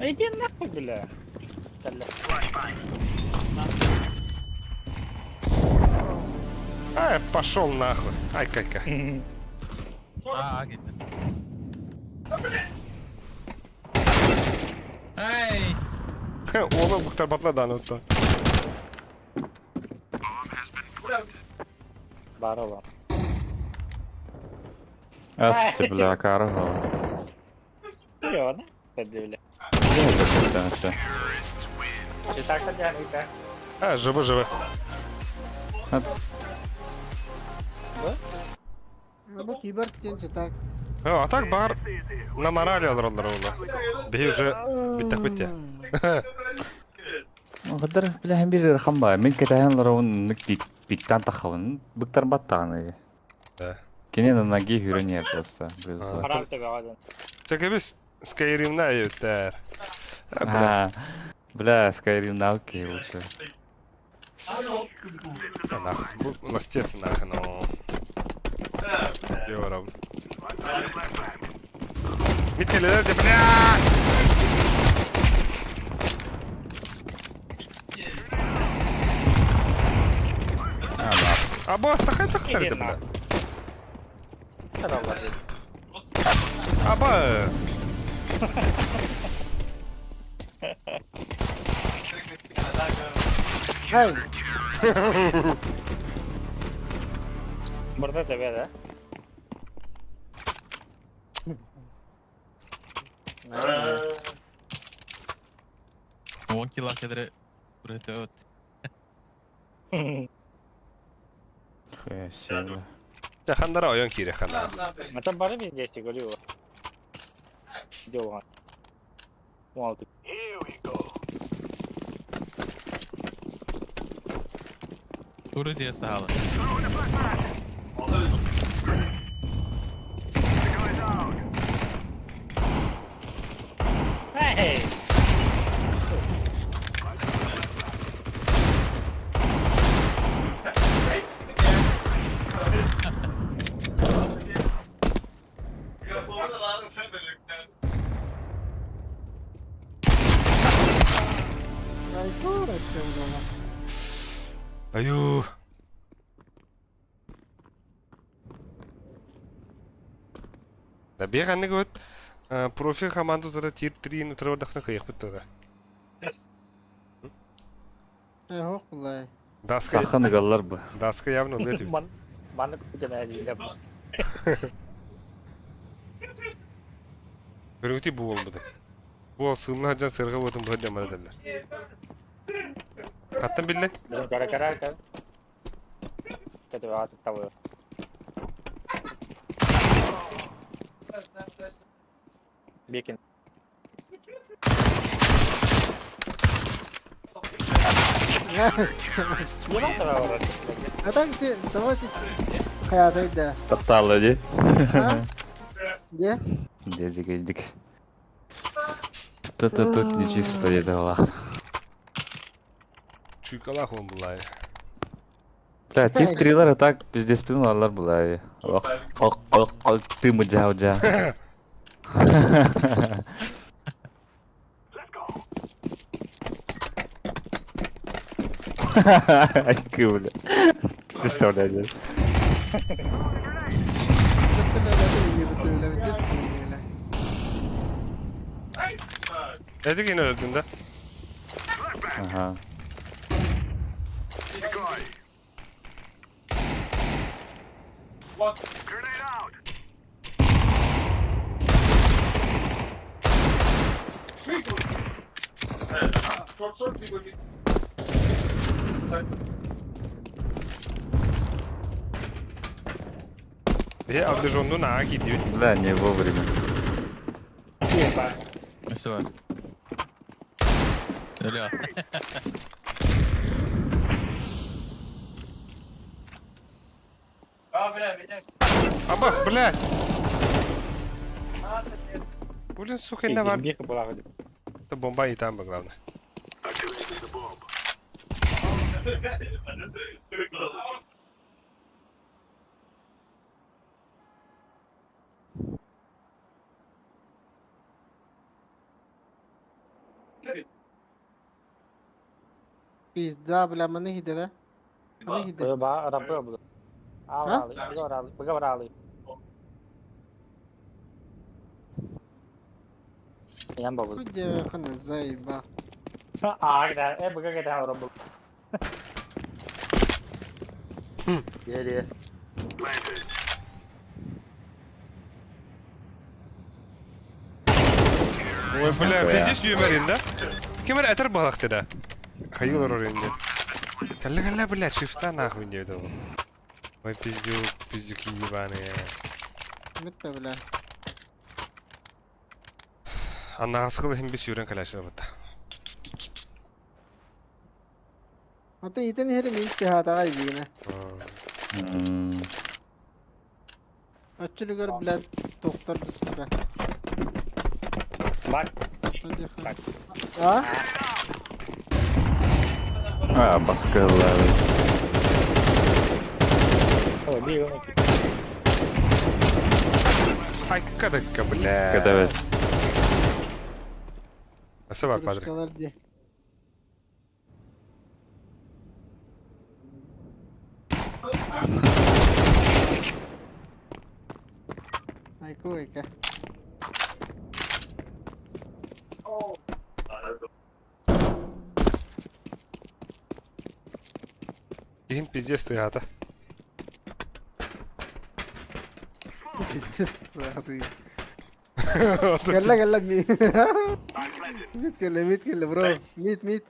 Иди нахуй, бля. Кэллэ. Ай, пошел нахуй. Ай, кайка. Аа, киирдэ. Ай! Уола быктарбатла дааны оттон. Баар ол. Ас бля, кара. Йо, бля. Читак та А, живы, живы. Бу кибер диэн читак. А так бар на морали олороллор ула. Биһи уже бүттэх бүттэ. Хаддар бля хем бир хамба. Мин кетәһен ларавын нык биктан тахавын. Быктар баттааны. Да. Кине на ноги хүрен просто. Харан төбөҕө Чекебис Skyrim'на айыттар. А, бля, Skyrim на окей лучше. Нахуй. Бу ластец нахуй, но. Диором. Миткелер де бля! А босс, тахай тахтар де бля. Аба! Ай! Burada төбө да. Он килла кедре бүрөтө өт. Хуя себе, бля. Я хандара ойон кире хандара. Это бары везде говорю. Дело. 16. Туры дия саала. Эй! Аю. Да беганнык вот профи команду зара тир 3 нутра дахны кыйык бүттүгө. Ох, булай. Даска Саханы галлар бу. Даска явно летит. Маны күтемә Көрүти бу болбуду. Бу сылна жан сырга ботун бу жаман эделер. Каттан билле? Кара кара кара. Көтөбө атып табы. Бекин. А так ты, давайте хаятay да. Тахталы ди. Де? Дезик идик. Что-то тут нечисто деді ола. Чуйкалах он булай. Да, тип трилер так пиздец пиналар булай. Ок, ок, ок, ок, ты мужа жа. Айкы, бля. Представляю. Эдик ин өлдүн да. Ага. Бе обнаженную на аки Бля, не вовремя. Все. Ля. Абас, блядь! Блин, сука, не var. Это бомба и там, главное. Пизда, бля, маны хиде да? Маны хиде. Ба, рампы буду. А? Алы, быга баралы. Ям бабу. Хуй хана заеба. А, да, быга кете рампы. Е, Ой, бля, пиздец юморин, да? Кем это балах да? Хайыл роринде. Калла калла, бля, шифта нахуй не дал. Ой, пиздюк, пиздюки ебаные. Митта, бля. Анна схыл хим бис юрен каляшыр бата. Ата итен хери мин хата гай дигине. Ачылыгар, блядь, доктор сука. Бар. А? А, баскыла. Ой, бил. Ай, кадакка, бля. Когда Спасибо, падре. Кружкалар ди. Айку айка. Кихин пиздец ты, ата. Пиздец, ты. Калла калла ми. Мит калла, мит калла, бро. Мит, мит.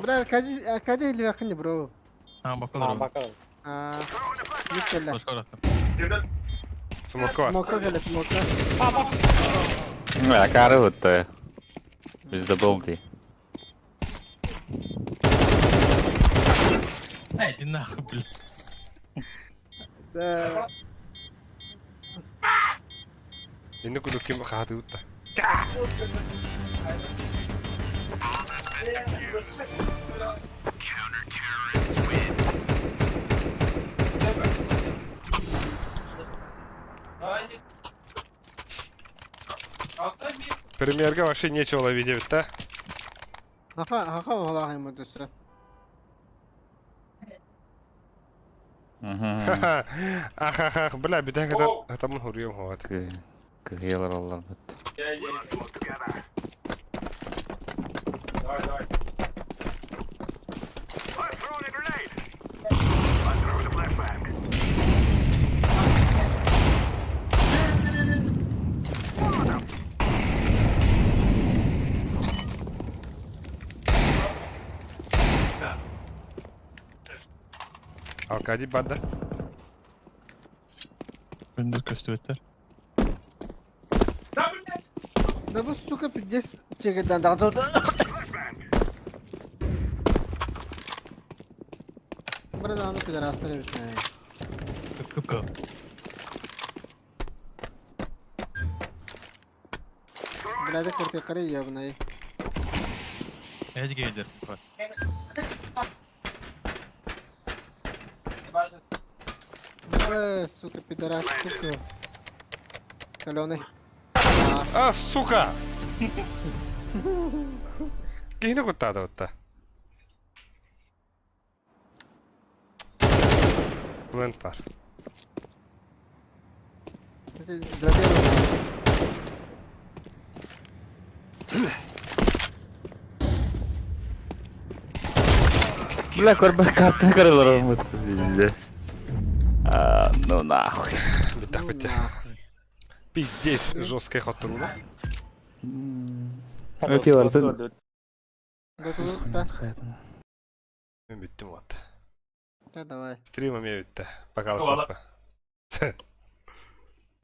Бля, Аркадий, Аркадий или Ахни, бро. А, бакалар. Бакалар. А, мит калла. Смока. Смока калла, смока. А, кары вот то. Пиздобол ты. Эй, иди нахуй, блядь. Да. Инне кудук ким хаты утта. Премьерга вообще нечего ловить, да? Аха, аха, валахи мудуса. Ахахах, бля, беда, когда там хурьем вот. Кыгыялар аллар бит. Аркадий банда. Күндүр көстүбөттөр. Да бу сука пиздец чегеден да да. Бра аны пидорастар бит. Күп Бля, да карты кары ебаный. Эди гейдер. Бля, сука, пидорас, сука. Каленый. А, сука! Кихини куттаады бутта. Плент бар. Бля, көрбө карта каралар бит. А, ну нахуй. Битах битте. Пиздец, жесткая хотруна. Өте барды. Да, Мен бүттім вот. да, давай. Стрим эмиэ бүтте. Пока алыспаппа.